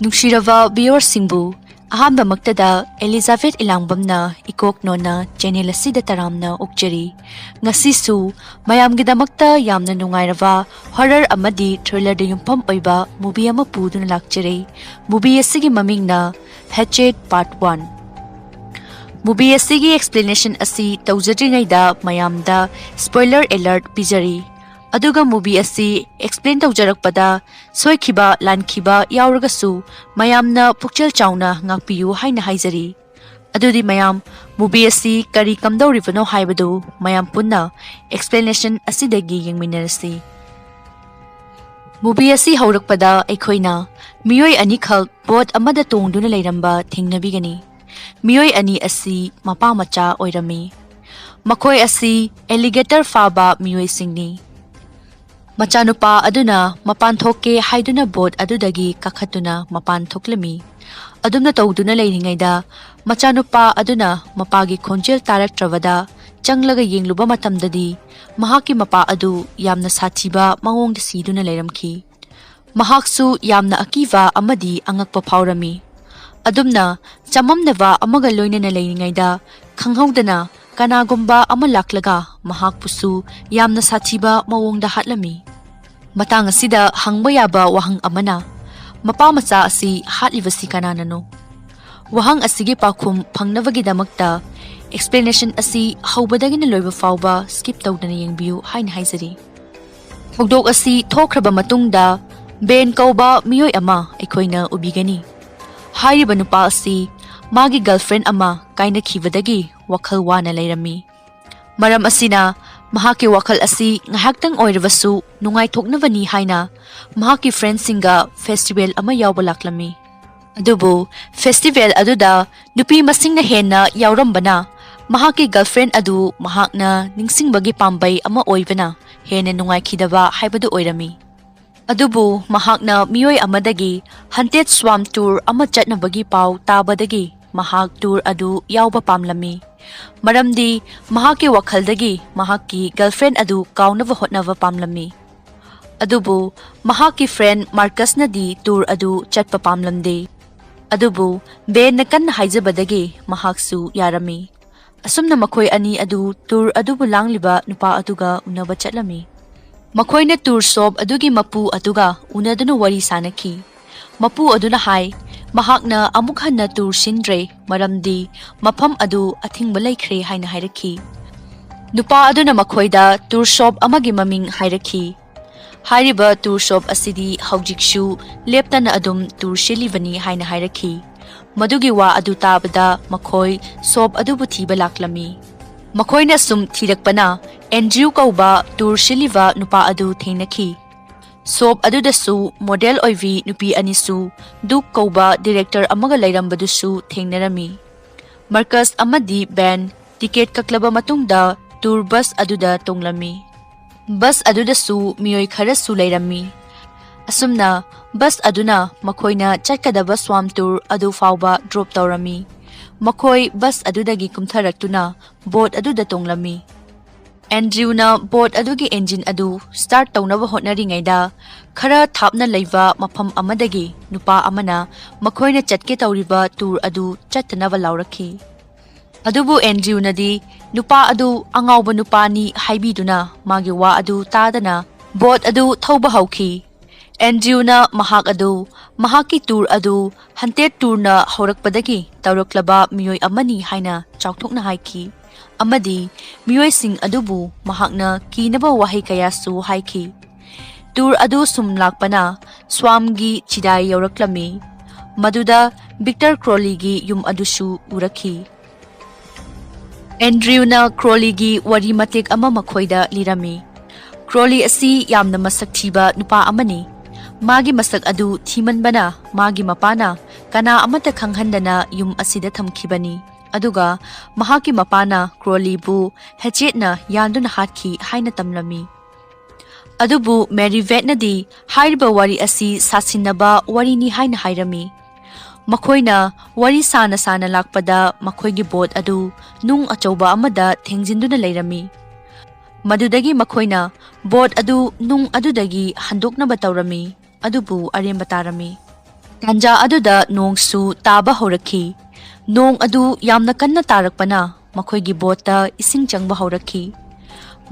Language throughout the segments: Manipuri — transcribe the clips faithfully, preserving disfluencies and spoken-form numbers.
ꯅꯨꯡꯁꯤꯔꯕ viewerꯁꯤꯡꯕꯨ ꯑꯍꯥꯟꯕꯃꯛꯇꯗ ꯑꯦꯂꯤꯖꯥꯕꯦꯊ ꯏꯂꯥꯡꯕꯝꯅ ꯏꯀꯣꯛ ꯅꯣꯟꯅ channel ꯑꯁꯤꯗ ꯇꯔꯥꯝꯅ ꯑꯣꯛꯆꯔꯤ꯫ ꯉꯁꯤꯁꯨ ꯃꯌꯥꯝꯒꯤꯗꯃꯛꯇ ꯌꯥꯝꯅ ꯅꯨꯡꯉꯥꯏꯔꯕ horror ꯑꯃꯗꯤ thrillerꯗ ꯌꯨꯝꯐꯝ ꯑꯣꯏꯕ movie ꯑꯃ ꯄꯨꯗꯨꯅ ꯂꯥꯛꯆꯔꯤ꯫ Movie ꯑꯁꯤꯒꯤ ꯃꯃꯤꯡꯅ Hatchet Part One꯫ Movie ꯑꯁꯤꯒꯤ explanation ꯑꯁꯤ ꯇꯧꯖꯗ꯭ꯔꯤꯉꯩꯗ ꯃꯌꯥꯝꯗ spoiler alert ꯄꯤꯖꯔꯤ꯫ ꯑꯗꯨꯒ movie ꯑꯁꯤ explain ꯇꯧꯖꯔꯛꯄꯗ ꯁꯣꯏꯈꯤꯕ ꯂꯥꯟꯈꯤꯕ ꯌꯥꯎꯔꯒꯁꯨ ꯃꯌꯥꯝꯅ ꯄꯨꯛꯆꯦꯜ ꯆꯥꯎꯅ ꯉꯥꯛꯄꯤꯌꯨ ꯍꯥꯏꯅ ꯍꯥꯏꯖꯔꯤ꯫ ꯑꯗꯨꯗꯤ ꯃꯌꯥꯝ, movie ꯑꯁꯤ ꯀꯔꯤ ꯀꯝꯗꯧꯔꯤꯕꯅꯣ ꯍꯥꯏꯕꯗꯨ ꯃꯌꯥꯝ ꯄꯨꯟꯅ explanation ꯑꯁꯤꯗꯒꯤ ꯌꯦꯡꯃꯤꯟꯅꯔꯁꯤ꯫ Movie ꯑꯁꯤ ꯍꯧꯔꯛꯄꯗ ꯑꯩꯈꯣꯏꯅ ꯃꯤꯑꯣꯏ ꯑꯅꯤꯈꯛ boat ꯑꯃꯗ ꯇꯣꯡꯗꯨꯅ ꯂꯩꯔꯝꯕ ꯊꯦꯡꯅꯕꯤꯒꯅꯤ꯫ ꯃꯤꯑꯣꯏ ꯑꯅꯤ ꯑꯁꯤ ꯃꯄꯥ ꯃꯆꯥ ꯑꯣꯏꯔꯝꯃꯤ꯫ ꯃꯈꯣꯏ ꯑꯁꯤ alligator ꯐꯥꯕ ꯃꯤꯑꯣꯏꯁꯤꯡꯅꯤ꯫ ꯃꯆꯥꯅꯨꯄꯥ ꯑꯗꯨꯅ ꯃꯄꯥꯟ ꯊꯣꯛꯀꯦ ꯍꯥꯏꯗꯨꯅ boat ꯑꯗꯨꯗꯒꯤ ꯀꯥꯈꯠꯇꯨꯅ ꯃꯄꯥꯟ ꯊꯣꯛꯂꯝꯃꯤ꯫ ꯑꯗꯨꯝꯅ ꯇꯧꯗꯨꯅ ꯂꯩꯔꯤꯉꯩꯗ ꯃꯆꯥꯅꯨꯄꯥ ꯑꯗꯨꯅ ꯃꯄꯥꯒꯤ ꯈꯣꯟꯖꯦꯜ ꯇꯥꯔꯛꯇ꯭ꯔꯕꯗ ꯆꯪꯂꯒ ꯌꯦꯡꯂꯨꯕ ꯃꯇꯝꯗꯗꯤ ꯃꯍꯥꯛꯀꯤ ꯃꯄꯥ ꯑꯗꯨ ꯌꯥꯝꯅ ꯁꯥꯊꯤꯕ ꯃꯑꯣꯡꯗ ꯁꯤꯗꯨꯅ ꯂꯩꯔꯝꯈꯤ꯫ ꯃꯍꯥꯛꯁꯨ ꯌꯥꯝꯅ ꯑꯀꯤꯕ ꯑꯃꯗꯤ ꯑꯉꯛꯄ ꯐꯥꯎꯔꯝꯃꯤ꯫ ꯑꯗꯨꯝꯅ ꯆꯃꯝꯅꯕ ꯑꯃꯒ ꯂꯣꯏꯅꯅ ꯂꯩꯔꯤꯉꯩꯗ ꯈꯪꯍꯧꯗꯅ ꯀꯅꯥꯒꯨꯝꯕ ꯑꯃ ꯂꯥꯛꯂꯒ ꯃꯍꯥꯛꯄꯨꯁꯨ ꯌꯥꯝꯅ ꯁꯥꯊꯤꯕ ꯃꯑꯣꯡꯗ ꯍꯥꯠꯂꯝꯃꯤ꯫ ꯃꯇꯥꯡ ꯑꯁꯤꯗ ꯍꯪꯕ ꯌꯥꯕ ꯋꯥꯍꯪ ꯑꯃꯅ, ꯃꯄꯥ ꯃꯆꯥ ꯑꯁꯤ ꯍꯥꯠꯂꯤꯕꯁꯤ ꯀꯅꯥꯅꯅꯣ? ꯋꯥꯍꯪ ꯑꯁꯤꯒꯤ ꯄꯥꯎꯈꯨꯝ ꯐꯪꯅꯕꯒꯤꯗꯃꯛꯇ explanation ꯑꯁꯤ ꯍꯧꯕꯗꯒꯤꯅ ꯂꯣꯏꯕ ꯐꯥꯎꯕ skip ꯇꯧꯗꯅ ꯌꯦꯡꯕꯤꯌꯨ ꯍꯥꯏꯅ ꯍꯥꯏꯖꯔꯤ꯫ ꯊꯧꯗꯣꯛ ꯑꯁꯤ ꯊꯣꯛꯈ꯭ꯔꯕ ꯃꯇꯨꯡꯗ Ben ꯀꯧꯕ ꯃꯤꯑꯣꯏ ꯑꯃ ꯑꯩꯈꯣꯏꯅ ꯎꯕꯤꯒꯅꯤ꯫ ꯍꯥꯏꯔꯤꯕ ꯅꯨꯄꯥ ꯑꯁꯤ ꯃꯥꯒꯤ girlfriend ꯑꯃ ꯀꯥꯏꯅꯈꯤꯕꯗꯒꯤ ꯋꯥꯈꯜ ꯋꯥꯅ ꯂꯩꯔꯝꯃꯤ꯫ ꯃꯔꯝ ꯑꯁꯤꯅ ꯃꯍꯥꯛꯀꯤ ꯋꯥꯈꯜ ꯑꯁꯤ ꯉꯥꯏꯍꯥꯛꯇꯪ ꯑꯣꯏꯔꯕꯁꯨ ꯅꯨꯡꯉꯥꯏꯊꯣꯛꯅꯕꯅꯤ ꯍꯥꯏꯅ ꯃꯍꯥꯛꯀꯤ friendꯁꯤꯡꯒ festival ꯑꯃ ꯌꯥꯎꯕ ꯂꯥꯛꯂꯝꯃꯤ꯫ ꯑꯗꯨꯕꯨ festival ꯑꯗꯨꯗ ꯅꯨꯄꯤ ꯃꯁꯤꯡꯅ ꯍꯦꯟꯅ ꯌꯥꯎꯔꯝꯕꯅ ꯃꯍꯥꯛꯀꯤ girlfriend ꯑꯗꯨ ꯃꯍꯥꯛꯅ ꯅꯤꯡꯁꯤꯡꯕꯒꯤ ꯄꯥꯝꯕꯩ ꯑꯃ ꯑꯣꯏꯕꯅ ꯍꯦꯟꯅ ꯅꯨꯡꯉꯥꯏꯈꯤꯗꯕ ꯍꯥꯏꯕꯗꯨ ꯑꯣꯏꯔꯝꯃꯤ꯫ ꯑꯗꯨꯕꯨ ꯃꯍꯥꯛꯅ ꯃꯤꯑꯣꯏ ꯑꯃꯗꯒꯤ haunted swamp tour ꯑꯃ ꯆꯠꯅꯕꯒꯤ ꯄꯥꯎ ꯇꯥꯕꯗꯒꯤ ꯃꯍꯥꯛ tour ꯑꯗꯨ ꯌꯥꯎꯕ ꯄꯥꯝꯂꯝꯃꯤ꯫ ꯃꯔꯝꯗꯤ ꯃꯍꯥꯛꯀꯤ ꯋꯥꯈꯜꯗꯒꯤ ꯃꯍꯥꯛꯀꯤ girlfriend ꯑꯗꯨ ꯀꯥꯎꯅꯕ ꯍꯣꯠꯅꯕ ꯄꯥꯝꯂꯝꯃꯤ꯫ ꯑꯗꯨꯕꯨ ꯃꯍꯥꯛꯀꯤ ꯐ꯭ꯔꯦꯟ ꯃꯥꯔꯀꯁꯅꯗꯤ ꯇꯨꯔ ꯑꯗꯨ ꯆꯠꯄ ꯄꯥꯝꯂꯝꯗꯦ꯫ ꯑꯗꯨꯕꯨ ꯕꯦꯟꯅ ꯀꯟꯅ ꯍꯥꯏꯖꯕꯗꯒꯤ ꯃꯍꯥꯛꯁꯨ ꯌꯥꯔꯝꯃꯤ꯫ ꯑꯁꯨꯝꯅ ꯃꯈꯣꯏ ꯑꯅꯤ ꯑꯗꯨ ꯇꯨꯔ ꯑꯗꯨꯕꯨ ꯂꯥꯡꯂꯤꯕ ꯅꯨꯄꯥ ꯑꯗꯨꯒ ꯎꯅꯕ ꯆꯠꯂꯝꯃꯤ꯫ ꯃꯈꯣꯏꯅ ꯇꯨꯔ ꯁꯣꯞ ꯑꯗꯨꯒꯤ ꯃꯄꯨ ꯑꯗꯨꯒ ꯎꯅꯗꯨꯅ ꯋꯥꯔꯤ ꯁꯥꯅꯈꯤ꯫ ꯃꯄꯨ ꯑꯗꯨꯅ ꯍꯥꯏ, ꯃꯍꯥꯛꯅ ꯑꯃꯨꯛ ꯍꯟꯅ ꯇꯨꯔ ꯁꯤꯟꯗ꯭ꯔꯦ, ꯃꯔꯝꯗꯤ ꯃꯐꯝ ꯑꯗꯨ ꯑꯊꯤꯡꯕ ꯂꯩꯈ꯭ꯔꯦ ꯍꯥꯏꯅ ꯍꯥꯏꯔꯛꯈꯤ꯫ ꯅꯨꯄꯥ ꯑꯗꯨꯅ ꯃꯈꯣꯏꯗ ꯇꯨꯔ ꯁꯣꯞ ꯑꯃꯒꯤ ꯃꯃꯤꯡ ꯍꯥꯏꯔꯛꯈꯤ꯫ ꯍꯥꯏꯔꯤꯕ ꯇꯨꯔ ꯁꯣꯞ ꯑꯁꯤꯗꯤ ꯍꯧꯖꯤꯛꯁꯨ ꯂꯦꯞꯇꯅ ꯑꯗꯨꯝ ꯇꯨꯔ ꯁꯤꯜꯂꯤꯕꯅꯤ ꯍꯥꯏꯅ ꯍꯥꯏꯔꯛꯈꯤ꯫ ꯃꯗꯨꯒꯤ ꯋꯥ ꯑꯗꯨ ꯇꯥꯕꯗ ꯃꯈꯣꯏ ꯁꯣꯞ ꯑꯗꯨꯕꯨ ꯊꯤꯕ ꯂꯥꯛꯂꯝꯃꯤ꯫ ꯃꯈꯣꯏꯅ ꯁꯨꯝ ꯊꯤꯔꯛꯄꯅ ꯑꯦꯟꯗ꯭ꯔꯤꯌꯨ ꯀꯧꯕ ꯇꯨꯔ ꯁꯤꯜꯂꯤꯕ ꯅꯨꯄꯥ ꯑꯗꯨ ꯊꯦꯡꯅꯈꯤ꯫ ꯁꯣꯞ ꯑꯗꯨꯗꯁꯨ ꯃꯣꯗꯦꯜ ꯑꯣꯏꯕꯤ ꯅꯨꯄꯤ ꯑꯅꯤꯁꯨ ꯗꯨꯛ ꯀꯧꯕ ꯗꯤꯔꯦꯛꯇꯔ ꯑꯃꯒ ꯂꯩꯔꯝꯕꯗꯨꯁꯨ ꯊꯦꯡꯅꯔꯝꯃꯤ꯫ ꯃꯥꯔꯀꯁ ꯑꯃꯗꯤ ꯕꯦꯟ ꯇꯤꯀꯦꯠ ꯀꯛꯂꯕ ꯃꯇꯨꯡꯗ ꯇꯨꯔ ꯕꯁ ꯑꯗꯨꯗ ꯇꯣꯡꯂꯝꯃꯤ꯫ ꯕꯁ ꯑꯗꯨꯗꯁꯨ ꯃꯤꯑꯣꯏ ꯈꯔꯁꯨ ꯂꯩꯔꯝꯃꯤ꯫ ꯑꯁꯨꯝꯅ ꯕꯁ ꯑꯗꯨꯅ ꯃꯈꯣꯏꯅ ꯆꯠꯀꯗꯕ ꯁ꯭ꯋꯥꯝ ꯇꯨꯔ ꯑꯗꯨ ꯐꯥꯎꯕ ꯗ꯭ꯔꯣꯞ ꯇꯧꯔꯝꯃꯤ꯫ ꯃꯈꯣꯏ ꯕꯁ ꯑꯗꯨꯗꯒꯤ ꯀꯨꯝꯊꯔꯛꯇꯨꯅ ꯕꯣꯠ ꯑꯗꯨꯗ ꯇꯣꯡꯂꯝꯃꯤ꯫ ꯑꯦꯟꯗ꯭ꯔꯤꯌꯨꯅ ꯕꯣꯠ ꯑꯗꯨꯒꯤ ꯏꯟꯖꯤꯟ ꯑꯗꯨ ꯁ꯭ꯇꯥꯔꯠ ꯇꯧꯅꯕ ꯍꯣꯠꯅꯔꯤꯉꯩꯗ, ꯈꯔ ꯊꯥꯞꯅ ꯂꯩꯕ ꯃꯐꯝ ꯑꯃꯗꯒꯤ ꯅꯨꯄꯥ ꯑꯃꯅ ꯃꯈꯣꯏꯅ ꯆꯠꯀꯦ ꯇꯧꯔꯤꯕ ꯇꯨꯔ ꯑꯗꯨ ꯆꯠꯇꯅꯕ ꯂꯥꯎꯔꯛꯈꯤ꯫ ꯑꯗꯨꯕꯨ ꯑꯦꯟꯗ꯭ꯔꯤꯌꯨꯅꯗꯤ ꯅꯨꯄꯥ ꯑꯗꯨ ꯑꯉꯥꯎꯕ ꯅꯨꯄꯥꯅꯤ ꯍꯥꯏꯕꯤꯗꯨꯅ ꯃꯥꯒꯤ ꯋꯥ ꯑꯗꯨ ꯇꯥꯗꯅ ꯕꯣꯠ ꯑꯗꯨ ꯊꯧꯕ ꯍꯧꯈꯤ꯫ ꯑꯦꯟꯗ꯭ꯔꯤꯌꯨꯅ ꯃꯍꯥꯛ ꯑꯗꯨ ꯃꯍꯥꯛꯀꯤ ꯇꯨꯔ ꯑꯗꯨ ꯍꯟꯇꯦꯠ ꯇꯨꯔꯅ ꯍꯧꯔꯛꯄꯗꯒꯤ ꯇꯧꯔꯛꯂꯕ ꯃꯤꯑꯣꯏ ꯑꯃꯅꯤ ꯍꯥꯏꯅ ꯆꯥꯎꯊꯣꯛꯅ ꯍꯥꯏꯈꯤ, ꯑꯃꯗꯤ ꯃꯤꯑꯣꯏꯁꯤꯡ ꯑꯗꯨꯕꯨ ꯃꯍꯥꯛꯅ ꯀꯤꯅꯕ ꯋꯥꯍꯩ ꯀꯌꯥꯁꯨ ꯍꯥꯏꯈꯤ꯫ ꯇꯨꯔ ꯑꯗꯨ ꯁꯨꯝ ꯂꯥꯛꯄꯅ ꯁ꯭ꯋꯥꯝꯒꯤ ꯆꯤꯗꯥꯏ ꯌꯧꯔꯛꯂꯝꯃꯤ꯫ ꯃꯗꯨꯗ ꯚꯤꯛꯇꯔ ꯀ꯭ꯔꯣꯂꯤꯒꯤ ꯌꯨꯝ ꯑꯗꯨꯁꯨ ꯎꯔꯛꯈꯤ꯫ ꯑꯦꯟꯗ꯭ꯔꯤꯌꯨꯅ ꯀ꯭ꯔꯣꯂꯤꯒꯤ ꯋꯥꯔꯤ ꯃꯇꯦꯛ ꯑꯃ ꯃꯈꯣꯏꯗ ꯂꯤꯔꯝꯃꯤ꯫ ꯀ꯭ꯔꯣꯂꯤ ꯑꯁꯤ ꯌꯥꯝꯅ ꯃꯁꯛ ꯊꯤꯕ ꯅꯨꯄꯥ ꯑꯃꯅꯤ꯫ ꯃꯥꯒꯤ ꯃꯁꯛ ꯑꯗꯨ ꯊꯤꯃꯟꯕꯅ ꯃꯥꯒꯤ ꯃꯄꯥꯅ ꯀꯅꯥ ꯑꯃꯠꯇ ꯈꯪꯍꯟꯗꯅ ꯌꯨꯝ ꯑꯁꯤꯗ ꯊꯝꯈꯤꯕꯅꯤ꯫ ꯑꯗꯨꯒ ꯃꯍꯥꯛꯀꯤ ꯃꯄꯥꯅ ꯀ꯭ꯔꯣꯂꯤꯕꯨ ꯍꯦꯆꯦꯠꯅ ꯌꯥꯟꯗꯨꯅ ꯍꯥꯠꯈꯤ ꯍꯥꯏꯅ ꯇꯝꯂꯝꯃꯤ꯫ ꯑꯗꯨꯕꯨ ꯃꯦꯔꯤ ꯚꯦꯠꯅꯗꯤ ꯍꯥꯏꯔꯤꯕ ꯋꯥꯔꯤ ꯑꯁꯤ ꯁꯥꯁꯤꯟꯅꯕ ꯋꯥꯔꯤꯅꯤ ꯍꯥꯏꯅ ꯍꯥꯏꯔꯝꯃꯤ꯫ ꯃꯈꯣꯏꯅ ꯋꯥꯔꯤ ꯁꯥꯅ ꯁꯥꯅ ꯂꯥꯛꯄꯗ ꯃꯈꯣꯏꯒꯤ ꯕꯣꯠ ꯑꯗꯨ ꯅꯨꯡ ꯑꯆꯧꯕ ꯑꯃꯗ ꯊꯦꯡꯖꯤꯟꯗꯨꯅ ꯂꯩꯔꯝꯃꯤ꯫ ꯃꯗꯨꯗꯒꯤ ꯃꯈꯣꯏꯅ ꯕꯣꯠ ꯑꯗꯨ ꯅꯨꯡ ꯑꯗꯨꯗꯒꯤ ꯍꯟꯗꯣꯛꯅꯕ ꯇꯧꯔꯝꯃꯤ, ꯑꯗꯨꯕꯨ ꯑꯔꯦꯝꯕ ꯇꯥꯔꯝꯃꯤ꯫ ꯇꯥꯟꯖꯥ ꯑꯗꯨꯗ ꯅꯣꯡꯁꯨ ꯇꯥꯕ ꯍꯧꯔꯛꯈꯤ꯫ ꯅꯣꯡ ꯑꯗꯨ ꯌꯥꯝꯅ ꯀꯟꯅ ꯇꯥꯔꯛꯄꯅ ꯃꯈꯣꯏꯒꯤ ꯕꯣꯠꯇ ꯏꯁꯤꯡ ꯆꯪꯕ ꯍꯧꯔꯛꯈꯤ꯫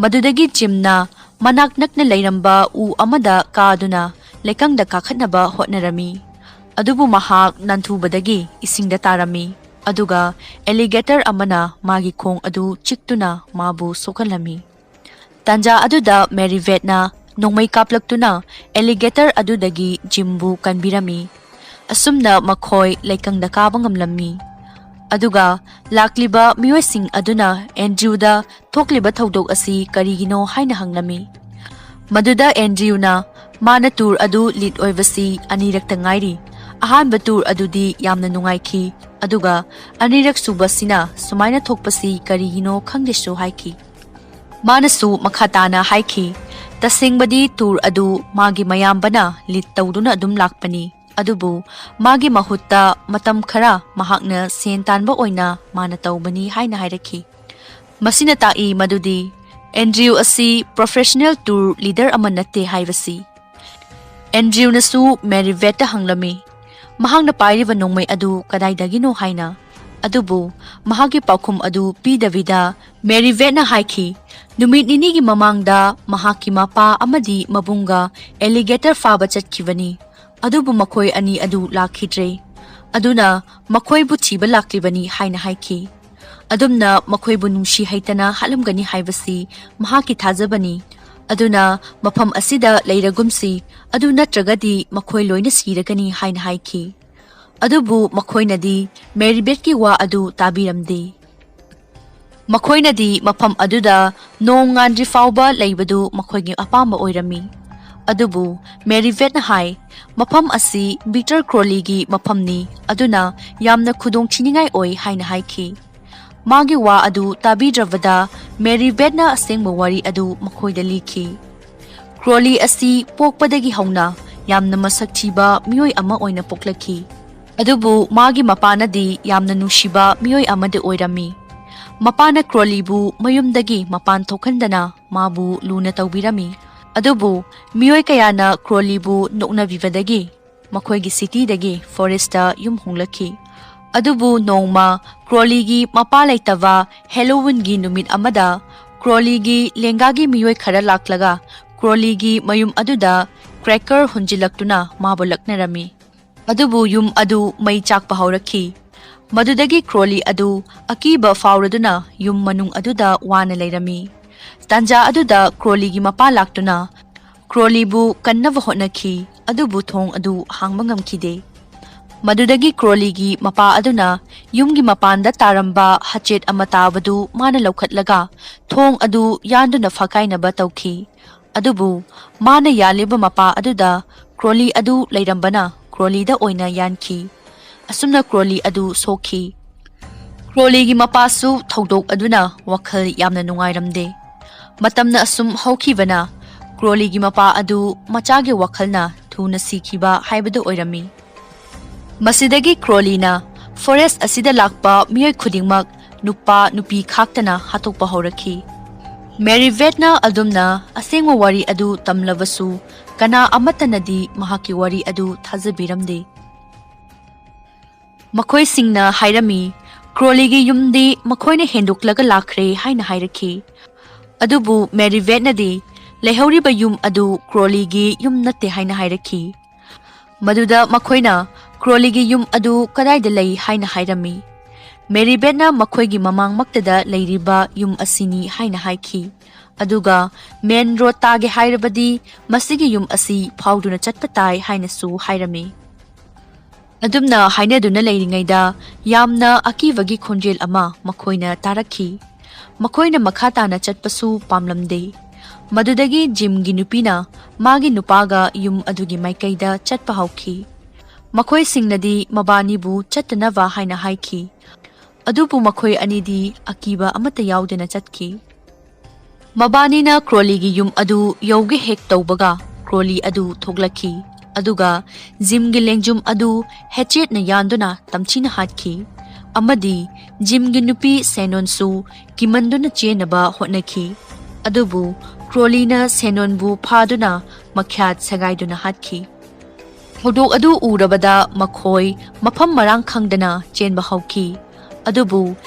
ꯃꯗꯨꯗꯒꯤ ꯖꯤꯝꯅ ꯃꯅꯥꯛ ꯅꯛꯅ ꯂꯩꯔꯝꯕ ꯎ ꯑꯃꯗ ꯀꯥꯗꯨꯅ ꯂꯩꯀꯪꯗ ꯀꯥꯈꯠꯅꯕ ꯍꯣꯠꯅꯔꯝꯃꯤ꯫ ꯑꯗꯨꯕꯨ ꯃꯍꯥꯛ ꯅꯥꯟꯊꯨꯕꯗꯒꯤ ꯏꯁꯤꯡꯗ ꯇꯥꯔꯝꯃꯤ, ꯑꯗꯨꯒ ꯑꯦꯂꯤꯒꯦꯇꯔ ꯑꯃꯅ ꯃꯥꯒꯤ ꯈꯣꯡ ꯑꯗꯨ ꯆꯤꯛꯇꯨꯅ ꯃꯥꯕꯨ ꯁꯣꯛꯍꯜꯂꯝꯃꯤ꯫ ꯇꯥꯟꯖꯥ ꯑꯗꯨꯗ ꯃꯦꯔꯤꯚꯦꯠꯅ ꯅꯣꯡꯃꯩ ꯀꯥꯞꯂꯛꯇꯨꯅ ꯑꯦꯂꯤꯒꯦꯇꯔ ꯑꯗꯨꯗꯒꯤ ꯖꯤꯝꯕꯨ ꯀꯟꯕꯤꯔꯝꯃꯤ꯫ ꯑꯁꯨꯝꯅ ꯃꯈꯣꯏ ꯂꯩꯀꯪꯗ ꯀꯥꯕ ꯉꯝꯂꯝꯃꯤ꯫ ꯑꯗꯨꯒ ꯂꯥꯛꯂꯤꯕ ꯃꯤꯑꯣꯏꯁꯤꯡ ꯑꯗꯨꯅ ꯑꯦꯟꯗ꯭ꯔꯤꯌꯨꯗ ꯊꯣꯛꯂꯤꯕ ꯊꯧꯗꯣꯛ ꯑꯁꯤ ꯀꯔꯤꯒꯤꯅꯣ ꯍꯥꯏꯅ ꯍꯪꯂꯝꯃꯤ꯫ ꯃꯗꯨꯗ ꯑꯦꯟꯗ꯭ꯔꯤꯌꯨꯅ ꯃꯥꯅ ꯇꯨꯔ ꯑꯗꯨ ꯂꯤꯗ ꯑꯣꯏꯕꯁꯤ ꯑꯅꯤꯔꯛꯇ ꯉꯥꯏꯔꯤ꯫ ꯑꯍꯥꯟꯕ ꯇꯨꯔ ꯑꯗꯨꯗꯤ ꯌꯥꯝꯅ ꯅꯨꯡꯉꯥꯏꯈꯤ, ꯑꯗꯨꯒ ꯑꯅꯤꯔꯛ ꯁꯨꯕꯁꯤꯅ ꯁꯨꯃꯥꯏꯅ ꯊꯣꯛꯄꯁꯤ ꯀꯔꯤꯒꯤꯅꯣ ꯈꯪꯗꯦꯁꯨ ꯍꯥꯏꯈꯤ꯫ ꯃꯥꯅꯁꯨ ꯃꯈꯥ ꯇꯥꯅ ꯍꯥꯏꯈꯤ, "ꯇꯁꯦꯡꯕꯗꯤ ꯇꯨꯔ ꯑꯗꯨ ꯃꯥꯒꯤ ꯃꯌꯥꯝꯕꯅ ꯂꯤꯗ ꯇꯧꯗꯨꯅ ꯑꯗꯨꯝ ꯂꯥꯛꯄꯅꯤ, ꯑꯗꯨꯕꯨ ꯃꯥꯒꯤ ꯃꯍꯨꯠꯇ ꯃꯇꯝ ꯈꯔ ꯃꯍꯥꯛꯅ ꯁꯦꯟ ꯇꯥꯟꯕ ꯑꯣꯏꯅ ꯃꯥꯅ ꯇꯧꯕꯅꯤ" ꯍꯥꯏꯅ ꯍꯥꯏꯔꯛꯈꯤ꯫ ꯃꯁꯤꯅ ꯇꯥꯛꯏ ꯃꯗꯨꯗꯤ ꯑꯦꯟꯗ꯭ꯔꯤꯌꯨ ꯑꯁꯤ ꯄ꯭ꯔꯣꯐꯦꯁꯅꯦꯜ ꯇꯨꯔ ꯂꯤꯗꯔ ꯑꯃ ꯅꯠꯇꯦ ꯍꯥꯏꯕꯁꯤ꯫ ꯑꯦꯟꯗ꯭ꯔꯤꯌꯨꯅꯁꯨ ꯃꯦꯔꯤꯚꯦꯠꯇ ꯍꯪꯂꯝꯃꯤ, ꯃꯍꯥꯛꯅ ꯄꯥꯏꯔꯤꯕ ꯅꯣꯡꯃꯩ ꯑꯗꯨ ꯀꯗꯥꯏꯗꯒꯤꯅꯣ ꯍꯥꯏꯅ꯫ ꯑꯗꯨꯕꯨ ꯃꯍꯥꯛꯀꯤ ꯄꯥꯎꯈꯨꯝ ꯑꯗꯨ ꯄꯤꯗꯕꯤꯗ ꯃꯦꯔꯤꯚꯦꯠꯅ ꯍꯥꯏꯈꯤ, "ꯅꯨꯃꯤꯠ ꯅꯤꯅꯤꯒꯤ ꯃꯃꯥꯡꯗ ꯃꯍꯥꯛꯀꯤ ꯃꯄꯥ ꯑꯃꯗꯤ ꯃꯕꯨꯡꯒ ꯑꯦꯂꯤꯒꯦꯇꯔ ꯐꯥꯕ ꯆꯠꯈꯤꯕꯅꯤ, ꯑꯗꯨꯕꯨ ꯃꯈꯣꯏ ꯑꯅꯤ ꯑꯗꯨ ꯂꯥꯛꯈꯤꯗ꯭ꯔꯦ꯫ ꯑꯗꯨꯅ ꯃꯈꯣꯏꯕꯨ ꯊꯤꯕ ꯂꯥꯛꯂꯤꯕꯅꯤ" ꯍꯥꯏꯅ ꯍꯥꯏꯈꯤ꯫ ꯑꯗꯨꯝꯅ ꯃꯈꯣꯏꯕꯨ ꯅꯨꯡꯁꯤ ꯍꯩꯇꯅ ꯍꯥꯠꯂꯝꯒꯅꯤ ꯍꯥꯏꯕꯁꯤ ꯃꯍꯥꯛꯀꯤ ꯊꯥꯖꯕꯅꯤ꯫ ꯑꯗꯨꯅ ꯃꯐꯝ ꯑꯁꯤꯗ ꯂꯩꯔꯒꯨꯝꯁꯤ, ꯑꯗꯨ ꯅꯠꯇ꯭ꯔꯒꯗꯤ ꯃꯈꯣꯏ ꯂꯣꯏꯅ ꯁꯤꯔꯒꯅꯤ ꯍꯥꯏꯅ ꯍꯥꯏꯈꯤ꯫ ꯑꯗꯨꯕꯨ ꯃꯈꯣꯏꯅꯗꯤ ꯃꯦꯔꯤꯕꯦꯠꯀꯤ ꯋꯥ ꯑꯗꯨ ꯇꯥꯕꯤꯔꯝꯗꯦ꯫ ꯃꯈꯣꯏꯅꯗꯤ ꯃꯐꯝ ꯑꯗꯨꯗ ꯅꯣꯡ ꯉꯥꯟꯗ꯭ꯔꯤ ꯐꯥꯎꯕ ꯂꯩꯕꯗꯨ ꯃꯈꯣꯏꯒꯤ ꯑꯄꯥꯝꯕ ꯑꯣꯏꯔꯝꯃꯤ꯫ ꯑꯗꯨꯕꯨ ꯃꯦꯔꯤꯕꯦꯠꯅ ꯍꯥꯏ, "ꯃꯐꯝ ꯑꯁꯤ ꯕꯤꯇꯔ ꯀ꯭ꯔꯣꯂꯤꯒꯤ ꯃꯐꯝꯅꯤ, ꯑꯗꯨꯅ ꯌꯥꯝꯅ ꯈꯨꯗꯣꯡꯊꯤꯅꯤꯡꯉꯥꯏ ꯑꯣꯏ" ꯍꯥꯏꯅ ꯍꯥꯏꯈꯤ꯫ ꯃꯥꯒꯤ ꯋꯥ ꯑꯗꯨ ꯇꯥꯕꯤꯗ꯭ꯔꯕꯗ ꯃꯦꯔꯤꯕꯦꯠꯅ ꯑꯁꯦꯡꯕ ꯋꯥꯔꯤ ꯑꯗꯨ ꯃꯈꯣꯏꯗ ꯂꯤꯈꯤ꯫ ꯀ꯭ꯔꯣꯂꯤ ꯑꯁꯤ ꯄꯣꯛꯄꯗꯒꯤ ꯍꯧꯅ ꯌꯥꯝꯅ ꯃꯁꯛ ꯊꯤꯕ ꯃꯤꯑꯣꯏ ꯑꯃ ꯑꯣꯏꯅ ꯄꯣꯛꯂꯛꯈꯤ꯫ ꯑꯗꯨꯕꯨ ꯃꯥꯒꯤ ꯃꯄꯥꯅꯗꯤ ꯌꯥꯝꯅ ꯅꯨꯡꯁꯤꯕ ꯃꯤꯑꯣꯏ ꯑꯃꯗꯤ ꯑꯣꯏꯔꯝꯃꯤ꯫ ꯃꯄꯥꯅ ꯀ꯭ꯔꯣꯂꯤꯕꯨ ꯃꯌꯨꯝꯗꯒꯤ ꯃꯄꯥꯟ ꯊꯣꯛꯍꯟꯗꯅ ꯃꯥꯕꯨ ꯂꯨꯅ ꯇꯧꯕꯤꯔꯝꯃꯤ꯫ ꯑꯗꯨꯕꯨ ꯃꯤꯑꯣꯏ ꯀꯌꯥꯅ ꯀ꯭ꯔꯣꯂꯤꯕꯨ ꯅꯣꯛꯅꯕꯤꯕꯗꯒꯤ ꯃꯈꯣꯏꯒꯤ ꯁꯤꯇꯤꯗꯒꯤ ꯐꯣꯔꯦꯁꯇ ꯌꯨꯝ ꯍꯣꯡꯂꯛꯈꯤ꯫ ꯑꯗꯨꯕꯨ ꯅꯣꯡꯃ ꯀ꯭ꯔꯣꯂꯤꯒꯤ ꯃꯄꯥ ꯂꯩꯇꯕ ꯍꯦꯂꯣꯋꯤꯟꯒꯤ ꯅꯨꯃꯤꯠ ꯑꯃꯗ ꯀ꯭ꯔꯣꯂꯤꯒꯤ ꯂꯦꯡꯒꯥꯒꯤ ꯃꯤꯑꯣꯏ ꯈꯔ ꯂꯥꯛꯂꯒ ꯀ꯭ꯔꯣꯂꯤꯒꯤ ꯃꯌꯨꯝ ꯑꯗꯨꯗ ꯀ꯭ꯔꯦꯀꯔ ꯍꯨꯟꯖꯤꯜꯂꯛꯇꯨꯅ ꯃꯥꯕꯨ ꯂꯛꯅꯔꯝꯃꯤ꯫ ꯑꯗꯨꯕꯨ ꯌꯨꯝ ꯑꯗꯨ ꯃꯩ ꯆꯥꯛꯄ ꯍꯧꯔꯛꯈꯤ꯫ ꯃꯗꯨꯗꯒꯤ ꯀ꯭ꯔꯣꯂꯤ ꯑꯗꯨ ꯑꯀꯤꯕ ꯐꯥꯎꯔꯗꯨꯅ ꯌꯨꯝ ꯃꯅꯨꯡ ꯑꯗꯨꯗ ꯋꯥꯅ ꯂꯩꯔꯝꯃꯤ꯫ ꯇꯥꯟꯖꯥ ꯑꯗꯨꯗ ꯀ꯭ꯔꯣꯂꯤꯒꯤ ꯃꯄꯥ ꯂꯥꯛꯇꯨꯅ ꯀ꯭ꯔꯣꯂꯤꯕꯨ ꯀꯟꯅꯕ ꯍꯣꯠꯅꯈꯤ, ꯑꯗꯨꯕꯨ ꯊꯣꯡ ꯑꯗꯨ ꯍꯥꯡꯕ ꯉꯝꯈꯤꯗꯦ꯫ ꯃꯗꯨꯗꯒꯤ ꯀ꯭ꯔꯣꯂꯤꯒꯤ ꯃꯄꯥ ꯑꯗꯨꯅ ꯌꯨꯝꯒꯤ ꯃꯄꯥꯟꯗ ꯇꯥꯔꯝꯕ ꯍꯆꯦꯠ ꯑꯃ ꯇꯥꯕꯗꯨ ꯃꯥꯅ ꯂꯧꯈꯠꯂꯒ ꯊꯣꯡ ꯑꯗꯨ ꯌꯥꯟꯗꯨꯅ ꯐꯥꯀꯥꯏꯅꯕ ꯇꯧꯈꯤ꯫ ꯑꯗꯨꯕꯨ ꯃꯥꯅ ꯌꯥꯜꯂꯤꯕ ꯃꯄꯥ ꯑꯗꯨꯗ ꯀ꯭ꯔꯣꯂꯤ ꯑꯗꯨ ꯂꯩꯔꯝꯕꯅ ꯀ꯭ꯔꯣꯂꯤꯗ ꯑꯣꯏꯅ ꯌꯥꯟꯈꯤ꯫ ꯑꯁꯨꯝꯅ ꯀ꯭ꯔꯣꯂꯤ ꯑꯗꯨ ꯁꯣꯛꯈꯤ꯫ ꯀ꯭ꯔꯣꯂꯤꯒꯤ ꯃꯄꯥꯁꯨ ꯊꯧꯗꯣꯛ ꯑꯗꯨꯅ ꯋꯥꯈꯜ ꯌꯥꯝꯅ ꯅꯨꯡꯉꯥꯏꯔꯝꯗꯦ꯫ ꯃꯇꯝꯅ ꯑꯁꯨꯝ ꯍꯧꯈꯤꯕꯅ ꯀ꯭ꯔꯣꯂꯤꯒꯤ ꯃꯄꯥ ꯑꯗꯨ ꯃꯆꯥꯒꯤ ꯋꯥꯈꯜꯅ ꯊꯨꯅ ꯁꯤꯈꯤꯕ ꯍꯥꯏꯕꯗꯨ ꯑꯣꯏꯔꯝꯃꯤ꯫ ꯃꯁꯤꯗꯒꯤ ꯀ꯭ꯔꯣꯂꯤꯅ ꯐꯣꯔꯦꯁ ꯑꯁꯤꯗ ꯂꯥꯛꯄ ꯃꯤꯑꯣꯏ ꯈꯨꯗꯤꯡꯃꯛ ꯅꯨꯄꯥ ꯅꯨꯄꯤ ꯈꯥꯛꯇꯅ ꯍꯥꯠꯇꯣꯛꯄ ꯍꯧꯔꯛꯈꯤ꯫ ꯃꯦꯔꯤꯚꯦꯠꯅ ꯑꯗꯨꯝꯅ ꯑꯁꯦꯡꯕ ꯋꯥꯔꯤ ꯑꯗꯨ ꯇꯝꯂꯕꯁꯨ ꯀꯅꯥ ꯑꯃꯠꯇꯅꯗꯤ ꯃꯍꯥꯛꯀꯤ ꯋꯥꯔꯤ ꯑꯗꯨ ꯊꯥꯖꯕꯤꯔꯝꯗꯦ꯫ ꯃꯈꯣꯏꯁꯤꯡꯅ ꯍꯥꯏꯔꯝꯃꯤ, "ꯀ꯭ꯔꯣꯂꯤꯒꯤ ꯌꯨꯝꯗꯤ ꯃꯈꯣꯏꯅ ꯍꯦꯟꯗꯣꯛꯂꯒ ꯂꯥꯛꯈ꯭ꯔꯦ" ꯍꯥꯏꯅ ꯍꯥꯏꯔꯛꯈꯤ꯫ ꯑꯗꯨꯕꯨ ꯃꯦꯔꯤꯚꯦꯠꯅꯗꯤ ꯂꯩꯍꯧꯔꯤꯕ ꯌꯨꯝ ꯑꯗꯨ ꯀ꯭ꯔꯣꯂꯤꯒꯤ ꯌꯨꯝ ꯅꯠꯇꯦ ꯍꯥꯏꯅ ꯍꯥꯏꯔꯛꯈꯤ꯫ ꯃꯗꯨꯗ ꯃꯈꯣꯏꯅ ꯀ꯭ꯔꯣꯂꯤꯒꯤ ꯌꯨꯝ ꯑꯗꯨ ꯀꯗꯥꯏꯗ ꯂꯩ ꯍꯥꯏꯅ ꯍꯥꯏꯔꯝꯃꯤ꯫ ꯃꯦꯔꯤꯚꯦꯠꯅ ꯃꯈꯣꯏꯒꯤ ꯃꯃꯥꯡꯃꯛꯇꯗ ꯂꯩꯔꯤꯕ ꯌꯨꯝ ꯑꯁꯤꯅꯤ ꯍꯥꯏꯅ ꯍꯥꯏꯈꯤ꯫ ꯑꯗꯨꯒ ꯃꯦꯟ ꯔꯣꯗ ꯇꯥꯒꯦ ꯍꯥꯏꯔꯕꯗꯤ ꯃꯁꯤꯒꯤ ꯌꯨꯝ ꯑꯁꯤ ꯐꯥꯎꯗꯨꯅ ꯆꯠꯄ ꯇꯥꯏ ꯍꯥꯏꯅꯁꯨ ꯍꯥꯏꯔꯝꯃꯤ꯫ ꯑꯗꯨꯝꯅ ꯍꯥꯏꯅꯗꯨꯅ ꯂꯩꯔꯤꯉꯩꯗ ꯌꯥꯝꯅ ꯑꯀꯤꯕꯒꯤ ꯈꯣꯟꯖꯦꯜ ꯑꯃ ꯃꯈꯣꯏꯅ ꯇꯥꯔꯛꯈꯤ꯫ ꯃꯈꯣꯏꯅ ꯃꯈꯥ ꯇꯥꯅ ꯆꯠꯄꯁꯨ ꯄꯥꯝꯂꯝꯗꯦ꯫ ꯃꯗꯨꯗꯒꯤ ꯖꯤꯝꯒꯤ ꯅꯨꯄꯤꯅ ꯃꯥꯒꯤ ꯅꯨꯄꯥꯒ ꯌꯨꯝ ꯑꯗꯨꯒꯤ ꯃꯥꯏꯀꯩꯗ ꯆꯠꯄ ꯍꯧꯈꯤ꯫ ꯃꯈꯣꯏꯁꯤꯡꯅꯗꯤ ꯃꯕꯥꯅꯤꯕꯨ ꯆꯠꯇꯅꯕ ꯍꯥꯏꯅ ꯍꯥꯏꯈꯤ꯫ ꯑꯗꯨꯕꯨ ꯃꯈꯣꯏ ꯑꯅꯤꯗꯤ ꯑꯀꯤꯕ ꯑꯃꯠꯇ ꯌꯥꯎꯗꯅ ꯆꯠꯈꯤ꯫ ꯃꯕꯥꯅꯤꯅ ꯀ꯭ꯔꯣꯂꯤꯒꯤ ꯌꯨꯝ ꯑꯗꯨ ꯌꯧꯒꯦ ꯍꯦꯛ ꯇꯧꯕꯒ ꯀ꯭ꯔꯣꯂꯤ ꯑꯗꯨ ꯊꯣꯛꯂꯛꯈꯤ꯫ ꯑꯗꯨꯒ ꯖꯤꯝꯒꯤ ꯂꯦꯡꯖꯨꯝ ꯑꯗꯨ ꯍꯦꯆꯦꯠꯅ ꯌꯥꯟꯗꯨꯅ ꯇꯝꯊꯤꯅ ꯍꯥꯠꯈꯤ꯫ ꯑꯃꯗꯤ ꯖꯤꯝꯒꯤ ꯅꯨꯄꯤ ꯁꯦꯅꯣꯟꯁꯨ ꯀꯤꯃꯟꯗꯨꯅ ꯆꯦꯟꯅꯕ ꯍꯣꯠꯅꯈꯤ꯫ ꯑꯗꯨꯕꯨ ꯀ꯭ꯔꯣꯂꯤꯅ ꯁꯦꯅꯣꯟꯕꯨ ꯐꯥꯗꯨꯅ ꯃꯈ꯭ꯌꯥꯠ ꯁꯦꯒꯥꯏꯗꯨꯅ ꯍꯥꯠꯈꯤ꯫ ꯊꯧꯗꯣꯛ ꯑꯗꯨ ꯎꯔꯕꯗ ꯃꯈꯣꯏ ꯃꯐꯝ ꯃꯔꯥꯡ ꯈꯪꯗꯅ ꯆꯦꯟꯕ ꯍꯧꯈꯤ꯫ ꯑꯗꯨꯕꯨ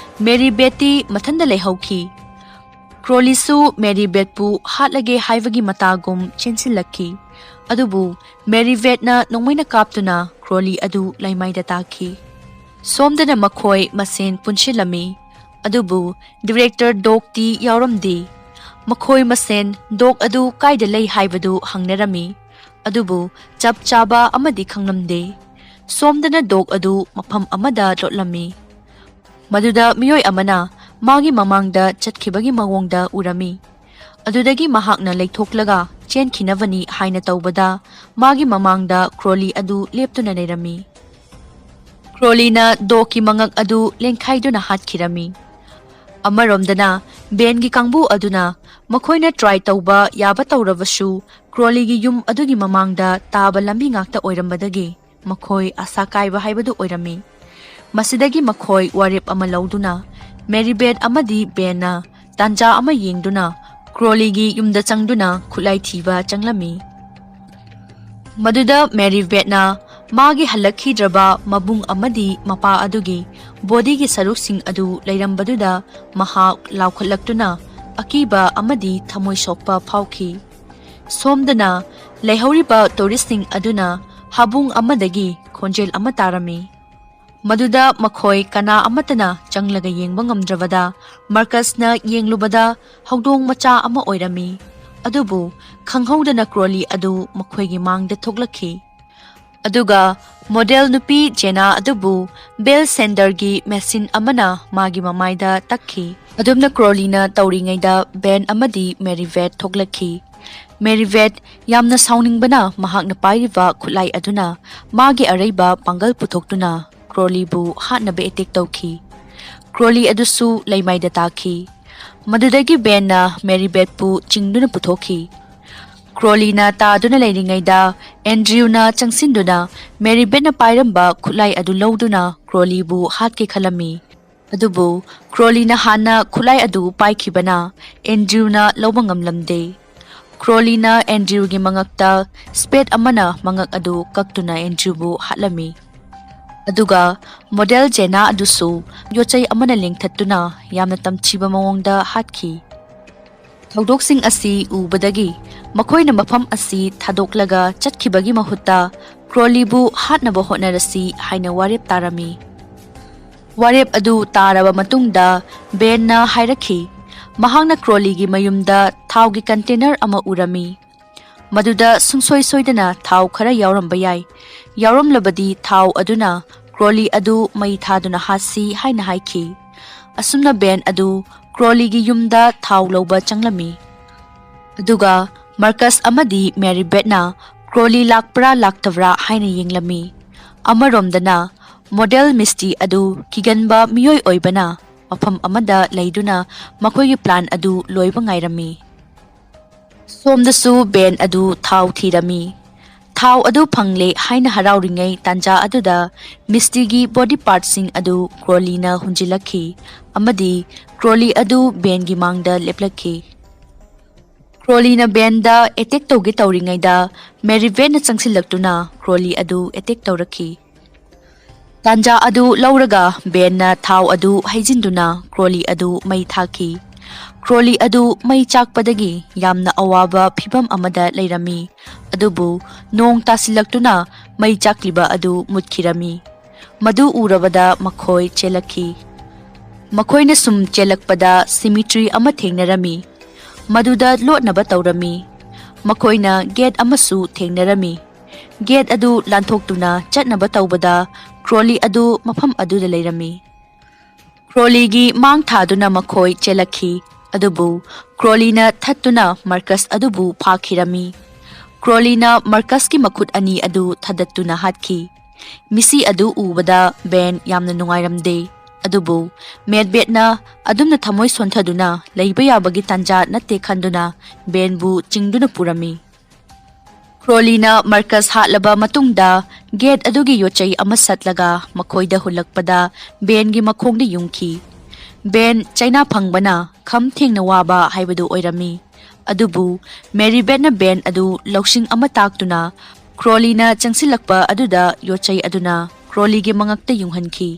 ꯃꯦꯔꯤ ꯕꯦꯠꯇꯤ ꯃꯊꯟꯇ ꯂꯩꯍꯧꯈꯤ꯫ ꯀ꯭ꯔꯣꯂꯤꯁꯨ ꯃꯦꯔꯤ ꯕꯦꯠꯄꯨ ꯍꯥꯠꯂꯒꯦ ꯍꯥꯏꯕꯒꯤ ꯃꯇꯥꯒꯨꯝ ꯆꯦꯟꯁꯤꯜꯂꯛꯈꯤ꯫ ꯑꯗꯨꯕꯨ ꯃꯦꯔꯤ ꯕꯦꯠꯅ ꯅꯣꯡꯃꯩꯅ ꯀꯥꯞꯇꯨꯅ ꯀ꯭ꯔꯣꯂꯤ ꯑꯗꯨ ꯂꯩꯃꯥꯏꯗ ꯇꯥꯈꯤ꯫ ꯁꯣꯝꯗꯅ ꯃꯈꯣꯏ ꯃꯁꯦꯟ ꯄꯨꯟꯁꯤꯜꯂꯝꯃꯤ꯫ ꯑꯗꯨꯕꯨ ꯗꯤꯔꯦꯛꯇꯔ ꯗꯣꯛꯇꯤ ꯌꯥꯎꯔꯝꯗꯦ꯫ ꯃꯈꯣꯏ ꯃꯁꯦꯟ ꯗꯣꯛ ꯑꯗꯨ ꯀꯥꯏꯗ ꯂꯩ ꯍꯥꯏꯕꯗꯨ ꯍꯪꯅꯔꯝꯃꯤ꯫ ꯑꯗꯨꯕꯨ ꯆꯞ ꯆꯥꯕ ꯑꯃꯗꯤ ꯈꯪꯂꯝꯗꯦ꯫ ꯁꯣꯝꯗꯅ ꯗꯣꯛ ꯑꯗꯨ ꯃꯐꯝ ꯑꯃꯗ ꯂꯣꯠꯂꯝꯃꯤ꯫ ꯃꯗꯨꯗ ꯃꯤꯑꯣꯏ ꯑꯃꯅ ꯃꯥꯒꯤ ꯃꯃꯥꯡꯗ ꯆꯠꯈꯤꯕꯒꯤ ꯃꯑꯣꯡꯗ ꯎꯔꯝꯃꯤ꯫ ꯑꯗꯨꯗꯒꯤ ꯃꯍꯥꯛꯅ ꯂꯩꯊꯣꯛꯂꯒ ꯆꯦꯟꯈꯤꯅꯕꯅꯤ ꯍꯥꯏꯅ ꯇꯧꯕꯗ, ꯃꯥꯒꯤ ꯃꯃꯥꯡꯗ ꯀ꯭ꯔꯣꯂꯤ ꯑꯗꯨ ꯂꯦꯞꯇꯨꯅ ꯂꯩꯔꯝꯃꯤ꯫ ꯀ꯭ꯔꯣꯂꯤꯅ ꯗꯣꯛꯀꯤ ꯃꯉꯛ ꯑꯗꯨ ꯂꯦꯡꯈꯥꯏꯗꯨꯅ ꯍꯥꯠꯈꯤꯔꯝꯃꯤ꯫ ꯑꯃꯔꯣꯝꯗꯅ ꯕꯦꯟꯒꯤ ꯀꯥꯡꯕꯨ ꯑꯗꯨꯅ ꯃꯈꯣꯏꯅ ꯇ꯭ꯔꯥꯏ ꯇꯧꯕ ꯌꯥꯕ ꯇꯧꯔꯕꯁꯨ, ꯀ꯭ꯔꯣꯂꯤꯒꯤ ꯌꯨꯝ ꯑꯗꯨꯒꯤ ꯃꯃꯥꯡꯗ ꯇꯥꯕ ꯂꯝꯕꯤ ꯉꯥꯛꯇ ꯑꯣꯏꯔꯝꯕꯗꯒꯤ ꯃꯈꯣꯏ ꯑꯁꯥ ꯀꯥꯏꯕ ꯍꯥꯏꯕꯗꯨ ꯑꯣꯏꯔꯝꯃꯤ꯫ ꯃꯁꯤꯗꯒꯤ ꯃꯈꯣꯏ ꯋꯥꯔꯦꯞ ꯑꯃ ꯂꯧꯗꯨꯅ ꯃꯦꯔꯤꯕꯦꯠ ꯑꯃꯗꯤ ꯕꯦꯟꯅ ꯇꯥꯟꯖꯥ ꯑꯃ ꯌꯦꯡꯗꯨꯅ ꯀ꯭ꯔꯣꯂꯤꯒꯤ ꯌꯨꯝꯗ ꯆꯪꯗꯨꯅ ꯈꯨꯠꯂꯥꯏ ꯊꯤꯕ ꯆꯪꯂꯝꯃꯤ꯫ ꯃꯗꯨꯗ ꯃꯦꯔꯤꯕꯦꯠꯅ ꯃꯥꯒꯤ ꯍꯜꯂꯛꯈꯤꯗ꯭ꯔꯕ ꯃꯕꯨꯡ ꯑꯃꯗꯤ ꯃꯄꯥ ꯑꯗꯨꯒꯤ ꯕꯣꯗꯤꯒꯤ ꯁꯔꯨꯛꯁꯤꯡ ꯑꯗꯨ ꯂꯩꯔꯝꯕꯗꯨꯗ ꯃꯍꯥꯛ ꯂꯥꯎꯈꯠꯂꯛꯇꯨꯅ ꯑꯀꯤꯕ ꯑꯃꯗꯤ ꯊꯃꯣꯏ ꯁꯣꯛꯄ ꯐꯥꯎꯈꯤ꯫ ꯁꯣꯝꯗꯅ ꯂꯩꯍꯧꯔꯤꯕ ꯇꯨꯔꯤꯁꯁꯤꯡ ꯑꯗꯨꯅ ꯍꯥꯕꯨꯡ ꯑꯃꯗꯒꯤ ꯈꯣꯟꯖꯦꯜ ꯑꯃ ꯇꯥꯔꯝꯃꯤ꯫ ꯃꯗꯨꯗ ꯃꯈꯣꯏ ꯀꯅꯥ ꯑꯃꯠꯇꯅ ꯆꯪꯂꯒ ꯌꯦꯡꯕ ꯉꯝꯗ꯭ꯔꯕꯗ, ꯃꯥꯔꯀꯁꯅ ꯌꯦꯡꯂꯨꯕꯗ ꯍꯧꯗꯣꯡ ꯃꯆꯥ ꯑꯃ ꯑꯣꯏꯔꯝꯃꯤ꯫ ꯑꯗꯨꯕꯨ ꯈꯪꯍꯧꯗꯅ ꯀ꯭ꯔꯣꯂꯤ ꯑꯗꯨ ꯃꯈꯣꯏꯒꯤ ꯃꯥꯡꯗ ꯊꯣꯛꯂꯛꯈꯤ꯫ ꯑꯗꯨꯒ ꯃꯣꯗꯦꯜ ꯅꯨꯄꯤ ꯖꯦꯅꯥ ꯑꯗꯨꯕꯨ ꯕꯦꯜ ꯁꯦꯟꯗꯔꯒꯤ ꯃꯦꯁꯤꯟ ꯑꯃꯅ ꯃꯥꯒꯤ ꯃꯃꯥꯏꯗ ꯇꯛꯈꯤ꯫ ꯑꯗꯨꯝꯅ ꯀ꯭ꯔꯣꯂꯤꯅ ꯇꯧꯔꯤꯉꯩꯗ ꯕꯦꯟ ꯑꯃꯗꯤ ꯃꯦꯔꯤꯕꯦꯠ ꯊꯣꯛꯂꯛꯈꯤ꯫ ꯃꯦꯔꯤꯕꯦꯠ ꯌꯥꯝꯅ ꯁꯥꯎꯅꯤꯡꯕꯅ ꯃꯍꯥꯛꯅ ꯄꯥꯏꯔꯤꯕ ꯈꯨꯠꯂꯥꯏ ꯑꯗꯨꯅ ꯃꯥꯒꯤ ꯑꯔꯩꯕ ꯄꯥꯡꯒꯜ ꯄꯨꯊꯣꯛꯇꯨꯅ ꯀ꯭ꯔꯣꯂꯤꯕꯨ ꯍꯥꯠꯅꯕ ꯑꯦꯇꯦꯛ ꯇꯧꯈꯤ꯫ ꯀ꯭ꯔꯣꯂꯤ ꯑꯗꯨꯁꯨ ꯂꯩꯃꯥꯏꯗ ꯇꯥꯈꯤ꯫ ꯃꯗꯨꯗꯒꯤ ꯕꯦꯟꯅ ꯃꯦꯔꯤꯕꯦꯠꯄꯨ ꯆꯤꯡꯗꯨꯅ ꯄꯨꯊꯣꯛꯈꯤ꯫ ꯀ꯭ꯔꯣꯂꯤꯅ ꯇꯥꯗꯨꯅ ꯂꯩꯔꯤꯉꯩꯗ ꯑꯦꯟꯗ꯭ꯔꯤꯌꯨꯅ ꯆꯪꯁꯤꯟꯗꯨꯅ ꯃꯦꯔꯤꯕꯦꯠꯅ ꯄꯥꯏꯔꯝꯕ ꯈꯨꯠꯂꯥꯏ ꯑꯗꯨ ꯂꯧꯗꯨꯅ ꯀ꯭ꯔꯣꯂꯤꯕꯨ ꯍꯥꯠꯀꯦ ꯈꯜꯂꯝꯃꯤ꯫ ꯑꯗꯨꯕꯨ ꯀ꯭ꯔꯣꯂꯤꯅ ꯍꯥꯟꯅ ꯈꯨꯠꯂꯥꯏ ꯑꯗꯨ ꯄꯥꯏꯈꯤꯕꯅ ꯑꯦꯟꯗ꯭ꯔꯤꯌꯨꯅ ꯂꯧꯕ ꯉꯝꯂꯝꯗꯦ꯫ ꯀ꯭ꯔꯣꯂꯤꯅ ꯑꯦꯟꯗ꯭ꯔꯤꯌꯨꯒꯤ ꯃꯉꯛꯇ ꯁ꯭ꯄꯦꯠ ꯑꯃꯅ ꯃꯉꯛ ꯑꯗꯨ ꯀꯛꯇꯨꯅ ꯑꯦꯟꯗ꯭ꯔꯤꯌꯨꯕꯨ ꯍꯥꯠꯂꯝꯃꯤ꯫ ꯑꯗꯨꯒ ꯃꯣꯗꯦꯜ ꯖꯦꯅꯥ ꯑꯗꯨꯁꯨ ꯌꯣꯠꯆꯩ ꯑꯃꯅ ꯂꯦꯡꯊꯠꯇꯨꯅ ꯌꯥꯝꯅ ꯇꯝꯊꯤꯕ ꯃꯑꯣꯡꯗ ꯍꯥꯠꯈꯤ꯫ ꯊꯧꯗꯣꯛꯁꯤꯡ ꯑꯁꯤ ꯎꯕꯗꯒꯤ ꯃꯈꯣꯏꯅ ꯃꯐꯝ ꯑꯁꯤ ꯊꯥꯗꯣꯛꯂꯒ ꯆꯠꯈꯤꯕꯒꯤ ꯃꯍꯨꯠꯇ ꯀ꯭ꯔꯣꯂꯤꯕꯨ ꯍꯥꯠꯅꯕ ꯍꯣꯠꯅꯔꯁꯤ ꯍꯥꯏꯅ ꯋꯥꯔꯦꯞ ꯇꯥꯔꯝꯃꯤ꯫ ꯋꯥꯔꯦꯞ ꯑꯗꯨ ꯇꯥꯔꯕ ꯃꯇꯨꯡꯗ ꯕꯦꯟꯅ ꯍꯥꯏꯔꯛꯈꯤ, ꯃꯍꯥꯛꯅ ꯀ꯭ꯔꯣꯂꯤꯒꯤ ꯃꯌꯨꯝꯗ ꯊꯥꯎꯒꯤ ꯀꯟꯇꯦꯅꯔ ꯑꯃ ꯎꯔꯝꯃꯤ꯫ ꯃꯗꯨꯗ ꯁꯨꯡꯁꯣꯏ ꯁꯣꯏꯗꯅ ꯊꯥꯎ ꯈꯔ ꯌꯥꯎꯔꯝꯕ ꯌꯥꯏ꯫ ꯌꯥꯎꯔꯝꯂꯕꯗꯤ ꯊꯥꯎ ꯑꯗꯨꯅ ꯀ꯭ꯔꯣꯂꯤ ꯑꯗꯨ ꯃꯩ ꯊꯥꯗꯨꯅ ꯍꯥꯠꯁꯤ ꯍꯥꯏꯅ ꯍꯥꯏꯈꯤ꯫ ꯑꯁꯨꯝꯅ ꯕꯦꯟ ꯑꯗꯨ ꯀ꯭ꯔꯣꯂꯤꯒꯤ ꯌꯨꯝꯗ ꯊꯥꯎ ꯂꯧꯕ ꯆꯪꯂꯝꯃꯤ꯫ ꯑꯗꯨꯒ ꯃꯥꯔꯀꯁ ꯑꯃꯗꯤ ꯃꯦꯔꯤꯕꯦꯠꯅ ꯀ꯭ꯔꯣꯂꯤ ꯂꯥꯛꯄ꯭ꯔꯥ ꯂꯥꯛꯇꯕ꯭ꯔꯥ ꯍꯥꯏꯅ ꯌꯦꯡꯂꯝꯃꯤ꯫ ꯑꯃꯔꯣꯝꯗꯅ ꯃꯣꯗꯦꯜ ꯃꯤꯁꯇꯤ ꯑꯗꯨ ꯀꯤꯒꯟꯕ ꯃꯤꯑꯣꯏ ꯑꯣꯏꯕꯅ ꯃꯐꯝ ꯑꯃꯗ ꯂꯩꯗꯨꯅ ꯃꯈꯣꯏꯒꯤ ꯄ꯭ꯂꯥꯟ ꯑꯗꯨ ꯂꯣꯏꯕ ꯉꯥꯏꯔꯝꯃꯤ꯫ ꯁꯣꯝꯗꯁꯨ ꯕꯦꯟ ꯑꯗꯨ ꯊꯥꯎ ꯊꯤꯔꯝꯃꯤ꯫ ꯊꯥꯎ ꯑꯗꯨ ꯐꯪꯂꯦ ꯍꯥꯏꯅ ꯍꯔꯥꯎꯔꯤꯉꯩ ꯇꯥꯟꯖꯥ ꯑꯗꯨꯗ ꯃꯤꯁꯇꯤꯒꯤ ꯕꯣꯗꯤ ꯄꯥꯔꯠꯁꯤꯡ ꯑꯗꯨ ꯀ꯭ꯔꯣꯂꯤꯅ ꯍꯨꯟꯖꯤꯜꯂꯛꯈꯤ ꯑꯃꯗꯤ ꯀ꯭ꯔꯣꯂꯤ ꯑꯗꯨ ꯕꯦꯟꯒꯤ ꯃꯥꯡꯗ ꯂꯦꯞꯂꯛꯈꯤ꯫ ꯀ꯭ꯔꯣꯂꯤꯅ ꯕꯦꯟꯗ ꯑꯦꯇꯦꯛ ꯇꯧꯒꯦ ꯇꯧꯔꯤꯉꯩꯗ ꯃꯦꯔꯤꯕꯦꯠꯅ ꯆꯪꯁꯤꯜꯂꯛꯇꯨꯅ ꯀ꯭ꯔꯣꯂꯤ ꯑꯗꯨ ꯑꯦꯇꯦꯛ ꯇꯧꯔꯛꯈꯤ꯫ ꯇꯥꯟꯖꯥ ꯑꯗꯨ ꯂꯧꯔꯒ ꯕꯦꯟꯅ ꯊꯥꯎ ꯑꯗꯨ ꯍꯩꯖꯤꯟꯗꯨꯅ ꯀ꯭ꯔꯣꯂꯤ ꯑꯗꯨ ꯃꯩ ꯊꯥꯈꯤ꯫ ꯀ꯭ꯔꯣꯂꯤ ꯑꯗꯨ ꯃꯩ ꯆꯥꯛꯄꯗꯒꯤ ꯌꯥꯝꯅ ꯑꯋꯥꯕ ꯐꯤꯚꯝ ꯑꯃꯗ ꯂꯩꯔꯝꯃꯤ꯫ ꯑꯗꯨꯕꯨ ꯅꯣꯡ ꯇꯥꯁꯤꯜꯂꯛꯇꯨꯅ ꯃꯩ ꯆꯥꯛꯂꯤꯕ ꯑꯗꯨ ꯃꯨꯠꯈꯤꯔꯝꯃꯤ꯫ ꯃꯗꯨ ꯎꯔꯕꯗ ꯃꯈꯣꯏ ꯆꯦꯜꯂꯛꯈꯤ꯫ ꯃꯈꯣꯏꯅ ꯁꯨꯝ ꯆꯦꯜꯂꯛꯄꯗ ꯁꯤꯃꯤꯇ꯭ꯔꯤ ꯑꯃ ꯊꯦꯡꯅꯔꯝꯃꯤ꯫ ꯃꯗꯨꯗ ꯂꯣꯠꯅꯕ ꯇꯧꯔꯝꯃꯤ꯫ ꯃꯈꯣꯏꯅ ꯒꯦꯠ ꯑꯃꯁꯨ ꯊꯦꯡꯅꯔꯝꯃꯤ꯫ ꯒꯦꯠ ꯑꯗꯨ ꯂꯥꯟꯊꯣꯛꯇꯨꯅ ꯆꯠꯅꯕ ꯇꯧꯕꯗ ꯀ꯭ꯔꯣꯂꯤ ꯑꯗꯨ ꯃꯐꯝ ꯑꯗꯨꯗ ꯂꯩꯔꯝꯃꯤ꯫ ꯀ꯭ꯔꯣꯂꯤꯒꯤ ꯃꯥꯡ ꯊꯥꯗꯨꯅ ꯃꯈꯣꯏ ꯆꯦꯜꯂꯛꯈꯤ꯫ ꯑꯗꯨꯕꯨ ꯀ꯭ꯔꯣꯂꯤꯅ ꯊꯠꯇꯨꯅ ꯃꯥꯔꯀꯁ ꯑꯗꯨꯕꯨ ꯐꯥꯈꯤꯔꯝꯃꯤ꯫ ꯀ꯭ꯔꯣꯂꯤꯅ ꯃꯥꯔꯀꯁꯀꯤ ꯃꯈꯨꯠ ꯑꯅꯤ ꯑꯗꯨ ꯊꯥꯗꯠꯇꯨꯅ ꯍꯥꯠꯈꯤ꯫ ꯃꯤꯁꯤ ꯑꯗꯨ ꯎꯕꯗ ꯕꯦꯟ ꯌꯥꯝꯅ ꯅꯨꯡꯉꯥꯏꯔꯝꯗꯦ꯫ ꯑꯗꯨꯕꯨ ꯃꯦꯠꯕꯦꯠꯅ ꯑꯗꯨꯝꯅ ꯊꯃꯣꯏ ꯁꯣꯟꯊꯗꯨꯅ ꯂꯩꯕ ꯌꯥꯕꯒꯤ ꯇꯥꯟꯖꯥ ꯅꯠꯇꯦ ꯈꯟꯗꯨꯅ ꯕꯦꯟꯕꯨ ꯆꯤꯡꯗꯨꯅ ꯄꯨꯔꯝꯃꯤ꯫ ꯀ꯭ꯔꯣꯂꯤꯅ ꯃꯥꯔꯀꯁ ꯍꯥꯠꯂꯕ ꯃꯇꯨꯡꯗ, ꯒꯦꯠ ꯑꯗꯨꯒꯤ ꯌꯣꯠꯆꯩ ꯑꯃ ꯁꯠꯂꯒ ꯃꯈꯣꯏꯗ ꯍꯨꯜꯂꯛꯄꯗ ꯕꯦꯟꯒꯤ ꯃꯈꯣꯡꯗ ꯌꯨꯡꯈꯤ꯫ ꯕꯦꯟ ꯆꯩꯅꯥ ꯐꯪꯕꯅ ꯈꯝ ꯊꯦꯡꯅ ꯋꯥꯕ ꯍꯥꯏꯕꯗꯨ ꯑꯣꯏꯔꯝꯃꯤ꯫ ꯑꯗꯨꯕꯨ ꯃꯦꯔꯤ ꯕꯦꯠꯅ ꯕꯦꯟ ꯑꯗꯨ ꯂꯧꯁꯤꯡ ꯑꯃ ꯇꯥꯛꯇꯨꯅ ꯀ꯭ꯔꯣꯂꯤꯅ ꯆꯪꯁꯤꯜꯂꯛꯄ ꯑꯗꯨꯗ ꯌꯣꯠꯆꯩ ꯑꯗꯨꯅ ꯀ꯭ꯔꯣꯂꯤꯒꯤ ꯃꯉꯛꯇ ꯌꯨꯡꯍꯟꯈꯤ꯫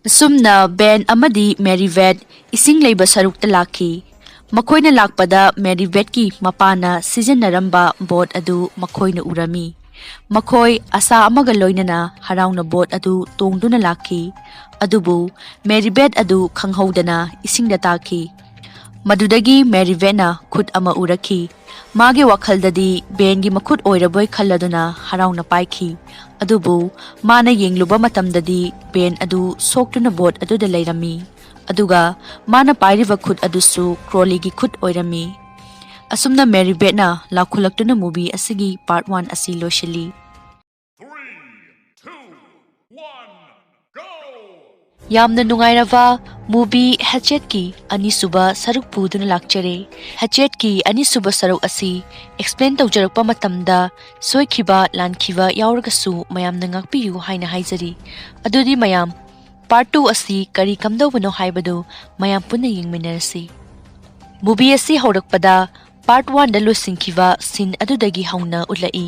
ꯑꯁꯨꯝꯅ ꯕꯦꯟ ꯑꯃꯗꯤ ꯃꯦꯔꯤ ꯕꯦꯠ ꯏꯁꯤꯡ ꯂꯩꯕ ꯁꯔꯨꯛꯇ ꯂꯥꯛꯈꯤ꯫ ꯃꯈꯣꯏꯅ ꯂꯥꯛꯄꯗ ꯃꯦꯔꯤ ꯕꯦꯠꯀꯤ ꯃꯄꯥꯅ ꯁꯤꯖꯤꯟꯅꯔꯝꯕ ꯕꯣꯠ ꯑꯗꯨ ꯃꯈꯣꯏꯅ ꯎꯔꯝꯃꯤ꯫ ꯃꯈꯣꯏ ꯑꯁꯥ ꯑꯃꯒ ꯂꯣꯏꯅꯅ ꯍꯔꯥꯎꯅ ꯕꯣꯠ ꯑꯗꯨ ꯇꯣꯡꯗꯨꯅ ꯂꯥꯛꯈꯤ꯫ ꯑꯗꯨꯕꯨ ꯃꯦꯔꯤ ꯕꯦꯠ ꯑꯗꯨ ꯈꯪꯍꯧꯗꯅ ꯏꯁꯤꯡꯗ ꯇꯥꯈꯤ꯫ ꯃꯗꯨꯗꯒꯤ ꯃꯦꯔꯤ ꯕꯦꯠꯅ ꯈꯨꯠ ꯑꯃ ꯎꯔꯛꯈꯤ꯫ ꯃꯥꯒꯤ ꯋꯥꯈꯜꯗꯗꯤ ꯕꯦꯟꯒꯤ ꯃꯈꯨꯠ ꯑꯣꯏꯔꯕꯣꯏ ꯈꯜꯂꯗꯨꯅ ꯍꯔꯥꯎꯅ ꯄꯥꯏꯈꯤ꯫ ꯑꯗꯨꯕꯨ ꯃꯥꯅ ꯌꯦꯡꯂꯨꯕ ꯃꯇꯝꯗꯗꯤ ꯕꯦꯟ ꯑꯗꯨ ꯁꯣꯛꯇꯨꯅ ꯕꯣꯠ ꯑꯗꯨꯗ ꯂꯩꯔꯝꯃꯤ꯫ ꯑꯗꯨꯒ ꯃꯥꯅ ꯄꯥꯏꯔꯤꯕ ꯈꯨꯠ ꯑꯗꯨꯁꯨ ꯀ꯭ꯔꯣꯂꯤꯒꯤ ꯈꯨꯠ ꯑꯣꯏꯔꯝꯃꯤ꯫ ꯑꯁꯨꯝꯅ ꯃꯦꯔꯤ ꯕꯦꯠꯅ ꯂꯥꯎꯈꯠꯂꯛꯇꯨꯅ movie ꯑꯁꯤꯒꯤ part one ꯑꯁꯤ ꯂꯣꯏꯁꯤꯜꯂꯤ꯫ Three, two, one, go! ꯌꯥꯝꯅ ꯅꯨꯡꯉꯥꯏꯔꯕ movie ꯍꯦꯆꯦꯠꯀꯤ ꯑꯅꯤꯁꯨꯕ ꯁꯔꯨꯛ ꯄꯨꯗꯨꯅ ꯂꯥꯛꯆꯔꯦ꯫ ꯍꯦꯆꯦꯠꯀꯤ ꯑꯅꯤꯁꯨꯕ ꯁꯔꯨꯛ ꯑꯁꯤ explain ꯇꯧꯖꯔꯛꯄ ꯃꯇꯝꯗ ꯁꯣꯏꯈꯤꯕ ꯂꯥꯟꯈꯤꯕ ꯌꯥꯎꯔꯒꯁꯨ ꯃꯌꯥꯝꯅ ꯉꯥꯛꯄꯤꯌꯨ ꯍꯥꯏꯅ ꯍꯥꯏꯖꯔꯤ꯫ ꯑꯗꯨꯗꯤ ꯃꯌꯥꯝ, part two ꯑꯁꯤ ꯀꯔꯤ ꯀꯝꯗꯧꯕꯅꯣ ꯍꯥꯏꯕꯗꯨ ꯃꯌꯥꯝ ꯄꯨꯟꯅ ꯌꯦꯡꯃꯤꯟꯅꯔꯁꯤ꯫ Movie ꯑꯁꯤ ꯍꯧꯔꯛꯄꯗ part one ꯗ ꯂꯣꯏꯁꯤꯟꯈꯤꯕ scene ꯑꯗꯨꯗꯒꯤ ꯍꯧꯅ ꯎꯠꯂꯛꯏ꯫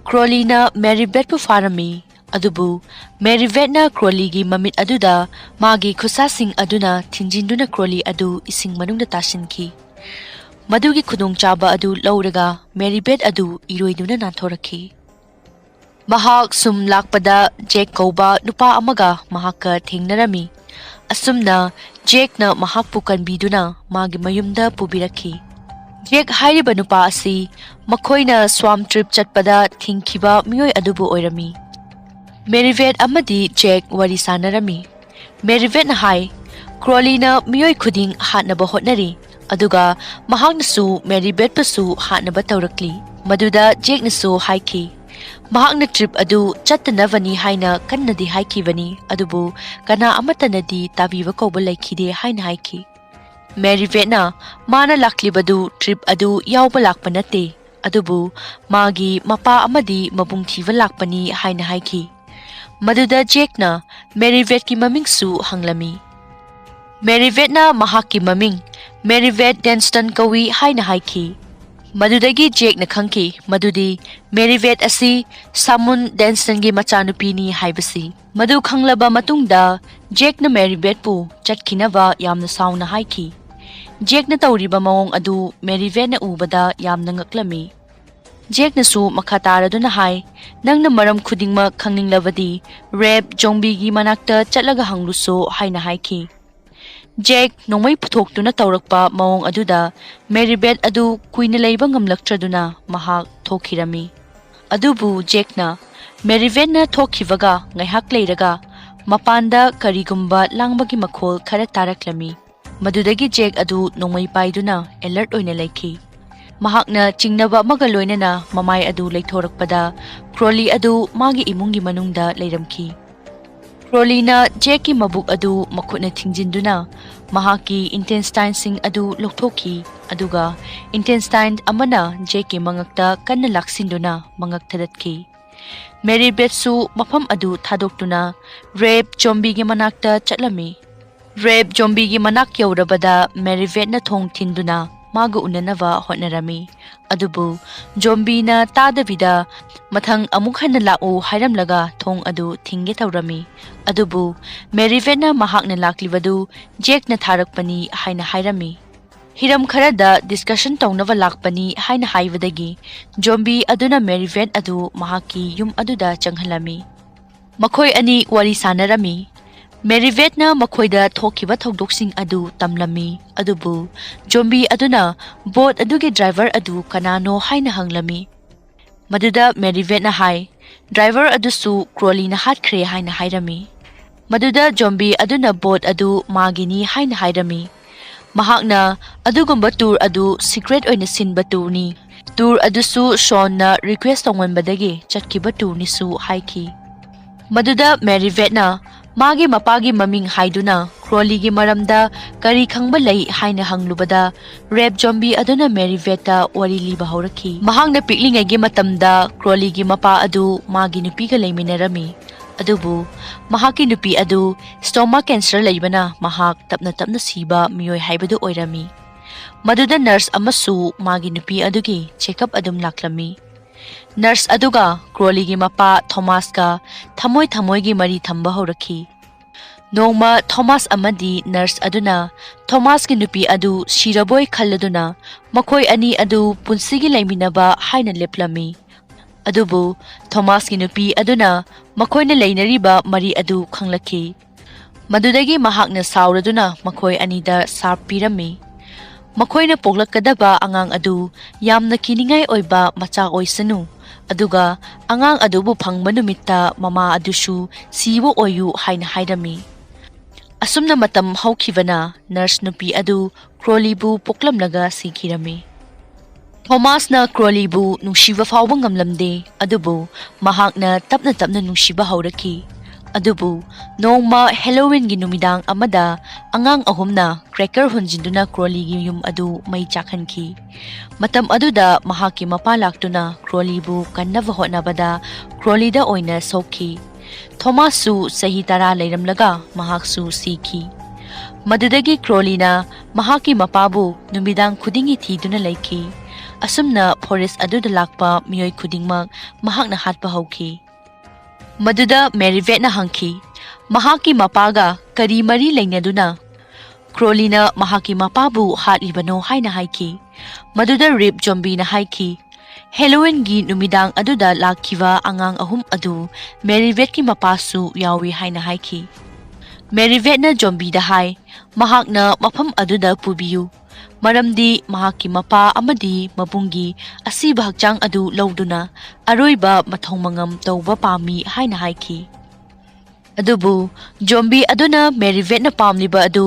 ꯀ꯭ꯔꯣꯂꯤꯅ ꯃꯦꯔꯤ ꯕꯦꯠꯄꯨ ꯐꯥꯔꯝꯃꯤ꯫ ꯑꯗꯨꯕꯨ ꯃꯦꯔꯤ ꯕꯦꯠꯅ ꯀ꯭ꯔꯣꯂꯤꯒꯤ ꯃꯃꯤꯠ ꯑꯗꯨꯗ ꯃꯥꯒꯤ ꯈꯨꯠꯁꯥꯁꯤꯡ ꯑꯗꯨꯅ ꯊꯤꯟꯖꯤꯟꯗꯨꯅ ꯀ꯭ꯔꯣꯂꯤ ꯑꯗꯨ ꯏꯁꯤꯡ ꯃꯅꯨꯡꯗ ꯇꯥꯁꯤꯟꯈꯤ꯫ ꯃꯗꯨꯒꯤ ꯈꯨꯗꯣꯡꯆꯥꯕ ꯑꯗꯨ ꯂꯧꯔꯒ ꯃꯦꯔꯤ ꯕꯦꯠ ꯑꯗꯨ ꯏꯔꯣꯏꯗꯨꯅ ꯅꯥꯟꯊꯣꯔꯛꯈꯤ꯫ ꯃꯍꯥꯛ ꯁꯨꯝ ꯂꯥꯛꯄꯗ ꯖꯦꯛ ꯀꯧꯕ ꯅꯨꯄꯥ ꯑꯃꯒ ꯃꯍꯥꯛꯀ ꯊꯦꯡꯅꯔꯝꯃꯤ꯫ ꯑꯁꯨꯝꯅ ꯖꯦꯛꯅ ꯃꯍꯥꯛꯄꯨ ꯀꯟꯕꯤꯗꯨꯅ ꯃꯥꯒꯤ ꯃꯌꯨꯝꯗ ꯄꯨꯕꯤꯔꯛꯈꯤ꯫ ꯖꯦꯛ ꯍꯥꯏꯔꯤꯕ ꯅꯨꯄꯥ ꯑꯁꯤ ꯃꯈꯣꯏꯅ swamp trip ꯆꯠꯄꯗ ꯊꯤꯡꯈꯤꯕ ꯃꯤꯑꯣꯏ ꯑꯗꯨꯕꯨ ꯑꯣꯏꯔꯝꯃꯤ꯫ ꯃꯦꯔꯤ ꯕꯦꯠ ꯑꯃꯗꯤ ꯖꯦꯛ ꯋꯥꯔꯤ ꯁꯥꯅꯔꯝꯃꯤ꯫ ꯃꯦꯔꯤ ꯕꯦꯠꯅ ꯍꯥꯏ, ꯀ꯭ꯔꯣꯂꯤꯅ ꯃꯤꯑꯣꯏ ꯈꯨꯗꯤꯡ ꯍꯥꯠꯅꯕ ꯍꯣꯠꯅꯔꯤ, ꯑꯗꯨꯒ ꯃꯍꯥꯛꯅꯁꯨ ꯃꯦꯔꯤ ꯕꯦꯠꯄꯨꯁꯨ ꯍꯥꯠꯅꯕ ꯇꯧꯔꯛꯂꯤ꯫ ꯃꯗꯨꯗ ꯖꯦꯛꯅꯁꯨ ꯍꯥꯏꯈꯤ, ꯃꯍꯥꯛꯅ trip ꯑꯗꯨ ꯆꯠꯇꯅꯕꯅꯤ ꯍꯥꯏꯅ ꯀꯟꯅꯗꯤ ꯍꯥꯏꯈꯤꯕꯅꯤ, ꯑꯗꯨꯕꯨ ꯀꯅꯥ ꯑꯃꯠꯇꯅꯗꯤ ꯇꯥꯕꯤꯕ ꯀꯧꯕ ꯂꯩꯈꯤꯗꯦ ꯍꯥꯏꯅ ꯍꯥꯏꯈꯤ꯫ ꯃꯦꯔꯤ ꯕꯦꯠꯅ ꯃꯥꯅ ꯂꯥꯛꯂꯤꯕꯗꯨ trip ꯑꯗꯨ ꯌꯥꯎꯕ ꯂꯥꯛꯄ ꯅꯠꯇꯦ, ꯑꯗꯨꯕꯨ ꯃꯥꯒꯤ ꯃꯄꯥ ꯑꯃꯗꯤ ꯃꯕꯨꯡ ꯊꯤꯕ ꯂꯥꯛꯄꯅꯤ ꯍꯥꯏꯅ ꯍꯥꯏꯈꯤ꯫ ꯃꯗꯨꯗ ꯖꯦꯛꯅ ꯃꯦꯔꯤꯕꯦꯠꯀꯤ ꯃꯃꯤꯡꯁꯨ ꯍꯪꯂꯝꯃꯤ꯫ ꯃꯦꯔꯤꯕꯦꯠꯅ ꯃꯍꯥꯛꯀꯤ ꯃꯃꯤꯡ ꯃꯦꯔꯤꯕꯦꯠ ꯗꯦꯟꯁꯇꯟ ꯀꯧꯏ ꯍꯥꯏꯅ ꯍꯥꯏꯈꯤ꯫ ꯃꯗꯨꯗꯒꯤ ꯖꯦꯛꯅ ꯈꯪꯈꯤ ꯃꯗꯨꯗꯤ ꯃꯦꯔꯤꯕꯦꯠ ꯑꯁꯤ ꯁꯥꯃꯨꯟ ꯗꯦꯟꯁꯇꯟꯒꯤ ꯃꯆꯥꯅꯨꯄꯤꯅꯤ ꯍꯥꯏꯕꯁꯤ꯫ ꯃꯗꯨ ꯈꯪꯂꯕ ꯃꯇꯨꯡꯗ ꯖꯦꯛꯅ ꯃꯦꯔꯤꯕꯦꯠꯄꯨ ꯆꯠꯈꯤꯅꯕ ꯌꯥꯝꯅ ꯁꯥꯎꯅ ꯍꯥꯏꯈꯤ꯫ ꯖꯦꯛꯅ ꯇꯧꯔꯤꯕ ꯃꯑꯣꯡ ꯑꯗꯨ ꯃꯦꯔꯤꯕꯦꯠꯅ ꯎꯕꯗ ꯌꯥꯝꯅ ꯉꯛꯂꯝꯃꯤ꯫ ꯖꯦꯛꯅꯁꯨ ꯃꯈꯥ ꯇꯥꯔꯗꯨꯅ ꯍꯥꯏ, "ꯅꯪꯅ ꯃꯔꯝ ꯈꯨꯗꯤꯡꯃꯛ ꯈꯪꯅꯤꯡꯂꯕꯗꯤ ꯔꯦꯞ ꯖꯣꯝꯕꯤꯒꯤ ꯃꯅꯥꯛꯇ ꯆꯠꯂꯒ ꯍꯪꯂꯨꯁꯣ" ꯍꯥꯏꯅ ꯍꯥꯏꯈꯤ꯫ ꯖꯦꯛ ꯅꯣꯡꯃꯩ ꯄꯨꯊꯣꯛꯇꯨꯅ ꯇꯧꯔꯛꯄ ꯃꯑꯣꯡ ꯑꯗꯨꯗ ꯃꯦꯔꯤꯕꯦꯠ ꯑꯗꯨ ꯀꯨꯏꯅ ꯂꯩꯕ ꯉꯝꯂꯛꯇ꯭ꯔꯗꯨꯅ ꯃꯍꯥꯛ ꯊꯣꯛꯈꯤꯔꯝꯃꯤ꯫ ꯑꯗꯨꯕꯨ ꯖꯦꯛꯅ ꯃꯦꯔꯤꯕꯦꯠꯅ ꯊꯣꯛꯈꯤꯕꯒ ꯉꯥꯏꯍꯥꯛ ꯂꯩꯔꯒ ꯃꯄꯥꯟꯗ ꯀꯔꯤꯒꯨꯝꯕ ꯂꯥꯡꯕꯒꯤ ꯃꯈꯣꯜ ꯈꯔ ꯇꯥꯔꯛꯂꯝꯃꯤ꯫ ꯃꯗꯨꯗꯒꯤ ꯖꯦꯛ ꯑꯗꯨ ꯅꯣꯡꯃꯩ ꯄꯥꯏꯗꯨꯅ alert ꯑꯣꯏꯅ ꯂꯩꯈꯤ꯫ ꯃꯍꯥꯛꯅ ꯆꯤꯡꯅꯕ ꯑꯃꯒ ꯂꯣꯏꯅꯅ ꯃꯃꯥꯏ ꯑꯗꯨ ꯂꯩꯊꯣꯔꯛꯄꯗ ꯀ꯭ꯔꯣꯂꯤ ꯑꯗꯨ ꯃꯥꯒꯤ ꯏꯃꯨꯡꯒꯤ ꯃꯅꯨꯡꯗ ꯂꯩꯔꯝꯈꯤ꯫ ꯀ꯭ꯔꯣꯂꯤꯅ ꯖꯦꯛꯀꯤ ꯃꯕꯨꯛ ꯑꯗꯨ ꯃꯈꯨꯠꯅ ꯊꯤꯡꯖꯤꯟꯗꯨꯅ ꯃꯍꯥꯛꯀꯤ intestine ꯁꯤꯡ ꯑꯗꯨ ꯂꯧꯊꯣꯛꯈꯤ, ꯑꯗꯨꯒ intestine ꯑꯃꯅ ꯖꯦꯛꯀꯤ ꯃꯉꯛꯇ ꯀꯟꯅ ꯂꯥꯛꯁꯤꯟꯗꯨꯅ ꯃꯉꯛ ꯊꯗꯠꯈꯤ꯫ ꯃꯦꯔꯤꯕꯦꯠꯁꯨ ꯃꯐꯝ ꯑꯗꯨ ꯊꯥꯗꯣꯛꯇꯨꯅ ꯔꯦꯞ ꯖꯣꯝꯕꯤꯒꯤ ꯃꯅꯥꯛꯇ ꯆꯠꯂꯝꯃꯤ꯫ ꯔꯦꯞ ꯖꯣꯝꯕꯤꯒꯤ ꯃꯅꯥꯛ ꯌꯧꯔꯕꯗ ꯃꯦꯔꯤꯕꯦꯠꯅ ꯊꯣꯡ ꯊꯤꯟꯗꯨꯅ ꯃꯥꯒ ꯎꯅꯅꯕ ꯍꯣꯠꯅꯔꯝꯃꯤ꯫ ꯑꯗꯨꯕꯨ ꯖꯣꯝꯕꯤꯅ ꯇꯥꯗꯕꯤꯗ ꯃꯊꯪ ꯑꯃꯨꯛ ꯍꯟꯅ ꯂꯥꯛꯎ ꯍꯥꯏꯔꯝꯂꯒ ꯊꯣꯡ ꯑꯗꯨ ꯊꯤꯡꯒꯦ ꯇꯧꯔꯝꯃꯤ꯫ ꯑꯗꯨꯕꯨ ꯃꯦꯔꯤꯕꯦꯠꯅ ꯃꯍꯥꯛꯅ ꯂꯥꯛꯂꯤꯕꯗꯨ ꯖꯦꯛꯅ ꯊꯥꯔꯛꯄꯅꯤ ꯍꯥꯏꯅ ꯍꯥꯏꯔꯝꯃꯤ꯫ ꯍꯤꯔꯝ ꯈꯔꯗ discussion ꯇꯧꯅꯕ ꯂꯥꯛꯄꯅꯤ ꯍꯥꯏꯅ ꯍꯥꯏꯕꯗꯒꯤ ꯖꯣꯝꯕꯤ ꯑꯗꯨꯅ ꯃꯦꯔꯤꯕꯦꯠ ꯑꯗꯨ ꯃꯍꯥꯛꯀꯤ ꯌꯨꯝ ꯑꯗꯨꯗ ꯆꯪꯍꯜꯂꯝꯃꯤ꯫ ꯃꯈꯣꯏ ꯑꯅꯤ ꯋꯥꯔꯤ ꯁꯥꯟꯅꯔꯝꯃꯤ꯫ ꯃꯦꯔꯤꯕꯦꯠꯅ ꯃꯈꯣꯏꯗ ꯊꯣꯛꯈꯤꯕ ꯊꯧꯗꯣꯛꯁꯤꯡ ꯑꯗꯨ ꯇꯝꯂꯝꯃꯤ꯫ ꯑꯗꯨꯕꯨ ꯖꯣꯝꯕꯤ ꯑꯗꯨꯅ ꯕꯣꯠ ꯑꯗꯨꯒꯤ ꯗ꯭ꯔꯥꯏꯚꯔ ꯑꯗꯨ ꯀꯅꯥꯅꯣ ꯍꯥꯏꯅ ꯍꯪꯂꯝꯃꯤ꯫ ꯃꯗꯨꯗ ꯃꯦꯔꯤꯕꯦꯠꯅ ꯍꯥꯏ, ꯗ꯭ꯔꯥꯏꯚꯔ ꯑꯗꯨꯁꯨ ꯀ꯭ꯔꯣꯂꯤꯅ ꯍꯥꯠꯈ꯭ꯔꯦ ꯍꯥꯏꯅ ꯍꯥꯏꯔꯝꯃꯤ꯫ ꯃꯗꯨꯗ ꯖꯣꯝꯕꯤ ꯑꯗꯨꯅ ꯕꯣꯠ ꯑꯗꯨ ꯃꯥꯒꯤꯅꯤ ꯍꯥꯏꯅ ꯍꯥꯏꯔꯝꯃꯤ꯫ ꯃꯍꯥꯛꯅ ꯑꯗꯨꯒꯨꯝꯕ ꯇꯨꯔ ꯑꯗꯨ ꯁꯤꯀ꯭ꯔꯦꯠ ꯑꯣꯏꯅ ꯁꯤꯟꯕ ꯇꯨꯔꯅꯤ, ꯇꯨꯔ ꯑꯗꯨꯁꯨ ꯁꯣꯟꯅ ꯔꯤꯀ꯭ꯋꯦꯁ ꯇꯧꯃꯟꯕꯗꯒꯤ ꯆꯠꯈꯤꯕ ꯇꯨꯔꯅꯤꯁꯨ ꯍꯥꯏꯈꯤ꯫ ꯃꯗꯨꯗ ꯃꯦꯔꯤꯕꯦꯠꯅ ꯃꯥꯒꯤ ꯃꯄꯥꯒꯤ ꯃꯃꯤꯡ ꯍꯥꯏꯗꯨꯅ ꯀ꯭ꯔꯣꯂꯤꯒꯤ ꯃꯔꯝꯗ ꯀꯔꯤ ꯈꯪꯕ ꯂꯩ ꯍꯥꯏꯅ ꯍꯪꯂꯨꯕꯗ, ꯔꯦꯞ ꯖꯣꯝꯕꯤ ꯑꯗꯨꯅ ꯃꯦꯔꯤꯚꯦꯠꯇ ꯋꯥꯔꯤ ꯂꯤꯕ ꯍꯧꯔꯛꯈꯤ꯫ ꯃꯍꯥꯛꯅ ꯄꯤꯛꯂꯤꯉꯩꯒꯤ ꯃꯇꯝꯗ ꯀ꯭ꯔꯣꯂꯤꯒꯤ ꯃꯄꯥ ꯑꯗꯨ ꯃꯥꯒꯤ ꯅꯨꯄꯤꯒ ꯂꯩꯃꯤꯟꯅꯔꯝꯃꯤ꯫ ꯑꯗꯨꯕꯨ ꯃꯍꯥꯛꯀꯤ ꯅꯨꯄꯤ ꯑꯗꯨ stomach cancer ꯂꯩꯕꯅ ꯃꯍꯥꯛ ꯇꯞꯅ ꯇꯞꯅ ꯁꯤꯕ ꯃꯤꯑꯣꯏ ꯍꯥꯏꯕꯗꯨ ꯑꯣꯏꯔꯝꯃꯤ꯫ ꯃꯗꯨꯗ ꯅꯔꯁ ꯑꯃꯁꯨ ꯃꯥꯒꯤ ꯅꯨꯄꯤ ꯑꯗꯨꯒꯤ ꯆꯦꯛꯑꯞ ꯑꯗꯨꯝ ꯂꯥꯛꯂꯝꯃꯤ꯫ ꯅꯔꯁ ꯑꯗꯨꯒ ꯀ꯭ꯔꯣꯂꯤꯒꯤ ꯃꯄꯥ ꯊꯣꯃꯥꯁꯀ ꯊꯃꯣꯏ ꯊꯃꯣꯏꯒꯤ ꯃꯔꯤ ꯊꯝꯕ ꯍꯧꯔꯛꯈꯤ꯫ ꯅꯣꯡꯃ ꯊꯣꯃꯥꯁ ꯑꯃꯗꯤ ꯅꯔꯁ ꯑꯗꯨꯅ ꯊꯣꯃꯥꯁꯀꯤ ꯅꯨꯄꯤ ꯑꯗꯨ ꯁꯤꯔꯕꯣꯏ ꯈꯜꯂꯗꯨꯅ ꯃꯈꯣꯏ ꯑꯅꯤ ꯑꯗꯨ ꯄꯨꯟꯁꯤꯒꯤ ꯂꯩꯃꯤꯟꯅꯕ ꯍꯥꯏꯅ ꯂꯦꯞꯂꯝꯃꯤ꯫ ꯑꯗꯨꯕꯨ ꯊꯣꯃꯥꯁꯀꯤ ꯅꯨꯄꯤ ꯑꯗꯨꯅ ꯃꯈꯣꯏꯅ ꯂꯩꯅꯔꯤꯕ ꯃꯔꯤ ꯑꯗꯨ ꯈꯪꯂꯛꯈꯤ꯫ ꯃꯗꯨꯗꯒꯤ ꯃꯍꯥꯛꯅ ꯁꯥꯎꯔꯗꯨꯅ ꯃꯈꯣꯏ ꯑꯅꯤꯗ ꯁꯥꯞ ꯄꯤꯔꯝꯃꯤ꯫ ꯃꯈꯣꯏꯅ ꯄꯣꯛꯂꯛꯀꯗꯕ ꯑꯉꯥꯡ ꯑꯗꯨ ꯌꯥꯝꯅ ꯀꯤꯅꯤꯡꯉꯥꯏ ꯑꯣꯏꯕ ꯃꯆꯥ ꯑꯣꯏꯁꯅꯨ, ꯑꯗꯨꯒ ꯑꯉꯥꯡ ꯑꯗꯨꯕꯨ ꯐꯪꯕ ꯅꯨꯃꯤꯠꯇ ꯃꯃꯥ ꯑꯗꯨꯁꯨ ꯁꯤꯕ ꯑꯣꯏꯌꯨ ꯍꯥꯏꯅ ꯍꯥꯏꯔꯝꯃꯤ꯫ ꯑꯁꯨꯝꯅ ꯃꯇꯝ ꯍꯧꯈꯤꯕꯅ ꯅꯔꯁ ꯅꯨꯄꯤ ꯑꯗꯨ ꯀ꯭ꯔꯣꯂꯤꯕꯨ ꯄꯣꯛꯂꯝꯂꯒ ꯁꯤꯈꯤꯔꯝꯃꯤ꯫ ꯊꯣꯃꯥꯁꯅ ꯀ꯭ꯔꯣꯂꯤꯕꯨ ꯅꯨꯡꯁꯤꯕ ꯐꯥꯎꯕ ꯉꯝꯂꯝꯗꯦ, ꯑꯗꯨꯕꯨ ꯃꯍꯥꯛꯅ ꯇꯞꯅ ꯇꯞꯅ ꯅꯨꯡꯁꯤꯕ ꯍꯧꯔꯛꯈꯤ꯫ ꯑꯗꯨꯕꯨ ꯅꯣꯡꯃ ꯍꯦꯂꯣꯋꯤꯟꯒꯤ ꯅꯨꯃꯤꯗꯥꯡ ꯑꯃꯗ ꯑꯉꯥꯡ ꯑꯍꯨꯝꯅ ꯀ꯭ꯔꯦꯀꯔ ꯍꯨꯟꯖꯤꯟꯗꯨꯅ ꯀ꯭ꯔꯣꯂꯤꯒꯤ ꯌꯨꯝ ꯑꯗꯨ ꯃꯩ ꯆꯥꯛꯍꯟꯈꯤ꯫ ꯃꯇꯝ ꯑꯗꯨꯗ ꯃꯍꯥꯛꯀꯤ ꯃꯄꯥ ꯂꯥꯛꯇꯨꯅ ꯀ꯭ꯔꯣꯂꯤꯕꯨ ꯀꯟꯅꯕ ꯍꯣꯠꯅꯕꯗ ꯀ꯭ꯔꯣꯂꯤꯗ ꯑꯣꯏꯅ ꯁꯣꯛꯈꯤ꯫ ꯊꯣꯃꯥꯁꯁꯨ ꯆꯍꯤ ꯇꯔꯥ ꯂꯩꯔꯝꯂꯒ ꯃꯍꯥꯛꯁꯨ ꯁꯤꯈꯤ꯫ ꯃꯗꯨꯗꯒꯤ ꯀ꯭ꯔꯣꯂꯤꯅ ꯃꯍꯥꯛꯀꯤ ꯃꯄꯥꯕꯨ ꯅꯨꯃꯤꯗꯥꯡ ꯈꯨꯗꯤꯡꯒꯤ ꯊꯤꯗꯨꯅ ꯂꯩꯈꯤ꯫ ꯑꯁꯨꯝꯅ ꯐꯣꯔꯦꯁ ꯑꯗꯨꯗ ꯂꯥꯛꯄ ꯃꯤꯑꯣꯏ ꯈꯨꯗꯤꯡꯃꯛ ꯃꯍꯥꯛꯅ ꯍꯥꯠꯄ ꯍꯧꯈꯤ꯫ ꯃꯗꯨꯗ ꯃꯦꯔꯤꯚꯦꯠꯅ ꯍꯪꯈꯤ, "ꯃꯍꯥꯛꯀꯤ ꯃꯄꯥꯒ ꯀꯔꯤ ꯃꯔꯤ ꯂꯩꯅꯗꯨꯅ ꯀ꯭ꯔꯣꯂꯤꯅ ꯃꯍꯥꯛꯀꯤ ꯃꯄꯥꯕꯨ ꯍꯥꯠꯂꯤꯕꯅꯣ?" ꯍꯥꯏꯅ ꯍꯥꯏꯈꯤ꯫ ꯃꯗꯨꯗ ꯔꯦꯞ ꯖꯣꯝꯕꯤꯅ ꯍꯥꯏꯈꯤ, "ꯍꯦꯂꯣꯋꯤꯟꯒꯤ ꯅꯨꯃꯤꯗꯥꯡ ꯑꯗꯨꯗ ꯂꯥꯛꯈꯤꯕ ꯑꯉꯥꯡ ꯑꯍꯨꯝ ꯑꯗꯨ ꯃꯦꯔꯤꯚꯦꯠꯀꯤ ꯃꯄꯥꯁꯨ ꯌꯥꯎꯏ" ꯍꯥꯏꯅ ꯍꯥꯏꯈꯤ꯫ ꯃꯦꯔꯤꯚꯦꯠꯅ ꯖꯣꯝꯕꯤꯗ ꯍꯥꯏ, ꯃꯍꯥꯛꯅ ꯃꯐꯝ ꯑꯗꯨꯗ ꯄꯨꯕꯤꯌꯨ, ꯃꯔꯝꯗꯤ ꯃꯍꯥꯛꯀꯤ ꯃꯄꯥ ꯑꯃꯗꯤ ꯃꯕꯨꯡꯒꯤ ꯑꯁꯤꯕ ꯍꯛꯆꯥꯡ ꯑꯗꯨ ꯂꯧꯗꯨꯅ ꯑꯔꯣꯏꯕ ꯃꯊꯧ ꯃꯉꯝ ꯇꯧꯕ ꯄꯥꯝꯃꯤ ꯍꯥꯏꯅ ꯍꯥꯏꯈꯤ꯫ ꯑꯗꯨꯕꯨ ꯖꯣꯝꯕꯤ ꯑꯗꯨꯅ ꯃꯦꯔꯤꯚꯦꯠꯅ ꯄꯥꯝꯂꯤꯕ ꯑꯗꯨ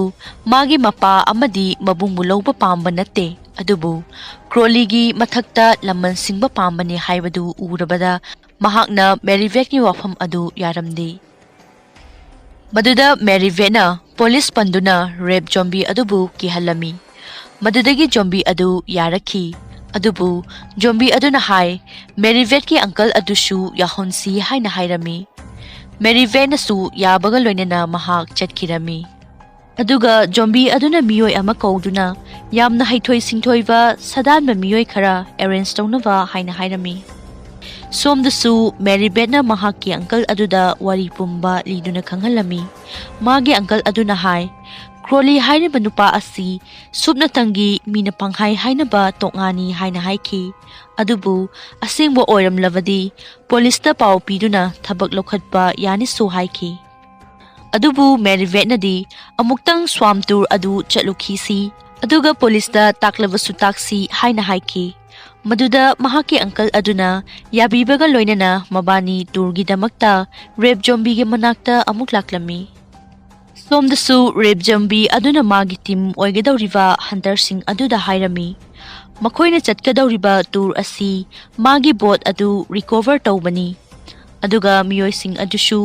ꯃꯥꯒꯤ ꯃꯄꯥ ꯑꯃꯗꯤ ꯃꯕꯨꯡꯕꯨ ꯂꯧꯕ ꯄꯥꯝꯕ ꯅꯠꯇꯦ, ꯑꯗꯨꯕꯨ ꯀ꯭ꯔꯣꯂꯤꯒꯤ ꯃꯊꯛꯇ ꯂꯃꯟ ꯁꯤꯡꯕ ꯄꯥꯝꯕꯅꯤ ꯍꯥꯏꯕꯗꯨ ꯎꯔꯕꯗ ꯃꯍꯥꯛꯅ ꯃꯦꯔꯤꯚꯦꯠꯀꯤ ꯋꯥꯐꯝ ꯑꯗꯨ ꯌꯥꯔꯝꯗꯦ꯫ ꯃꯗꯨꯗ ꯃꯦꯔꯤꯚꯦꯠꯅ ꯄꯨꯂꯤꯁ ꯄꯟꯗꯨꯅ ꯔꯦꯞ ꯖꯣꯝꯕꯤ ꯑꯗꯨꯕꯨ ꯀꯤꯍꯜꯂꯝꯃꯤ꯫ ꯃꯗꯨꯗꯒꯤ ꯖꯣꯝꯕꯤ ꯑꯗꯨ ꯌꯥꯔꯛꯈꯤ꯫ ꯑꯗꯨꯕꯨ ꯖꯣꯝꯕꯤ ꯑꯗꯨꯅ ꯍꯥꯏ, ꯃꯦꯔꯤꯚꯦꯠꯀꯤ ꯑꯪꯀꯜ ꯑꯗꯨꯁꯨ ꯌꯥꯍꯟꯁꯤ ꯍꯥꯏꯅ ꯍꯥꯏꯔꯝꯃꯤ꯫ ꯃꯦꯔꯤꯚꯦꯠꯅꯁꯨ ꯌꯥꯕꯒ ꯂꯣꯏꯅꯅ ꯃꯍꯥꯛ ꯆꯠꯈꯤꯔꯝꯃꯤ꯫ ꯑꯗꯨꯒ ꯖꯣꯝꯕꯤ ꯑꯗꯨꯅ ꯃꯤꯑꯣꯏ ꯑꯃ ꯀꯧꯗꯨꯅ ꯌꯥꯝꯅ ꯍꯩꯊꯣꯏ ꯁꯤꯡꯊꯣꯏꯕ ꯁꯥꯗꯥꯟꯕ ꯃꯤꯑꯣꯏ ꯈꯔ ꯑꯦꯔꯦꯟꯖ ꯇꯧꯅꯕ ꯍꯥꯏꯅ ꯍꯥꯏꯔꯝꯃꯤ꯫ ꯁꯣꯝꯗꯁꯨ ꯃꯦꯔꯤꯚꯦꯠꯅ ꯃꯍꯥꯛꯀꯤ ꯑꯪꯀꯜ ꯑꯗꯨꯗ ꯋꯥꯔꯤ ꯄꯨꯝꯕ ꯂꯤꯗꯨꯅ ꯈꯪꯍꯜꯂꯝꯃꯤ꯫ ꯃꯥꯒꯤ ꯑꯪꯀꯜ ꯑꯗꯨꯅ ꯍꯥꯏ, ꯀ꯭ꯔꯣꯂꯤ ꯍꯥꯏꯔꯤꯕ ꯅꯨꯄꯥ ꯑꯁꯤ ꯁꯨꯞꯅꯇꯪꯒꯤ ꯃꯤꯅ ꯄꯪꯍꯥꯏ ꯍꯥꯏꯅꯕ ꯇꯣꯛꯉꯥꯅꯤ ꯍꯥꯏꯅ ꯍꯥꯏꯈꯤ꯫ ꯑꯗꯨꯕꯨ ꯑꯁꯦꯡꯕ ꯑꯣꯏꯔꯝꯂꯕꯗꯤ ꯄꯨꯂꯤꯁꯇ ꯄꯥꯎ ꯄꯤꯗꯨꯅ ꯊꯕꯛ ꯂꯧꯈꯠꯄ ꯌꯥꯅꯤꯁꯨ ꯍꯥꯏꯈꯤ꯫ ꯑꯗꯨꯕꯨ ꯃꯦꯔꯤꯚꯦꯠꯅꯗꯤ ꯑꯃꯨꯛꯇꯪ ꯁ꯭ꯋꯥꯝ ꯇꯨꯔ ꯑꯗꯨ ꯆꯠꯂꯨꯈꯤꯁꯤ, ꯑꯗꯨꯒ ꯄꯨꯂꯤꯁꯇ ꯇꯥꯛꯂꯕꯁꯨ ꯇꯥꯛꯁꯤ ꯍꯥꯏꯅ ꯍꯥꯏꯈꯤ꯫ ꯃꯗꯨꯗ ꯃꯍꯥꯛꯀꯤ ꯑꯪꯀꯜ ꯑꯗꯨꯅ ꯌꯥꯕꯤꯕꯒ ꯂꯣꯏꯅꯅ ꯃꯕꯥꯅꯤ ꯇꯨꯔꯒꯤꯗꯃꯛꯇ ꯔꯦꯞ ꯖꯣꯝꯕꯤꯒꯤ ꯃꯅꯥꯛꯇ ꯑꯃꯨꯛ ꯂꯥꯛꯂꯝꯃꯤ꯫ ꯁꯣꯝꯗꯁꯨ ꯔꯦꯞ ꯖꯣꯝꯕꯤ ꯑꯗꯨꯅ ꯃꯥꯒꯤ ꯇꯤꯝ ꯑꯣꯏꯒꯗꯧꯔꯤꯕ ꯍꯟꯇꯔꯁꯤꯡ ꯑꯗꯨꯗ ꯍꯥꯏꯔꯝꯃꯤ, ꯃꯈꯣꯏꯅ ꯆꯠꯀꯗꯧꯔꯤꯕ ꯇꯨꯔ ꯑꯁꯤ ꯃꯥꯒꯤ ꯕꯣꯠ ꯑꯗꯨ ꯔꯤꯀꯣꯚꯔ ꯇꯧꯕꯅꯤ, ꯑꯗꯨꯒ ꯃꯤꯑꯣꯏꯁꯤꯡ ꯑꯗꯨꯁꯨ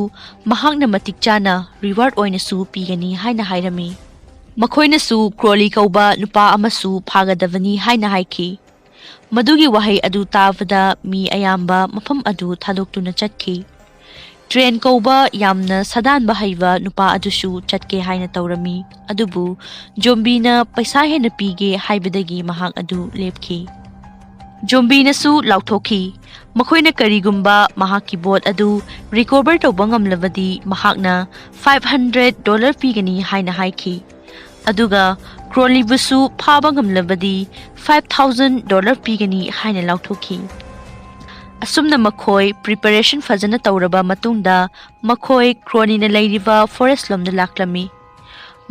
ꯃꯍꯥꯛꯅ ꯃꯇꯤꯛ ꯆꯥꯅ ꯔꯤꯋꯥꯔꯗ ꯑꯣꯏꯅꯁꯨ ꯄꯤꯒꯅꯤ ꯍꯥꯏꯅ ꯍꯥꯏꯔꯝꯃꯤ꯫ ꯃꯈꯣꯏꯅꯁꯨ ꯀ꯭ꯔꯣꯂꯤ ꯀꯧꯕ ꯅꯨꯄꯥ ꯑꯃꯁꯨ ꯐꯥꯒꯗꯕꯅꯤ ꯍꯥꯏꯅ ꯍꯥꯏꯈꯤ꯫ ꯃꯗꯨꯒꯤ ꯋꯥꯍꯩ ꯑꯗꯨ ꯇꯥꯕꯗ ꯃꯤ ꯑꯌꯥꯝꯕ ꯃꯐꯝ ꯑꯗꯨ ꯊꯥꯗꯣꯛꯇꯨꯅ ꯆꯠꯈꯤ꯫ ꯇ꯭ꯔꯦꯟ ꯀꯧꯕ ꯌꯥꯝꯅ ꯁꯥꯗꯥꯟꯕ ꯍꯩꯕ ꯅꯨꯄꯥ ꯑꯗꯨꯁꯨ ꯆꯠꯀꯦ ꯍꯥꯏꯅ ꯇꯧꯔꯝꯃꯤ, ꯑꯗꯨꯕꯨ ꯖꯣꯝꯕꯤꯅ ꯄꯩꯁꯥ ꯍꯦꯟꯅ ꯄꯤꯒꯦ ꯍꯥꯏꯕꯗꯒꯤ ꯃꯍꯥꯛ ꯑꯗꯨ ꯂꯦꯞꯈꯤ꯫ ꯖꯣꯝꯕꯤꯅꯁꯨ ꯂꯥꯎꯊꯣꯛꯈꯤ, ꯃꯈꯣꯏꯅ ꯀꯔꯤꯒꯨꯝꯕ ꯃꯍꯥꯛꯀꯤ ꯕꯣꯠ ꯑꯗꯨ ꯔꯤꯀꯣꯚꯔ ꯇꯧꯕ ꯉꯝꯂꯕꯗꯤ ꯃꯍꯥꯛꯅ ꯐꯥꯏꯚ ꯍꯟꯗ꯭ꯔꯦꯠ ꯗꯣꯂꯔ ꯄꯤꯒꯅꯤ ꯍꯥꯏꯅ ꯍꯥꯏꯈꯤ꯫ ꯑꯗꯨꯒ ꯀ꯭ꯔꯣꯂꯤꯕꯨꯁꯨ ꯐꯥꯕ ꯉꯝꯂꯕꯗꯤ ꯐꯥꯏꯚ ꯊꯥꯎꯖꯟ ꯗꯣꯂꯔ ꯄꯤꯒꯅꯤ ꯍꯥꯏꯅ ꯂꯥꯎꯊꯣꯛꯈꯤ꯫ ꯑꯁꯨꯝꯅ ꯃꯈꯣꯏ ꯄ꯭ꯔꯤꯄꯦꯔꯦꯁꯟ ꯐꯖꯅ ꯇꯧꯔꯕ ꯃꯇꯨꯡꯗ ꯃꯈꯣꯏ ꯀ꯭ꯔꯣꯂꯤꯅ ꯂꯩꯔꯤꯕ ꯐꯣꯔꯦꯁ ꯂꯣꯝꯗ ꯂꯥꯛꯂꯝꯃꯤ꯫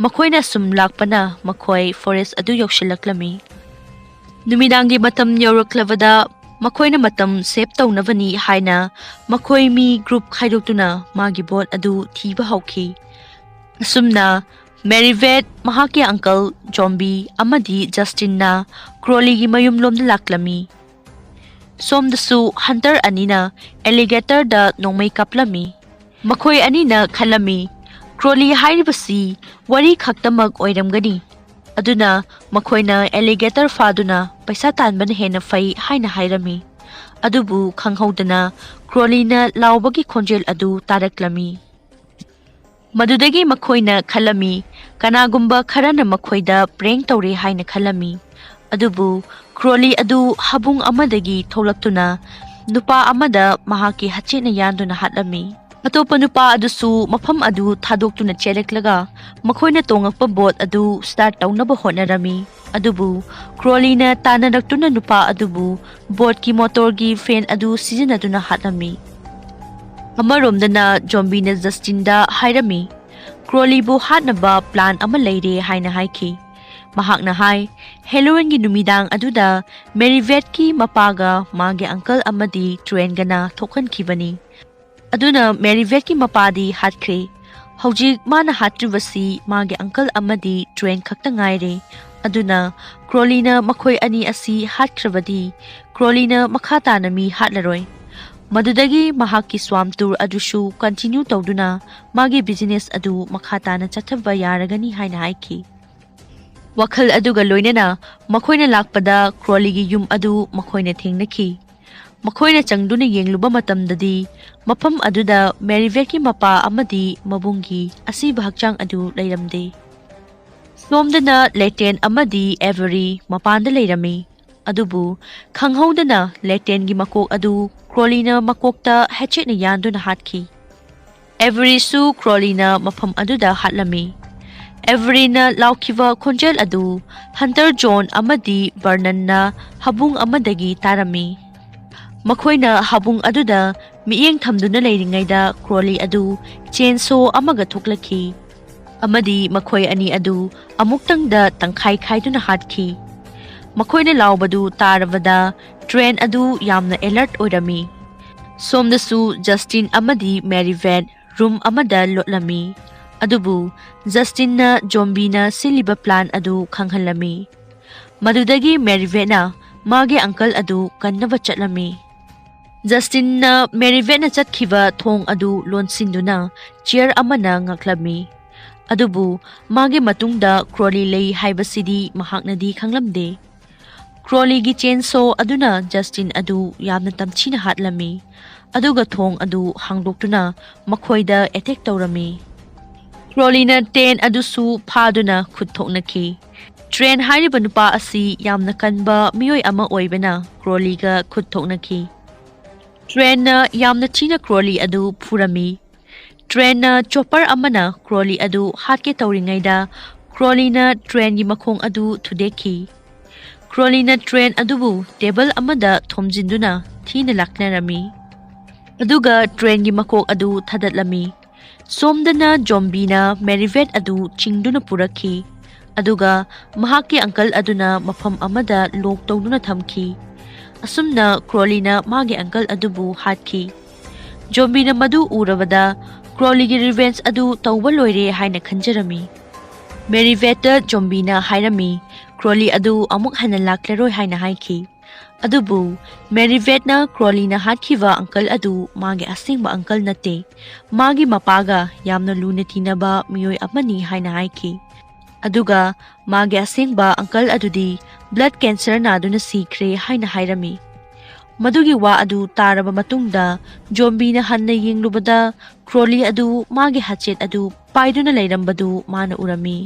ꯃꯈꯣꯏꯅ ꯁꯨꯝ ꯂꯥꯛꯄꯅ ꯃꯈꯣꯏ ꯐꯣꯔꯦꯁ ꯑꯗꯨ ꯌꯧꯁꯤꯜꯂꯛꯂꯝꯃꯤ꯫ ꯅꯨꯃꯤꯗꯥꯡꯒꯤ ꯃꯇꯝ ꯌꯧꯔꯛꯂꯕꯗ ꯃꯈꯣꯏꯅ ꯃꯇꯝ ꯁꯦꯞ ꯇꯧꯅꯕꯅꯤ ꯍꯥꯏꯅ ꯃꯈꯣꯏ ꯃꯤ ꯒ꯭ꯔꯨꯞ ꯈꯥꯏꯗꯣꯛꯇꯨꯅ ꯃꯥꯒꯤ ꯕꯣꯠ ꯑꯗꯨ ꯊꯤꯕ ꯍꯧꯈꯤ꯫ ꯑꯁꯨꯝꯅ ꯃꯦꯔꯤꯚꯦꯠ, ꯃꯍꯥꯛꯀꯤ ꯑꯪꯀꯜ ꯖꯣꯝꯕꯤ ꯑꯃꯗꯤ ꯖꯁꯇꯤꯟꯅ ꯀ꯭ꯔꯣꯂꯤꯒꯤ ꯃꯌꯨꯝꯂꯣꯝꯗ ꯂꯥꯛꯂꯝꯃꯤ꯫ ꯁꯣꯝꯗꯁꯨ ꯍꯟꯇꯔ ꯑꯅꯤꯅ ꯑꯦꯂꯤꯒꯦꯇꯔꯗ ꯅꯣꯡꯃꯩ ꯀꯥꯞꯂꯝꯃꯤ꯫ ꯃꯈꯣꯏ ꯑꯅꯤꯅ ꯈꯜꯂꯝꯃꯤ, ꯀ꯭ꯔꯣꯂꯤ ꯍꯥꯏꯔꯤꯕꯁꯤ ꯋꯥꯔꯤ ꯈꯛꯇꯃꯛ ꯑꯣꯏꯔꯝꯒꯅꯤ, ꯑꯗꯨꯅ ꯃꯈꯣꯏꯅ ꯑꯦꯂꯤꯒꯦꯇꯔ ꯐꯥꯗꯨꯅ ꯄꯩꯁꯥ ꯇꯥꯟꯕꯅ ꯍꯦꯟꯅ ꯐꯩ ꯍꯥꯏꯅ ꯍꯥꯏꯔꯝꯃꯤ꯫ ꯑꯗꯨꯕꯨ ꯈꯪꯍꯧꯗꯅ ꯀ꯭ꯔꯣꯂꯤꯅ ꯂꯥꯎꯕꯒꯤ ꯈꯣꯟꯖꯦꯜ ꯑꯗꯨ ꯇꯥꯔꯛꯂꯝꯃꯤ꯫ ꯃꯗꯨꯗꯒꯤ ꯃꯈꯣꯏꯅ ꯈꯜꯂꯝꯃꯤ, ꯀꯅꯥꯒꯨꯝꯕ ꯈꯔꯅ ꯃꯈꯣꯏꯗ ꯄ꯭ꯔꯦꯡ ꯇꯧꯔꯦ ꯍꯥꯏꯅ ꯈꯜꯂꯝꯃꯤ꯫ ꯑꯗꯨꯕꯨ ꯀ꯭ꯔꯣꯂꯤ ꯑꯗꯨ ꯍꯥꯕꯨꯡ ꯑꯃꯗꯒꯤ ꯊꯣꯛꯂꯛꯇꯨꯅ ꯅꯨꯄꯥ ꯑꯃꯗ ꯃꯍꯥꯛꯀꯤ ꯍꯆꯦꯠꯅ ꯌꯥꯟꯗꯨꯅ ꯍꯥꯠꯂꯝꯃꯤ꯫ ꯑꯇꯣꯞꯄ ꯅꯨꯄꯥ ꯑꯗꯨꯁꯨ ꯃꯐꯝ ꯑꯗꯨ ꯊꯥꯗꯣꯛꯇꯨꯅ ꯆꯦꯜꯂꯛꯂꯒ ꯃꯈꯣꯏꯅ ꯇꯣꯡꯉꯛꯄ ꯕꯣꯠ ꯑꯗꯨ ꯁ꯭ꯇꯥꯔꯠ ꯇꯧꯅꯕ ꯍꯣꯠꯅꯔꯝꯃꯤ꯫ ꯑꯗꯨꯕꯨ ꯀ꯭ꯔꯣꯂꯤꯅ ꯇꯥꯟꯅꯔꯛꯇꯨꯅ ꯅꯨꯄꯥ ꯑꯗꯨꯕꯨ ꯕꯣꯠꯀꯤ ꯃꯣꯇꯣꯔꯒꯤ ꯐꯦꯟ ꯑꯗꯨ ꯁꯤꯖꯤꯟꯅꯗꯨꯅ ꯍꯥꯠꯂꯝꯃꯤ꯫ ꯑꯃꯔꯣꯝꯗꯅ ꯖꯣꯝꯕꯤꯅ ꯖꯁꯇꯤꯟꯗ ꯍꯥꯏꯔꯝꯃꯤ, ꯀ꯭ꯔꯣꯂꯤꯕꯨ ꯍꯥꯠꯅꯕ ꯄ꯭ꯂꯥꯟ ꯑꯃ ꯂꯩꯔꯦ ꯍꯥꯏꯅ ꯍꯥꯏꯈꯤ꯫ ꯃꯍꯥꯛꯅ ꯍꯥꯏ, ꯍꯦꯂꯣꯋꯤꯟꯒꯤ ꯅꯨꯃꯤꯗꯥꯡ ꯑꯗꯨꯗ ꯃꯦꯔꯤꯚꯦꯠꯀꯤ ꯃꯄꯥꯒ ꯃꯥꯒꯤ ꯑꯪꯀꯜ ꯑꯃꯗꯤ ꯇ꯭ꯔꯦꯟꯒꯅ ꯊꯣꯛꯍꯟꯈꯤꯕꯅꯤ꯫ ꯑꯗꯨꯅ ꯃꯦꯔꯤꯚꯦꯠꯀꯤ ꯃꯄꯥꯗꯤ ꯍꯥꯠꯈ꯭ꯔꯦ꯫ ꯍꯧꯖꯤꯛ ꯃꯥꯅ ꯍꯥꯠꯇ꯭ꯔꯤꯕꯁꯤ ꯃꯥꯒꯤ ꯑꯪꯀꯜ ꯑꯃꯗꯤ ꯇ꯭ꯔꯦꯟ ꯈꯛꯇ ꯉꯥꯏꯔꯦ꯫ ꯑꯗꯨꯅ ꯀ꯭ꯔꯣꯂꯤꯅ ꯃꯈꯣꯏ ꯑꯅꯤ ꯑꯁꯤ ꯍꯥꯠꯈ꯭ꯔꯕꯗꯤ ꯀ꯭ꯔꯣꯂꯤꯅ ꯃꯈꯥ ꯇꯥꯅ ꯃꯤ ꯍꯥꯠꯂꯔꯣꯏ꯫ ꯃꯗꯨꯗꯒꯤ ꯃꯍꯥꯛꯀꯤ ꯁ꯭ꯋꯥꯝ ꯇꯨꯔ ꯑꯗꯨꯁꯨ ꯀꯟꯇꯤꯅ꯭ꯌꯨ ꯇꯧꯗꯨꯅ ꯃꯥꯒꯤ ꯕꯤꯖꯤꯅꯦꯁ ꯑꯗꯨ ꯃꯈꯥ ꯇꯥꯅ ꯆꯠꯊꯕ ꯌꯥꯔꯒꯅꯤ ꯍꯥꯏꯅ ꯍꯥꯏꯈꯤ꯫ ꯋꯥꯈꯜ ꯑꯗꯨꯒ ꯂꯣꯏꯅꯅ ꯃꯈꯣꯏꯅ ꯂꯥꯛꯄꯗ ꯀ꯭ꯔꯣꯂꯤꯒꯤ ꯌꯨꯝ ꯑꯗꯨ ꯃꯈꯣꯏꯅ ꯊꯦꯡꯅꯈꯤ꯫ ꯃꯈꯣꯏꯅ ꯆꯪꯗꯨꯅ ꯌꯦꯡꯂꯨꯕ ꯃꯇꯝꯗꯗꯤ ꯃꯐꯝ ꯑꯗꯨꯗ ꯃꯦꯔꯤꯚꯦꯠꯀꯤ ꯃꯄꯥ ꯑꯃꯗꯤ ꯃꯕꯨꯡꯒꯤ ꯑꯁꯤꯕ ꯍꯛꯆꯥꯡ ꯑꯗꯨ ꯂꯩꯔꯝꯗꯦ꯫ ꯁꯣꯝꯗꯅ ꯂꯦꯇꯦꯟ ꯑꯃꯗꯤ ꯑꯦꯚꯔꯤ ꯃꯄꯥꯟꯗ ꯂꯩꯔꯝꯃꯤ꯫ ꯑꯗꯨꯕꯨ ꯈꯪꯍꯧꯗꯅ ꯂꯦꯇꯦꯟꯒꯤ ꯃꯀꯣꯛ ꯑꯗꯨ ꯀ꯭ꯔꯣꯂꯤꯅ ꯃꯀꯣꯛꯇ ꯍꯦꯠꯆꯦꯠꯅ ꯌꯥꯟꯗꯨꯅ ꯍꯥꯠꯈꯤ꯫ ꯑꯦꯚꯔꯤꯁꯨ ꯀ꯭ꯔꯣꯂꯤꯅ ꯃꯐꯝ ꯑꯗꯨꯗ ꯍꯥꯠꯂꯝꯃꯤ꯫ ꯑꯦꯚꯔꯤꯅ ꯂꯥꯎꯈꯤꯕ ꯈꯣꯟꯖꯦꯜ ꯑꯗꯨ ꯍꯟꯇꯔ ꯖꯣꯟ ꯑꯃꯗꯤ ꯕꯔꯅꯟꯅ ꯍꯥꯕꯨꯡ ꯑꯃꯗꯒꯤ ꯇꯥꯔꯝꯃꯤ꯫ ꯃꯈꯣꯏꯅ ꯍꯥꯕꯨꯡ ꯑꯗꯨꯗ ꯃꯤꯠꯌꯦꯡ ꯊꯝꯗꯨꯅ ꯂꯩꯔꯤꯉꯩꯗ ꯀ꯭ꯔꯣꯂꯤ ꯑꯗꯨ ꯆꯦꯟꯁꯣ ꯑꯃꯒ ꯊꯣꯛꯂꯛꯈꯤ ꯑꯃꯗꯤ ꯃꯈꯣꯏ ꯑꯅꯤ ꯑꯗꯨ ꯑꯃꯨꯛꯇꯪꯗ ꯇꯪꯈꯥꯏ ꯈꯥꯏꯗꯨꯅ ꯍꯥꯠꯈꯤ꯫ ꯃꯈꯣꯏꯅ ꯂꯥꯎꯕꯗꯨ ꯇꯥꯔꯕꯗ ꯇ꯭ꯔꯦꯟ ꯑꯗꯨ ꯌꯥꯝꯅ ꯑꯦꯂꯔꯠ ꯑꯣꯏꯔꯝꯃꯤ꯫ ꯁꯣꯝꯗꯁꯨ ꯖꯁꯇꯤꯟ ꯑꯃꯗꯤ ꯃꯦꯔꯤꯚꯦꯠ ꯔꯨꯝ ꯑꯃꯗ ꯂꯣꯠꯂꯝꯃꯤ꯫ ꯑꯗꯨꯕꯨ ꯖꯁꯇꯤꯟꯅ ꯖꯣꯝꯕꯤꯅ ꯁꯤꯜꯂꯤꯕ ꯄ꯭ꯂꯥꯟ ꯑꯗꯨ ꯈꯪꯍꯜꯂꯝꯃꯤ꯫ ꯃꯗꯨꯗꯒꯤ ꯃꯦꯔꯤꯚꯦꯠꯅ ꯃꯥꯒꯤ ꯑꯪꯀꯜ ꯑꯗꯨ ꯀꯟꯅꯕ ꯆꯠꯂꯝꯃꯤ꯫ ꯖꯁꯇꯤꯟꯅ ꯃꯦꯔꯤꯚꯦꯠꯅ ꯆꯠꯈꯤꯕ ꯊꯣꯡ ꯑꯗꯨ ꯂꯣꯟꯁꯤꯟꯗꯨꯅ ꯆꯤꯌꯔ ꯑꯃꯅ ꯉꯛꯂꯝꯃꯤ꯫ ꯑꯗꯨꯕꯨ ꯃꯥꯒꯤ ꯃꯇꯨꯡꯗ ꯀ꯭ꯔꯣꯂꯤ ꯂꯩ ꯍꯥꯏꯕꯁꯤꯗꯤ ꯃꯍꯥꯛꯅꯗꯤ ꯈꯪꯂꯝꯗꯦ꯫ ꯀ꯭ꯔꯣꯂꯤꯒꯤ ꯆꯦꯟꯁꯣ ꯑꯗꯨꯅ ꯖꯁꯇꯤꯟ ꯑꯗꯨ ꯌꯥꯝꯅ ꯇꯝꯊꯤꯅ ꯍꯥꯠꯂꯝꯃꯤ, ꯑꯗꯨꯒ ꯊꯣꯡ ꯑꯗꯨ ꯍꯥꯡꯗꯣꯛꯇꯨꯅ ꯃꯈꯣꯏꯗ ꯑꯦꯇꯦꯛ ꯇꯧꯔꯝꯃꯤ꯫ ꯀ꯭ꯔꯣꯂꯤꯅ ꯇ꯭ꯔꯦꯟ ꯑꯗꯨꯁꯨ ꯐꯥꯗꯨꯅ ꯈꯨꯠ ꯊꯣꯛꯅꯈꯤ꯫ ꯇ꯭ꯔꯦꯟ ꯍꯥꯏꯔꯤꯕ ꯅꯨꯄꯥ ꯑꯁꯤ ꯌꯥꯝꯅ ꯀꯟꯕ ꯃꯤꯑꯣꯏ ꯑꯃ ꯑꯣꯏꯕꯅ ꯀ꯭ꯔꯣꯂꯤꯒ ꯈꯨꯠ ꯊꯣꯛꯅꯈꯤ꯫ ꯇ꯭ꯔꯦꯟꯅ ꯌꯥꯝꯅ ꯊꯤꯅ ꯀ꯭ꯔꯣꯂꯤ ꯑꯗꯨ ꯐꯨꯔꯝꯃꯤ꯫ ꯇ꯭ꯔꯦꯟꯅ ꯆꯣꯄꯔ ꯑꯃꯅ ꯀ꯭ꯔꯣꯂꯤ ꯑꯗꯨ ꯍꯥꯠꯀꯦ ꯇꯧꯔꯤꯉꯩꯗ ꯀ꯭ꯔꯣꯂꯤꯅ ꯇ꯭ꯔꯦꯟꯒꯤ ꯃꯈꯣꯡ ꯑꯗꯨ ꯊꯨꯗꯦꯛꯈꯤ꯫ ꯀ꯭ꯔꯣꯂꯤꯅ ꯇ꯭ꯔꯦꯟ ꯑꯗꯨꯕꯨ ꯇꯦꯕꯜ ꯑꯃꯗ ꯊꯣꯝꯖꯤꯟꯗꯨꯅ ꯊꯤꯅ ꯂꯥꯛꯅꯔꯝꯃꯤ, ꯑꯗꯨꯒ ꯇ꯭ꯔꯦꯟꯒꯤ ꯃꯀꯣꯛ ꯑꯗꯨ ꯊꯥꯗꯠꯂꯝꯃꯤ꯫ ꯁꯣꯝꯗꯅ ꯖꯣꯝꯕꯤꯅ ꯃꯦꯔꯤꯚꯦꯠ ꯑꯗꯨ ꯆꯤꯡꯗꯨꯅ ꯄꯨꯔꯛꯈꯤ, ꯑꯗꯨꯒ ꯃꯍꯥꯛꯀꯤ ꯑꯪꯀꯜ ꯑꯗꯨꯅ ꯃꯐꯝ ꯑꯃꯗ ꯂꯣꯛ ꯇꯧꯗꯨꯅ ꯊꯝꯈꯤ꯫ ꯑꯁꯨꯝꯅ ꯀ꯭ꯔꯣꯂꯤꯅ ꯃꯥꯒꯤ ꯑꯪꯀꯜ ꯑꯗꯨꯕꯨ ꯍꯥꯠꯈꯤ꯫ ꯖꯣꯝꯕꯤꯅ ꯃꯗꯨ ꯎꯔꯕꯗ ꯀ꯭ꯔꯣꯂꯤꯒꯤ ꯔꯤꯚꯦꯟꯖ ꯑꯗꯨ ꯇꯧꯕ ꯂꯣꯏꯔꯦ ꯍꯥꯏꯅ ꯈꯟꯖꯔꯝꯃꯤ꯫ ꯃꯦꯔꯤꯚꯦꯠꯇ ꯖꯣꯝꯕꯤꯅ ꯍꯥꯏꯔꯝꯃꯤ, ꯀ꯭ꯔꯣꯂꯤ ꯑꯗꯨ ꯑꯃꯨꯛ ꯍꯟꯅ ꯂꯥꯛꯂꯔꯣꯏ ꯍꯥꯏꯅ ꯍꯥꯏꯈꯤ꯫ ꯑꯗꯨꯕꯨ ꯃꯦꯔꯤꯚꯦꯠꯅ ꯀ꯭ꯔꯣꯂꯤꯅ ꯍꯥꯠꯈꯤꯕ ꯑꯪꯀꯜ ꯑꯗꯨ ꯃꯥꯒꯤ ꯑꯁꯦꯡꯕ ꯑꯪꯀꯜ ꯅꯠꯇꯦ, ꯃꯥꯒꯤ ꯃꯄꯥꯒ ꯌꯥꯝꯅ ꯂꯨꯅ ꯇꯤꯟꯅꯕ ꯃꯤꯑꯣꯏ ꯑꯃꯅꯤ ꯍꯥꯏꯅ ꯍꯥꯏꯈꯤ꯫ ꯑꯗꯨꯒ ꯃꯥꯒꯤ ꯑꯁꯦꯡꯕ ꯑꯪꯀꯜ ꯑꯗꯨꯗꯤ ꯕ꯭ꯂꯗ ꯀꯦꯟꯁꯔ ꯅꯥꯗꯨꯅ ꯁꯤꯈ꯭ꯔꯦ ꯍꯥꯏꯅ ꯍꯥꯏꯔꯝꯃꯤ꯫ ꯃꯗꯨꯒꯤ ꯋꯥ ꯑꯗꯨ ꯇꯥꯔꯕ ꯃꯇꯨꯡꯗ ꯖꯣꯝꯕꯤꯅ ꯍꯟꯅ ꯌꯦꯡꯂꯨꯕꯗ ꯀ꯭ꯔꯣꯂꯤ ꯑꯗꯨ ꯃꯥꯒꯤ ꯍꯥꯆꯦꯠ ꯑꯗꯨ ꯄꯥꯏꯗꯨꯅ ꯂꯩꯔꯝꯕꯗꯨ ꯃꯥꯅ ꯎꯔꯝꯃꯤ꯫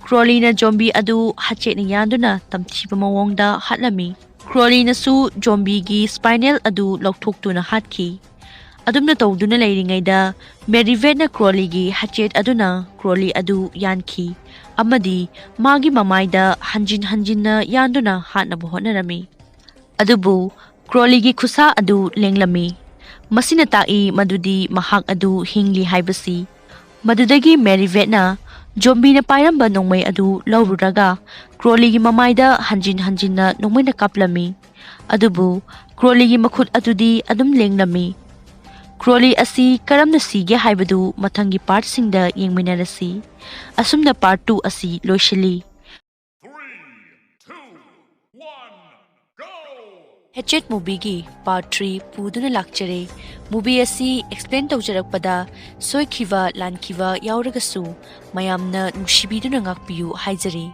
ꯀ꯭ꯔꯣꯂꯤꯅ ꯖꯣꯝꯕꯤ ꯑꯗꯨ ꯍꯥꯆꯦꯠꯅ ꯌꯥꯟꯗꯨꯅ ꯇꯝꯊꯤꯕ ꯃꯑꯣꯡꯗ ꯍꯥꯠꯂꯝꯃꯤ꯫ ꯀ꯭ꯔꯣꯂꯤꯅꯁꯨ ꯖꯣꯝꯕꯤꯒꯤ ꯁ꯭ꯄꯥꯏꯅꯦꯜ ꯑꯗꯨ ꯂꯧꯊꯣꯛꯇꯨꯅ ꯍꯥꯠꯈꯤ꯫ ꯑꯗꯨꯝꯅ ꯇꯧꯗꯨꯅ ꯂꯩꯔꯤꯉꯩꯗ ꯃꯦꯔꯤꯚꯦꯠꯅ ꯀ꯭ꯔꯣꯂꯤꯒꯤ ꯍꯥꯆꯦꯠ ꯑꯗꯨꯅ ꯀ꯭ꯔꯣꯂꯤ ꯑꯗꯨ ꯌꯥꯟꯈꯤ ꯑꯃꯗꯤ ꯃꯥꯒꯤ ꯃꯃꯥꯏꯗ ꯍꯟꯖꯤꯟ ꯍꯟꯖꯤꯟꯅ ꯌꯥꯟꯗꯨꯅ ꯍꯥꯠꯅꯕ ꯍꯣꯠꯅꯔꯝꯃꯤ꯫ ꯑꯗꯨꯕꯨ ꯀ꯭ꯔꯣꯂꯤꯒꯤ ꯈꯨꯠꯁꯥ ꯑꯗꯨ ꯂꯦꯡꯂꯝꯃꯤ꯫ ꯃꯁꯤꯅ ꯇꯥꯛꯏ ꯃꯗꯨꯗꯤ ꯃꯍꯥꯛ ꯑꯗꯨ ꯍꯤꯡꯂꯤ ꯍꯥꯏꯕꯁꯤ꯫ ꯃꯗꯨꯗꯒꯤ ꯃꯦꯔꯤꯚꯦꯠꯅ ꯖꯣꯝꯕꯤꯅ ꯄꯥꯏꯔꯝꯕ ꯅꯣꯡꯃꯩ ꯑꯗꯨ ꯂꯧꯔꯨꯔꯒ ꯀ꯭ꯔꯣꯂꯤꯒꯤ ꯃꯃꯥꯏꯗ ꯍꯟꯖꯤꯟ ꯍꯟꯖꯤꯟꯅ ꯅꯣꯡꯃꯩꯅ ꯀꯥꯞꯂꯝꯃꯤ꯫ ꯑꯗꯨꯕꯨ ꯀ꯭ꯔꯣꯂꯤꯒꯤ ꯃꯈꯨꯠ ꯑꯗꯨꯗꯤ ꯑꯗꯨꯝ ꯂꯦꯡꯂꯝꯃꯤ꯫ ꯀ꯭ꯔꯣꯂꯤ ꯑꯁꯤ ꯀꯔꯝꯅ ꯁꯤꯒꯦ ꯍꯥꯏꯕꯗꯨ ꯃꯊꯪꯒꯤ ꯄꯥꯔꯠꯁꯤꯡꯗ ꯌꯦꯡꯃꯤꯟꯅꯔꯁꯤ꯫ ꯑꯁꯨꯝꯅ ꯄꯥꯔꯠ ꯇꯨ ꯑꯁꯤ ꯂꯣꯏꯁꯤꯜꯂꯤ꯫ Three, two, one, go! ꯍꯦꯆꯦꯠ ꯃꯨꯚꯤꯒꯤ ꯄꯥꯔꯠ ꯊ꯭ꯔꯤ ꯄꯨꯗꯨꯅ ꯂꯥꯛꯆꯔꯦ꯫ ꯃꯨꯚꯤ ꯑꯁꯤ ꯑꯦꯛꯁꯄ꯭ꯂꯦꯟ ꯇꯧꯖꯔꯛꯄꯗ ꯁꯣꯏꯈꯤꯕ ꯂꯥꯟꯈꯤꯕ ꯌꯥꯎꯔꯒꯁꯨ ꯃꯌꯥꯝꯅ ꯅꯨꯡꯁꯤꯕꯤꯗꯨꯅ ꯉꯥꯛꯄꯤꯌꯨ ꯍꯥꯏꯖꯔꯤ꯫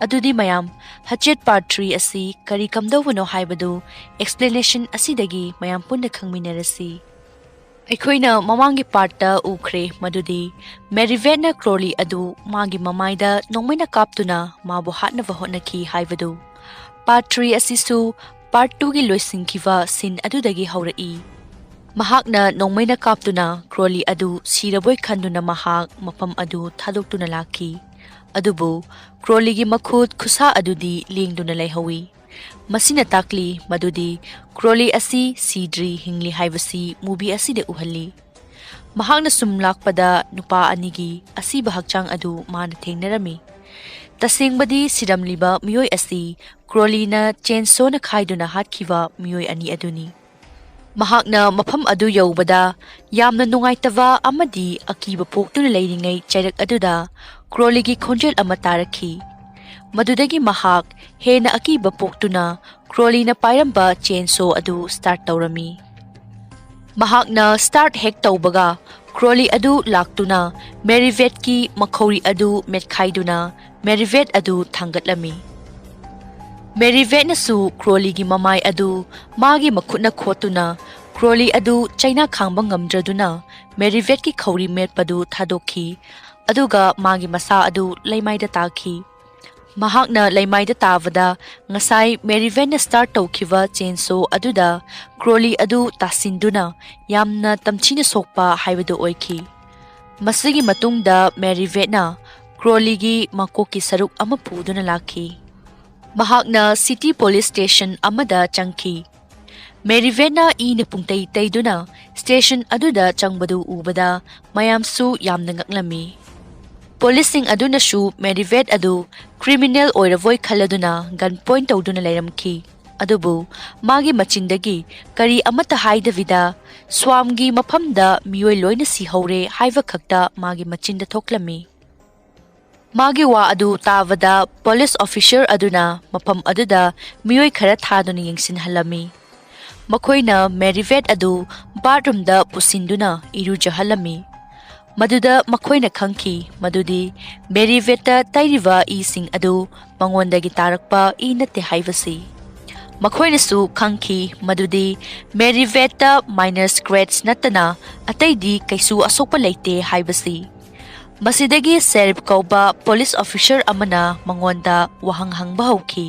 ꯑꯗꯨꯗꯤ ꯃꯌꯥꯝ, ꯍꯦꯆꯦꯠ ꯄꯥꯔꯠ ꯊ꯭ꯔꯤ ꯑꯁꯤ ꯀꯔꯤ ꯀꯝꯗꯧꯕꯅꯣ ꯍꯥꯏꯕꯗꯨ ꯑꯦꯛꯁꯄ꯭ꯂꯦꯅꯦꯁꯟ ꯑꯁꯤꯗꯒꯤ ꯃꯌꯥꯝ ꯄꯨꯟꯅ ꯈꯪꯃꯤꯟꯅꯔꯁꯤ꯫ ꯑꯩꯈꯣꯏꯅ ꯃꯃꯥꯡꯒꯤ ꯄꯥꯔꯠꯇ ꯎꯈ꯭ꯔꯦ ꯃꯗꯨꯗꯤ ꯃꯦꯔꯤꯚꯦꯠꯅ ꯀ꯭ꯔꯣꯂꯤ ꯑꯗꯨ ꯃꯥꯒꯤ ꯃꯃꯥꯏꯗ ꯅꯣꯡꯃꯩꯅ ꯀꯥꯞꯇꯨꯅ ꯃꯥꯕꯨ ꯍꯥꯠꯅꯕ ꯍꯣꯠꯅꯈꯤ ꯍꯥꯏꯕꯗꯨ꯫ ꯄꯥꯔꯠ ꯊ꯭ꯔꯤ ꯑꯁꯤꯁꯨ ꯄꯥꯔꯠ ꯇꯨꯒꯤ ꯂꯣꯏꯁꯤꯟꯈꯤꯕ ꯁꯤꯟ ꯑꯗꯨꯗꯒꯤ ꯍꯧꯔꯛꯏ꯫ ꯃꯍꯥꯛꯅ ꯅꯣꯡꯃꯩꯅ ꯀꯥꯞꯇꯨꯅ ꯀ꯭ꯔꯣꯂꯤ ꯑꯗꯨ ꯁꯤꯔꯕꯣꯏ ꯈꯟꯗꯨꯅ ꯃꯍꯥꯛ ꯃꯐꯝ ꯑꯗꯨ ꯊꯥꯗꯣꯛꯇꯨꯅ ꯂꯥꯛꯈꯤ꯫ ꯑꯗꯨꯕꯨ ꯀ꯭ꯔꯣꯂꯤꯒꯤ ꯃꯈꯨꯠ ꯈꯨꯠꯁꯥ ꯑꯗꯨꯗꯤ ꯂꯦꯡꯗꯨꯅ ꯂꯩꯍꯧꯏ꯫ ꯃꯁꯤꯅ ꯇꯥꯛꯂꯤ ꯃꯗꯨꯗꯤ ꯀ꯭ꯔꯣꯂꯤ ꯑꯁꯤ ꯁꯤꯗ꯭ꯔꯤ, ꯍꯤꯡꯂꯤ ꯍꯥꯏꯕꯁꯤ ꯃꯨꯚꯤ ꯑꯁꯤꯗ ꯎꯍꯜꯂꯤ꯫ ꯃꯍꯥꯛꯅ ꯁꯨꯝ ꯂꯥꯛꯄꯗ ꯅꯨꯄꯥ ꯑꯅꯤꯒꯤ ꯑꯁꯤꯕ ꯍꯛꯆꯥꯡ ꯑꯗꯨ ꯃꯥꯅ ꯊꯦꯡꯅꯔꯝꯃꯤ꯫ ꯇꯁꯦꯡꯕꯗꯤ ꯁꯤꯔꯝꯂꯤꯕ ꯃꯤꯑꯣꯏ ꯑꯁꯤ ꯀ꯭ꯔꯣꯂꯤꯅ ꯆꯦꯟꯁꯣꯅ ꯈꯥꯏꯗꯨꯅ ꯍꯥꯠꯈꯤꯕ ꯃꯤꯑꯣꯏ ꯑꯅꯤ ꯑꯗꯨꯅꯤ꯫ ꯃꯍꯥꯛꯅ ꯃꯐꯝ ꯑꯗꯨ ꯌꯧꯕꯗ ꯌꯥꯝꯅ ꯅꯨꯡꯉꯥꯏꯇꯕ ꯑꯃꯗꯤ ꯑꯀꯤꯕ ꯄꯣꯛꯇꯨꯅ ꯂꯩꯔꯤꯉꯩ ꯆꯩꯔꯛ ꯑꯗꯨꯗ ꯀ꯭ꯔꯣꯂꯤꯒꯤ ꯈꯣꯟꯖꯦꯜ ꯑꯃ ꯇꯥꯔꯛꯈꯤ꯫ ꯃꯗꯨꯗꯒꯤ ꯃꯍꯥꯛ ꯍꯦꯟꯅ ꯑꯀꯤꯕ ꯄꯣꯛꯇꯨꯅ ꯀ꯭ꯔꯣꯂꯤꯅ ꯄꯥꯏꯔꯝꯕ ꯆꯦꯟꯁꯣ ꯑꯗꯨ ꯁ꯭ꯇꯥꯔꯠ ꯇꯧꯔꯝꯃꯤ꯫ ꯃꯍꯥꯛꯅ ꯁ꯭ꯇꯥꯔꯠ ꯍꯦꯛ ꯇꯧꯕꯒ ꯀ꯭ꯔꯣꯂꯤ ꯑꯗꯨ ꯂꯥꯛꯇꯨꯅ ꯃꯦꯔꯤꯚꯦꯠꯀꯤ ꯃꯈꯧꯔꯤ ꯑꯗꯨ ꯃꯦꯠꯈꯥꯏꯗꯨꯅ ꯃꯦꯔꯤꯚꯦꯠ ꯑꯗꯨ ꯊꯥꯡꯒꯠꯂꯝꯃꯤ꯫ ꯃꯦꯔꯤꯚꯦꯠꯅꯁꯨ ꯀ꯭ꯔꯣꯂꯤꯒꯤ ꯃꯃꯥꯏ ꯑꯗꯨ ꯃꯥꯒꯤ ꯃꯈꯨꯠꯅ ꯈꯣꯠꯇꯨꯅ ꯀ꯭ꯔꯣꯂꯤ ꯑꯗꯨ ꯆꯩꯅꯥ ꯈꯥꯡꯕ ꯉꯝꯗ꯭ꯔꯗꯨꯅ ꯃꯦꯔꯤꯚꯦꯠꯀꯤ ꯈꯧꯔꯤ ꯃꯦꯠꯄꯗꯨ ꯊꯥꯗꯣꯛꯈꯤ꯫ ꯑꯗꯨꯒ ꯃꯥꯒꯤ ꯃꯁꯥ ꯑꯗꯨ ꯂꯩꯃꯥꯏꯗ ꯇꯥꯈꯤ꯫ ꯃꯍꯥꯛꯅ ꯂꯩꯃꯥꯏꯗ ꯇꯥꯕꯗ ꯉꯁꯥꯏ ꯃꯦꯔꯤꯚꯦꯠꯅ ꯁ꯭ꯇꯥꯔꯠ ꯇꯧꯈꯤꯕ ꯆꯦꯟꯁꯣ ꯑꯗꯨꯗ ꯀ꯭ꯔꯣꯂꯤ ꯑꯗꯨ ꯇꯥꯁꯤꯟꯗꯨꯅ ꯌꯥꯝꯅ ꯇꯝꯊꯤꯅ ꯁꯣꯛꯄ ꯍꯥꯏꯕꯗꯨ ꯑꯣꯏꯈꯤ꯫ ꯃꯁꯤꯒꯤ ꯃꯇꯨꯡꯗ ꯃꯦꯔꯤꯚꯦꯠꯅ ꯀ꯭ꯔꯣꯂꯤꯒꯤ ꯃꯀꯣꯛꯀꯤ ꯁꯔꯨꯛ ꯑꯃ ꯄꯨꯗꯨꯅ ꯂꯥꯛꯈꯤ꯫ ꯃꯍꯥꯛꯅ ꯁꯤꯇꯤ ꯄꯨꯂꯤꯁ ꯁ꯭ꯇꯦꯁꯟ ꯑꯃꯗ ꯆꯪꯈꯤ꯫ ꯃꯦꯔꯤꯚꯦꯠꯅ ꯏꯅ ꯄꯨꯡꯇꯩ ꯇꯩꯗꯨꯅ ꯁ꯭ꯇꯦꯁꯟ ꯑꯗꯨꯗ ꯆꯪꯕꯗꯨ ꯎꯕꯗ ꯃꯌꯥꯝꯁꯨ ꯌꯥꯝꯅ ꯉꯛꯂꯝꯃꯤ꯫ ꯄꯨꯂꯤꯁꯁꯤꯡ ꯑꯗꯨꯅꯁꯨ ꯃꯦꯔꯤꯚꯦꯠ ꯑꯗꯨ ꯀ꯭ꯔꯤꯃꯤꯅꯦꯜ ꯑꯣꯏꯔꯕꯣꯏ ꯈꯜꯂꯗꯨꯅ ꯒꯟ ꯄꯣꯏꯟ ꯇꯧꯗꯨꯅ ꯂꯩꯔꯝꯈꯤ꯫ ꯑꯗꯨꯕꯨ ꯃꯥꯒꯤ ꯃꯆꯤꯟꯗꯒꯤ ꯀꯔꯤ ꯑꯃꯠꯇ ꯍꯥꯏꯗꯕꯤꯗ ꯁ꯭ꯋꯥꯝꯒꯤ ꯃꯐꯝꯗ ꯃꯤꯑꯣꯏ ꯂꯣꯏꯅ ꯁꯤꯍꯧꯔꯦ ꯍꯥꯏꯕ ꯈꯛꯇ ꯃꯥꯒꯤ ꯃꯆꯤꯟꯗ ꯊꯣꯛꯂꯝꯃꯤ꯫ ꯃꯥꯒꯤ ꯋꯥ ꯑꯗꯨ ꯇꯥꯕꯗ ꯄꯨꯂꯤꯁ ꯑꯣꯐꯤꯁꯔ ꯑꯗꯨꯅ ꯃꯐꯝ ꯑꯗꯨꯗ ꯃꯤꯑꯣꯏ ꯈꯔ ꯊꯥꯗꯨꯅ ꯌꯦꯡꯁꯤꯟꯍꯜꯂꯝꯃꯤ꯫ ꯃꯈꯣꯏꯅ ꯃꯦꯔꯤꯚꯦꯠ ꯑꯗꯨ ꯕꯥꯠꯔꯨꯝꯗ ꯄꯨꯁꯤꯟꯗꯨꯅ ꯏꯔꯨꯖꯍꯜꯂꯝꯃꯤ꯫ ꯃꯗꯨꯗ ꯃꯈꯣꯏꯅ ꯈꯪꯈꯤ ꯃꯗꯨꯗꯤ ꯃꯦꯔꯤꯚꯦꯠꯇ ꯇꯩꯔꯤꯕ ꯏꯁꯤꯡ ꯑꯗꯨ ꯃꯉꯣꯟꯗꯒꯤ ꯇꯥꯔꯛꯄ ꯏ ꯅꯠꯇꯦ ꯍꯥꯏꯕꯁꯤ꯫ ꯃꯈꯣꯏꯅꯁꯨ ꯈꯪꯈꯤ ꯃꯗꯨꯗꯤ ꯃꯦꯔꯤꯚꯦꯠꯇ ꯃꯥꯏꯅꯔ ꯁ꯭ꯀ꯭ꯔꯦꯠꯁ ꯅꯠꯇꯅ ꯑꯇꯩꯗꯤ ꯀꯩꯁꯨ ꯑꯁꯣꯛꯄ ꯂꯩꯇꯦ ꯍꯥꯏꯕꯁꯤ꯫ ꯃꯁꯤꯗꯒꯤ ꯁꯦꯔꯤꯞ ꯀꯧꯕ ꯄꯨꯂꯤꯁ ꯑꯣꯐꯤꯁꯔ ꯑꯃꯅ ꯃꯉꯣꯟꯗ ꯋꯥꯍꯪ ꯍꯪꯕ ꯍꯧꯈꯤ꯫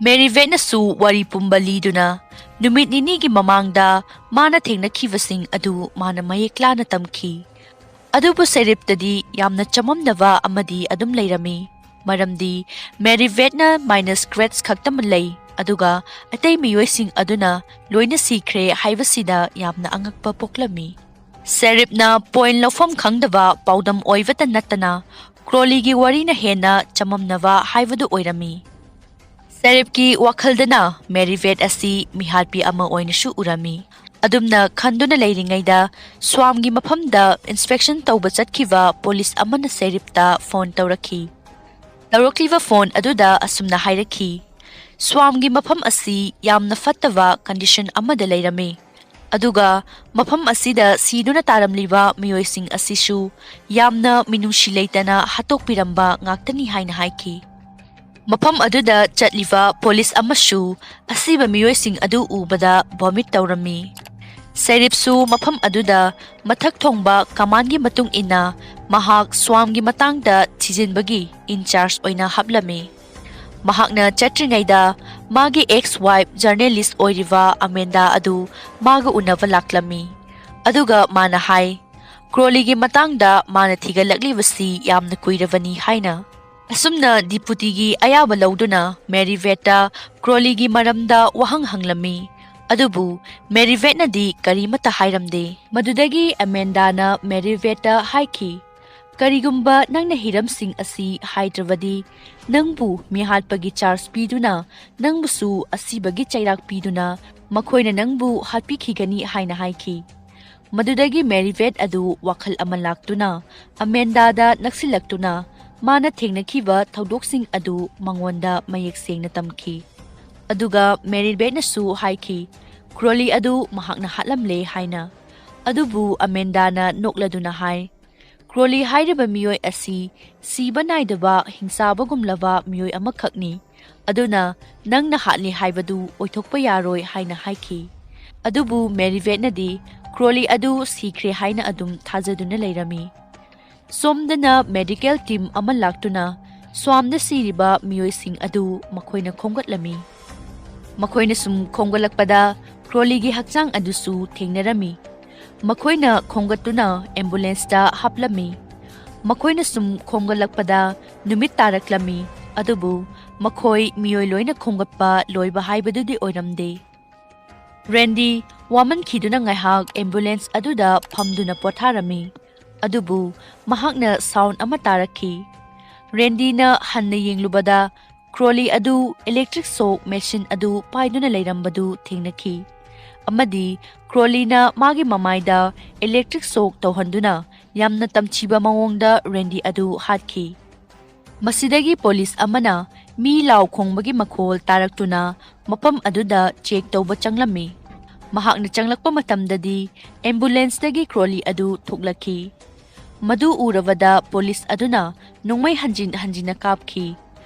ꯃꯦꯔꯤꯚꯦꯠꯅꯁꯨ ꯋꯥꯔꯤ ꯄꯨꯝꯕ ꯂꯤꯗꯨꯅ ꯅꯨꯃꯤꯠ ꯅꯤꯅꯤꯒꯤ ꯃꯃꯥꯡꯗ ꯃꯥꯅ ꯊꯦꯡꯅꯈꯤꯕꯁꯤꯡ ꯑꯗꯨ ꯃꯥꯅ ꯃꯌꯦꯛ ꯂꯥꯅ ꯇꯝꯈꯤ꯫ ꯑꯗꯨꯕꯨ ꯁꯦꯔꯤꯞꯇꯗꯤ ꯌꯥꯝꯅ ꯆꯃꯝꯅꯕ ꯑꯃꯗꯤ ꯑꯗꯨꯝ ꯂꯩꯔꯝꯃꯤ, ꯃꯔꯝꯗꯤ ꯃꯦꯔꯤꯚꯦꯠꯅ ꯃꯥꯏꯅꯔ ꯁ꯭ꯀ꯭ꯔꯦꯠꯁ ꯈꯛꯇꯃꯛ ꯂꯩ, ꯑꯗꯨꯒ ꯑꯇꯩ ꯃꯤꯑꯣꯏꯁꯤꯡ ꯑꯗꯨꯅ ꯂꯣꯏꯅ ꯁꯤꯈ꯭ꯔꯦ ꯍꯥꯏꯕꯁꯤꯗ ꯌꯥꯝꯅ ꯑꯉꯛꯄ ꯄꯣꯛꯂꯝꯃꯤ꯫ ꯁꯦꯔꯤꯞꯅ ꯄꯣꯏꯟ ꯂꯧꯐꯝ ꯈꯪꯗꯕ ꯄꯥꯎꯗꯝ ꯑꯣꯏꯕꯇ ꯅꯠꯇꯅ ꯀ꯭ꯔꯣꯂꯤꯒꯤ ꯋꯥꯔꯤꯅ ꯍꯦꯟꯅ ꯆꯃꯝꯅꯕ ꯍꯥꯏꯕꯗꯨ ꯑꯣꯏꯔꯝꯃꯤ꯫ ꯁꯦꯔꯤꯞꯀꯤ ꯋꯥꯈꯜꯗꯅ ꯃꯦꯔꯤꯚꯦꯠ ꯑꯁꯤ ꯃꯤꯍꯥꯠꯄꯤ ꯑꯃ ꯑꯣꯏꯅꯁꯨ ꯎꯔꯝꯃꯤ꯫ ꯑꯗꯨꯝꯅ ꯈꯟꯗꯨꯅ ꯂꯩꯔꯤꯉꯩꯗ ꯁ꯭ꯋꯥꯝꯒꯤ ꯃꯐꯝꯗ ꯏꯟꯁꯄꯦꯛꯁꯟ ꯇꯧꯕ ꯆꯠꯈꯤꯕ ꯄꯨꯂꯤꯁ ꯑꯃꯅ ꯁꯦꯔꯤꯞꯇ ꯐꯣꯟ ꯇꯧꯔꯛꯈꯤ꯫ ꯇꯧꯔꯛꯂꯤꯕ ꯐꯣꯟ ꯑꯗꯨꯗ ꯑꯁꯨꯝꯅ ꯍꯥꯏꯔꯛꯈꯤ, "ꯁ꯭ꯋꯥꯝꯒꯤ ꯃꯐꯝ ꯑꯁꯤ ꯌꯥꯝꯅ ꯐꯠꯇꯕ ꯀꯟꯗꯤꯁꯟ ꯑꯃꯗ ꯂꯩꯔꯝꯃꯤ, ꯑꯗꯨꯒ ꯃꯐꯝ ꯑꯁꯤꯗ ꯁꯤꯗꯨꯅ ꯇꯥꯔꯝꯂꯤꯕ ꯃꯤꯑꯣꯏꯁꯤꯡ ꯑꯁꯤꯁꯨ ꯌꯥꯝꯅ ꯃꯤꯅꯨꯡꯁꯤ ꯂꯩꯇꯅ ꯍꯥꯠꯇꯣꯛꯄꯤꯔꯝꯕ ꯉꯥꯛꯇꯅꯤ" ꯍꯥꯏꯅ ꯍꯥꯏꯈꯤ꯫ ꯃꯐꯝ ꯑꯗꯨꯗ ꯆꯠꯂꯤꯕ ꯄꯨꯂꯤꯁ ꯑꯃꯁꯨ ꯑꯁꯤꯕ ꯃꯤꯑꯣꯏꯁꯤꯡ ꯑꯗꯨ ꯎꯕꯗ ꯚꯣꯃꯤꯠ ꯇꯧꯔꯝꯃꯤ꯫ ꯁꯦꯔꯤꯞꯁꯨ ꯃꯐꯝ ꯑꯗꯨꯗ ꯃꯊꯛ ꯊꯣꯡꯕ ꯀꯃꯥꯟꯒꯤ ꯃꯇꯨꯡ ꯏꯟꯅ ꯃꯍꯥꯛ ꯁ꯭ꯋꯥꯝꯒꯤ ꯃꯇꯥꯡꯗ ꯊꯤꯖꯤꯟꯕꯒꯤ ꯏꯟꯆꯥꯔꯖ ꯑꯣꯏꯅ ꯍꯥꯞꯂꯝꯃꯤ꯫ ꯃꯍꯥꯛꯅ ꯆꯠꯇ꯭ꯔꯤꯉꯩꯗ ꯃꯥꯒꯤ ꯑꯦꯛꯁ ꯋꯥꯏꯐ ꯖꯔꯅꯦꯂꯤꯁ ꯑꯣꯏꯔꯤꯕ ꯑꯃꯦꯟꯗꯥ ꯑꯗꯨ ꯃꯥꯒ ꯎꯅꯕ ꯂꯥꯛꯂꯝꯃꯤ꯫ ꯑꯗꯨꯒ ꯃꯥꯅ ꯍꯥꯏ, ꯀ꯭ꯔꯣꯂꯤꯒꯤ ꯃꯇꯥꯡꯗ ꯃꯥꯅ ꯊꯤꯒꯠꯂꯛꯂꯤꯕꯁꯤ ꯌꯥꯝꯅ ꯀꯨꯏꯔꯕꯅꯤ ꯍꯥꯏꯅ꯫ ꯑꯁꯨꯝꯅ ꯗꯤꯄꯨꯇꯤꯒꯤ ꯑꯌꯥꯕ ꯂꯧꯗꯨꯅ ꯃꯦꯔꯤꯚꯦꯠꯇ ꯀ꯭ꯔꯣꯂꯤꯒꯤ ꯃꯔꯝꯗ ꯋꯥꯍꯪ ꯍꯪꯂꯝꯃꯤ꯫ ꯑꯗꯨꯕꯨ ꯃꯦꯔꯤꯚꯦꯠꯅꯗꯤ ꯀꯔꯤꯃꯠꯇ ꯍꯥꯏꯔꯝꯗꯦ꯫ ꯃꯗꯨꯗꯒꯤ ꯑꯃꯦꯟꯗꯥꯅ ꯃꯦꯔꯤꯚꯦꯠꯇ ꯍꯥꯏꯈꯤ, "ꯀꯔꯤꯒꯨꯝꯕ ꯅꯪꯅ ꯍꯤꯔꯝꯁꯤꯡ ꯑꯁꯤ ꯍꯥꯏꯗ꯭ꯔꯕꯗꯤ, ꯅꯪꯕꯨ ꯃꯤꯍꯥꯠꯄꯒꯤ ꯆꯥꯔꯖ ꯄꯤꯗꯨꯅ ꯅꯪꯕꯨꯁꯨ ꯑꯁꯤꯕꯒꯤ ꯆꯩꯔꯥꯛ ꯄꯤꯗꯨꯅ ꯃꯈꯣꯏꯅ ꯅꯪꯕꯨ ꯍꯥꯠꯄꯤꯈꯤꯒꯅꯤ" ꯍꯥꯏꯅ ꯍꯥꯏꯈꯤ꯫ ꯃꯗꯨꯗꯒꯤ ꯃꯦꯔꯤꯚꯦꯠ ꯑꯗꯨ ꯋꯥꯈꯜ ꯑꯃ ꯂꯥꯛꯇꯨꯅ ꯑꯃꯦꯟꯗꯥꯗ ꯅꯛꯁꯤꯜꯂꯛꯇꯨꯅ ꯃꯥꯅ ꯊꯦꯡꯅꯈꯤꯕ ꯊꯧꯗꯣꯛꯁꯤꯡ ꯑꯗꯨ ꯃꯉꯣꯟꯗ ꯃꯌꯦꯛ ꯁꯦꯡꯅ ꯇꯝꯈꯤ꯫ ꯑꯗꯨꯒ ꯃꯦꯔꯤꯕꯦꯠꯅꯁꯨ ꯍꯥꯏꯈꯤ, ꯀ꯭ꯔꯣꯂꯤ ꯑꯗꯨ ꯃꯍꯥꯛꯅ ꯍꯥꯠꯂꯝꯂꯦ ꯍꯥꯏꯅ꯫ ꯑꯗꯨꯕꯨ ꯑꯃꯦꯟꯗꯥꯅ ꯅꯣꯛꯂꯗꯨꯅ ꯍꯥꯏ, ꯀ꯭ꯔꯣꯂꯤ ꯍꯥꯏꯔꯤꯕ ꯃꯤꯑꯣꯏ ꯑꯁꯤ ꯁꯤꯕ ꯅꯥꯏꯗꯕ ꯍꯤꯡꯆꯥꯕꯒꯨꯝꯂꯕ ꯃꯤꯑꯣꯏ ꯑꯃꯈꯛꯅꯤ꯫ ꯑꯗꯨꯅ ꯅꯪꯅ ꯍꯥꯠꯂꯤ ꯍꯥꯏꯕꯗꯨ ꯑꯣꯏꯊꯣꯛꯄ ꯌꯥꯔꯣꯏ ꯍꯥꯏꯅ ꯍꯥꯏꯈꯤ꯫ ꯑꯗꯨꯕꯨ ꯃꯦꯔꯤꯕꯦꯠꯅꯗꯤ ꯀ꯭ꯔꯣꯂꯤ ꯑꯗꯨ ꯁꯤꯈ꯭ꯔꯦ ꯍꯥꯏꯅ ꯑꯗꯨꯝ ꯊꯥꯖꯗꯨꯅ ꯂꯩꯔꯝꯃꯤ꯫ ꯁꯣꯝꯗꯅ ꯃꯦꯗꯤꯀꯦꯜ ꯇꯤꯝ ꯑꯃ ꯂꯥꯛꯇꯨꯅ ꯁ꯭ꯋꯥꯝꯗ ꯁꯤꯔꯤꯕ ꯃꯤꯑꯣꯏꯁꯤꯡ ꯑꯗꯨ ꯃꯈꯣꯏꯅ ꯈꯣꯝꯒꯠꯂꯝꯃꯤ꯫ ꯃꯈꯣꯏꯅ ꯁꯨꯝ ꯈꯣꯝꯒꯠꯂꯛꯄꯗ ꯀ꯭ꯔꯣꯂꯤꯒꯤ ꯍꯛꯆꯥꯡ ꯑꯗꯨꯁꯨ ꯊꯦꯡꯅꯔꯝꯃꯤ꯫ ꯃꯈꯣꯏꯅ ꯈꯣꯝꯒꯠꯇꯨꯅ ꯑꯦꯝꯕꯨꯂꯦꯟꯁꯇ ꯍꯥꯞꯂꯝꯃꯤ꯫ ꯃꯈꯣꯏꯅ ꯁꯨꯝ ꯈꯣꯝꯒꯠꯂꯛꯄꯗ ꯅꯨꯃꯤꯠ ꯇꯥꯔꯛꯂꯝꯃꯤ꯫ ꯑꯗꯨꯕꯨ ꯃꯈꯣꯏ ꯃꯤꯑꯣꯏ ꯂꯣꯏꯅ ꯈꯣꯝꯒꯠꯄ ꯂꯣꯏꯕ ꯍꯥꯏꯕꯗꯨꯗꯤ ꯑꯣꯏꯔꯝꯗꯦ꯫ ꯔꯦꯟꯗꯤ ꯋꯥꯃꯟꯈꯤꯗꯨꯅ ꯉꯥꯏꯍꯥꯛ ꯑꯦꯝꯕꯨꯂꯦꯟꯁ ꯑꯗꯨꯗ ꯐꯝꯗꯨꯅ ꯄꯣꯊꯥꯔꯝꯃꯤ꯫ ꯑꯗꯨꯕꯨ ꯃꯍꯥꯛꯅ ꯁꯥꯎꯟ ꯑꯃ ꯇꯥꯔꯛꯈꯤ꯫ ꯔꯦꯟꯗꯤꯅ ꯍꯟꯅ ꯌꯦꯡꯂꯨꯕꯗ ꯀ꯭ꯔꯣꯂꯤ ꯑꯗꯨ ꯏꯂꯦꯛꯇ꯭ꯔꯤꯛ ꯁꯣꯛ ꯃꯦꯁꯤꯟ ꯑꯗꯨ ꯄꯥꯏꯗꯨꯅ ꯂꯩꯔꯝꯕꯗꯨ ꯊꯦꯡꯅꯈꯤ꯫ ꯑꯃꯗꯤ ꯀ꯭ꯔꯣꯂꯤꯅ ꯃꯥꯒꯤ ꯃꯃꯥꯏꯗ ꯏꯂꯦꯛꯇ꯭ꯔꯤꯛ ꯁꯣꯛ ꯇꯧꯍꯟꯗꯨꯅ ꯌꯥꯝꯅ ꯇꯝꯊꯤꯕ ꯃꯑꯣꯡꯗ ꯔꯦꯟꯗꯤ ꯑꯗꯨ ꯍꯥꯠꯈꯤ꯫ ꯃꯁꯤꯗꯒꯤ ꯄꯨꯂꯤꯁ ꯑꯃꯅ ꯃꯤ ꯂꯥꯎ ꯈꯣꯡꯕꯒꯤ ꯃꯈꯣꯜ ꯇꯥꯔꯛꯇꯨꯅ ꯃꯐꯝ ꯑꯗꯨꯗ ꯆꯦꯛ ꯇꯧꯕ ꯆꯪꯂꯝꯃꯤ꯫ ꯃꯍꯥꯛꯅ ꯆꯪꯂꯛꯄ ꯃꯇꯝꯗꯗꯤ ꯑꯦꯝꯕꯨꯂꯦꯟꯁꯇꯒꯤ ꯀ꯭ꯔꯣꯂꯤ ꯑꯗꯨ ꯊꯣꯛꯂꯛꯈꯤ꯫ ꯃꯗꯨ ꯎꯔꯕꯗ ꯄꯨꯂꯤꯁ ꯑꯗꯨꯅ ꯅꯣꯡꯃꯩ ꯍꯟꯖꯤꯟ ꯍꯟꯖꯤꯟꯅ ꯀꯥꯞꯈꯤ꯫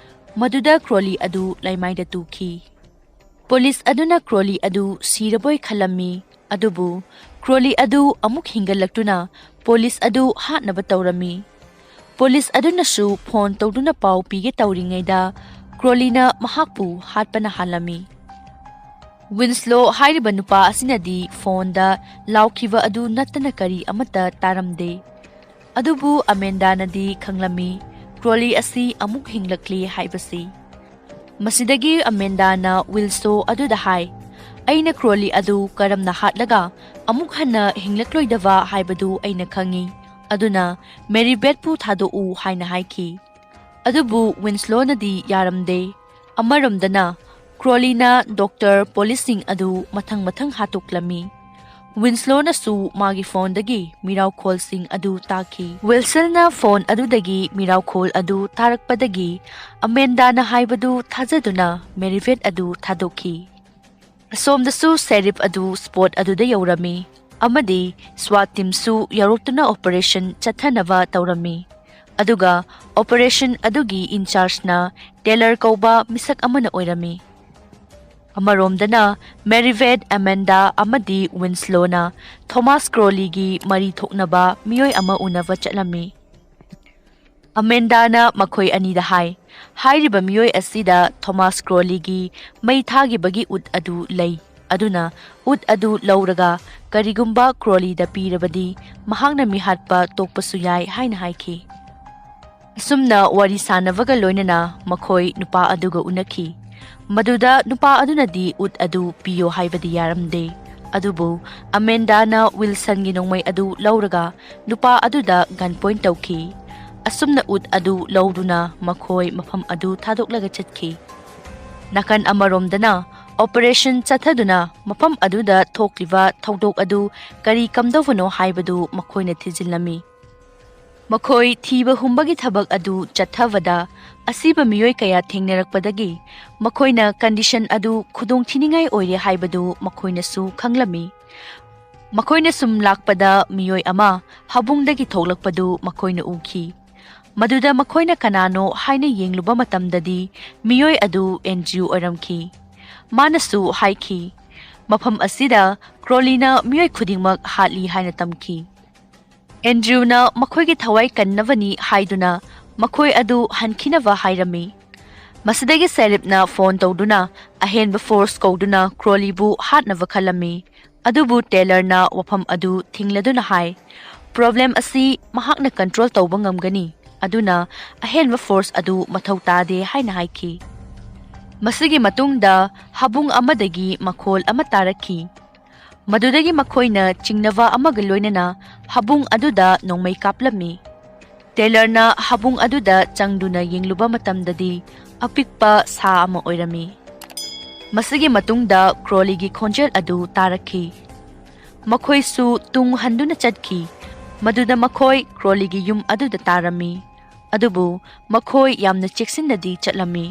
ꯃꯗꯨꯗ ꯀ꯭ꯔꯣꯂꯤ ꯑꯗꯨ ꯂꯩꯃꯥꯏꯗ ꯇꯨꯈꯤ꯫ ꯄꯨꯂꯤꯁ ꯑꯗꯨꯅ ꯀ꯭ꯔꯣꯂꯤ ꯑꯗꯨ ꯁꯤꯔꯕꯣꯏ ꯈꯜꯂꯝꯃꯤ, ꯑꯗꯨꯕꯨ ꯀ꯭ꯔꯣꯂꯤ ꯑꯗꯨ ꯑꯃꯨꯛ ꯍꯤꯡꯒꯠꯂꯛꯇꯨꯅ ꯄꯨꯂꯤꯁ ꯑꯗꯨ ꯍꯥꯠꯅꯕ ꯇꯧꯔꯝꯃꯤ꯫ ꯄꯨꯂꯤꯁ ꯑꯗꯨꯅꯁꯨ ꯐꯣꯟ ꯇꯧꯗꯨꯅ ꯄꯥꯎ ꯄꯤꯒꯦ ꯇꯧꯔꯤꯉꯩꯗ ꯀ꯭ꯔꯣꯂꯤꯅ ꯃꯍꯥꯛꯄꯨ ꯍꯥꯠꯄꯅ ꯍꯥꯜꯂꯝꯃꯤ꯫ ꯋꯤꯟꯁꯂꯣ ꯍꯥꯏꯔꯤꯕ ꯅꯨꯄꯥ ꯑꯁꯤꯅꯗꯤ ꯐꯣꯟꯗ ꯂꯥꯎꯈꯤꯕ ꯑꯗꯨ ꯅꯠꯇꯅ ꯀꯔꯤ ꯑꯃꯠꯇ ꯇꯥꯔꯝꯗꯦ꯫ ꯑꯗꯨꯕꯨ ꯑꯃꯦꯟꯗꯥꯅꯗꯤ ꯈꯪꯂꯝꯃꯤ, ꯀ꯭ꯔꯣꯂꯤ ꯑꯁꯤ ꯑꯃꯨꯛ ꯍꯤꯡꯂꯛꯂꯤ ꯍꯥꯏꯕꯁꯤ꯫ ꯃꯁꯤꯗꯒꯤ ꯑꯃꯦꯟꯗꯥꯅ ꯋꯤꯜꯁꯣ ꯑꯗꯨꯗ ꯍꯥꯏ, "ꯑꯩꯅ ꯀ꯭ꯔꯣꯂꯤ ꯑꯗꯨ ꯀꯔꯝꯅ ꯍꯥꯠꯂꯒ ꯑꯃꯨꯛ ꯍꯟꯅ ꯍꯤꯡꯂꯛꯂꯣꯏꯗꯕ ꯍꯥꯏꯕꯗꯨ ꯑꯩꯅ ꯈꯪꯏ꯫ ꯑꯗꯨꯅ ꯃꯦꯔꯤꯕꯦꯠꯄꯨ ꯊꯥꯗꯣꯛꯎ" ꯍꯥꯏꯅ ꯍꯥꯏꯈꯤ꯫ ꯑꯗꯨꯕꯨ ꯋꯤꯟꯁꯂꯣꯅꯗꯤ ꯌꯥꯔꯝꯗꯦ꯫ ꯑꯃꯔꯣꯝꯗꯅ ꯀ꯭ꯔꯣꯂꯤꯅ ꯗꯣꯛꯇꯔ ꯄꯨꯂꯤꯁꯁꯤꯡ ꯑꯗꯨ ꯃꯊꯪ ꯃꯊꯪ ꯍꯥꯠꯇꯣꯛꯂꯝꯃꯤ꯫ ꯋꯤꯟꯁꯂꯣꯅꯁꯨ ꯃꯥꯒꯤ ꯐꯣꯟꯗꯒꯤ ꯃꯤꯔꯥꯎꯈꯣꯜꯁꯤꯡ ꯑꯗꯨ ꯇꯥꯈꯤ꯫ ꯋꯤꯜꯁꯟꯅ ꯐꯣꯟ ꯑꯗꯨꯗꯒꯤ ꯃꯤꯔꯥꯎꯈꯣꯜ ꯑꯗꯨ ꯇꯥꯔꯛꯄꯗꯒꯤ ꯑꯃꯦꯟꯗꯥꯅ ꯍꯥꯏꯕꯗꯨ ꯊꯥꯖꯗꯨꯅ ꯃꯦꯔꯤꯚꯦꯠ ꯑꯗꯨ ꯊꯥꯗꯣꯛꯈꯤ꯫ ꯑꯁꯣꯝꯗꯁꯨ ꯁꯦꯔꯤꯐ ꯑꯗꯨ ꯁ꯭ꯄꯣꯠ ꯑꯗꯨꯗ ꯌꯧꯔꯝꯃꯤ ꯑꯃꯗꯤ ꯁ꯭ꯋꯥꯠ ꯇꯤꯝꯁꯨ ꯌꯧꯔꯛꯇꯨꯅ ꯑꯣꯄꯔꯦꯁꯟ ꯆꯠꯊꯅꯕ ꯇꯧꯔꯝꯃꯤ꯫ ꯑꯗꯨꯒ ꯑꯣꯄꯔꯦꯁꯟ ꯑꯗꯨꯒꯤ ꯏꯟꯆꯥꯔꯖꯅ ꯇꯦꯂꯔ ꯀꯧꯕ ꯃꯤꯁꯛ ꯑꯃꯅ ꯑꯣꯏꯔꯝꯃꯤ꯫ ꯑꯃꯔꯣꯝꯗꯅ ꯃꯦꯔꯤꯚꯦꯠ, ꯑꯃꯦꯟꯗꯥ ꯑꯃꯗꯤ ꯋꯤꯟꯁꯂꯣꯅ ꯊꯣꯃꯥꯁ ꯀ꯭ꯔꯣꯂꯤꯒꯤ ꯃꯔꯤ ꯊꯣꯛꯅꯕ ꯃꯤꯑꯣꯏ ꯑꯃ ꯎꯅꯕ ꯆꯠꯂꯝꯃꯤ꯫ ꯑꯃꯦꯟꯗꯥꯅ ꯃꯈꯣꯏ ꯑꯅꯤꯗ ꯍꯥꯏ, ꯍꯥꯏꯔꯤꯕ ꯃꯤꯑꯣꯏ ꯑꯁꯤꯗ ꯊꯣꯃꯥꯁ ꯀ꯭ꯔꯣꯂꯤꯒꯤ ꯃꯩ ꯊꯥꯈꯤꯕꯒꯤ ꯎꯠ ꯑꯗꯨ ꯂꯩ, ꯑꯗꯨꯅ ꯎꯠ ꯑꯗꯨ ꯂꯧꯔꯒ ꯀꯔꯤꯒꯨꯝꯕ ꯀ꯭ꯔꯣꯂꯤꯗ ꯄꯤꯔꯕꯗꯤ ꯃꯍꯥꯛꯅ ꯃꯤꯍꯥꯠꯄ ꯇꯣꯛꯄꯁꯨ ꯌꯥꯏ ꯍꯥꯏꯅ ꯍꯥꯏꯈꯤ꯫ ꯑꯁꯨꯝꯅ ꯋꯥꯔꯤ ꯁꯥꯟꯅꯕꯒ ꯂꯣꯏꯅꯅ ꯃꯈꯣꯏ ꯅꯨꯄꯥ ꯑꯗꯨꯒ ꯎꯅꯈꯤ꯫ ꯃꯗꯨꯗ ꯅꯨꯄꯥ ꯑꯗꯨꯅꯗꯤ ꯎꯠ ꯑꯗꯨ ꯄꯤꯌꯣ ꯍꯥꯏꯕꯗꯤ ꯌꯥꯔꯝꯗꯦ꯫ ꯑꯗꯨꯕꯨ ꯑꯃꯦꯟꯗꯥꯅ ꯋꯤꯜꯁꯟꯒꯤ ꯅꯣꯡꯃꯩ ꯑꯗꯨ ꯂꯧꯔꯒ ꯅꯨꯄꯥ ꯑꯗꯨꯗ ꯒꯟ ꯄꯣꯏꯟ ꯇꯧꯈꯤ꯫ ꯑꯁꯨꯝꯅ ꯎꯠ ꯑꯗꯨ ꯂꯧꯗꯨꯅ ꯃꯈꯣꯏ ꯃꯐꯝ ꯑꯗꯨ ꯊꯥꯗꯣꯛꯂꯒ ꯆꯠꯈꯤ꯫ ꯅꯥꯀꯟ ꯑꯃꯔꯣꯝꯗꯅ ꯑꯣꯄꯔꯦꯁꯟ ꯆꯠꯊꯗꯨꯅ ꯃꯐꯝ ꯑꯗꯨꯗ ꯊꯣꯛꯂꯤꯕ ꯊꯧꯗꯣꯛ ꯑꯗꯨ ꯀꯔꯤ ꯀꯝꯗꯧꯕꯅꯣ ꯍꯥꯏꯕꯗꯨ ꯃꯈꯣꯏꯅ ꯊꯤꯖꯤꯜꯂꯝꯃꯤ꯫ ꯃꯈꯣꯏ ꯊꯤꯕ ꯍꯨꯝꯕꯒꯤ ꯊꯕꯛ ꯑꯗꯨ ꯆꯠꯊꯕꯗ ꯑꯁꯤꯕ ꯃꯤꯑꯣꯏ ꯀꯌꯥ ꯊꯦꯡꯅꯔꯛꯄꯗꯒꯤ ꯃꯈꯣꯏꯅ ꯀꯟꯗꯤꯁꯟ ꯑꯗꯨ ꯈꯨꯗꯣꯡꯊꯤꯅꯤꯡꯉꯥꯏ ꯑꯣꯏꯔꯦ ꯍꯥꯏꯕꯗꯨ ꯃꯈꯣꯏꯅꯁꯨ ꯈꯪꯂꯝꯃꯤ꯫ ꯃꯈꯣꯏꯅ ꯁꯨꯝ ꯂꯥꯛꯄꯗ ꯃꯤꯑꯣꯏ ꯑꯃ ꯍꯥꯕꯨꯡꯗꯒꯤ ꯊꯣꯛꯂꯛꯄꯗꯨ ꯃꯈꯣꯏꯅ ꯎꯈꯤ꯫ ꯃꯗꯨꯗ ꯃꯈꯣꯏꯅ ꯀꯅꯥꯅꯣ ꯍꯥꯏꯅ ꯌꯦꯡꯂꯨꯕ ꯃꯇꯝꯗꯗꯤ ꯃꯤꯑꯣꯏ ꯑꯗꯨ ꯑꯦꯟꯗ꯭ꯔꯤꯌꯨ ꯑꯣꯏꯔꯝꯈꯤ꯫ ꯃꯥꯅꯁꯨ ꯍꯥꯏꯈꯤ, ꯃꯐꯝ ꯑꯁꯤꯗ ꯀ꯭ꯔꯣꯂꯤꯅ ꯃꯤꯑꯣꯏ ꯈꯨꯗꯤꯡꯃꯛ ꯍꯥꯠꯂꯤ ꯍꯥꯏꯅ ꯇꯝꯈꯤ꯫ ꯑꯦꯟꯗ꯭ꯔꯤꯌꯨꯅ ꯃꯈꯣꯏꯒꯤ ꯊꯋꯥꯏ ꯀꯟꯅꯕꯅꯤ ꯍꯥꯏꯗꯨꯅ ꯃꯈꯣꯏ ꯑꯗꯨ ꯍꯟꯈꯤꯅꯕ ꯍꯥꯏꯔꯝꯃꯤ꯫ ꯃꯁꯤꯗꯒꯤ ꯁꯦꯔꯤꯞꯅ ꯐꯣꯟ ꯇꯧꯗꯨꯅ ꯑꯍꯦꯟꯕ ꯐꯣꯔꯁ ꯀꯧꯗꯨꯅ ꯀ꯭ꯔꯣꯂꯤꯕꯨ ꯍꯥꯠꯅꯕ ꯈꯜꯂꯝꯃꯤ꯫ ꯑꯗꯨꯕꯨ ꯇꯦꯂꯔꯅ ꯋꯥꯐꯝ ꯑꯗꯨ ꯊꯤꯡꯂꯗꯨꯅ ꯍꯥꯏ, ꯄ꯭ꯔꯣꯕ꯭ꯂꯦꯝ ꯑꯁꯤ ꯃꯍꯥꯛꯅ ꯀꯟꯇ꯭ꯔꯣꯜ ꯇꯧꯕ ꯉꯝꯒꯅꯤ, ꯑꯗꯨꯅ ꯑꯍꯦꯟꯕ ꯐꯣꯔꯁ ꯑꯗꯨ ꯃꯊꯧ ꯇꯥꯗꯦ ꯍꯥꯏꯅ ꯍꯥꯏꯈꯤ꯫ ꯃꯁꯤꯒꯤ ꯃꯇꯨꯡꯗ ꯍꯥꯕꯨꯡ ꯑꯃꯗꯒꯤ ꯃꯈꯣꯜ ꯑꯃ ꯇꯥꯔꯛꯈꯤ꯫ ꯃꯗꯨꯗꯒꯤ ꯃꯈꯣꯏꯅ ꯆꯤꯡꯅꯕ ꯑꯃꯒ ꯂꯣꯏꯅꯅ ꯍꯥꯕꯨꯡ ꯑꯗꯨꯗ ꯅꯣꯡꯃꯩ ꯀꯥꯞꯂꯝꯃꯤ꯫ ꯇꯦꯂꯔꯅ ꯍꯥꯕꯨꯡ ꯑꯗꯨꯗ ꯆꯪꯗꯨꯅ ꯌꯦꯡꯂꯨꯕ ꯃꯇꯝꯗꯗꯤ ꯑꯄꯤꯛꯄ ꯁꯥ ꯑꯃ ꯑꯣꯏꯔꯝꯃꯤ꯫ ꯃꯁꯤꯒꯤ ꯃꯇꯨꯡꯗ ꯀ꯭ꯔꯣꯂꯤꯒꯤ ꯈꯣꯟꯖꯦꯜ ꯑꯗꯨ ꯇꯥꯔꯛꯈꯤ꯫ ꯃꯈꯣꯏꯁꯨ ꯇꯨꯡ ꯍꯟꯗꯨꯅ ꯆꯠꯈꯤ꯫ ꯃꯗꯨꯗ ꯃꯈꯣꯏ ꯀ꯭ꯔꯣꯂꯤꯒꯤ ꯌꯨꯝ ꯑꯗꯨꯗ ꯇꯥꯔꯝꯃꯤ꯫ ꯑꯗꯨꯕꯨ ꯃꯈꯣꯏ ꯌꯥꯝꯅ ꯆꯦꯛꯁꯤꯟꯅꯗꯤ ꯆꯠꯂꯝꯃꯤ꯫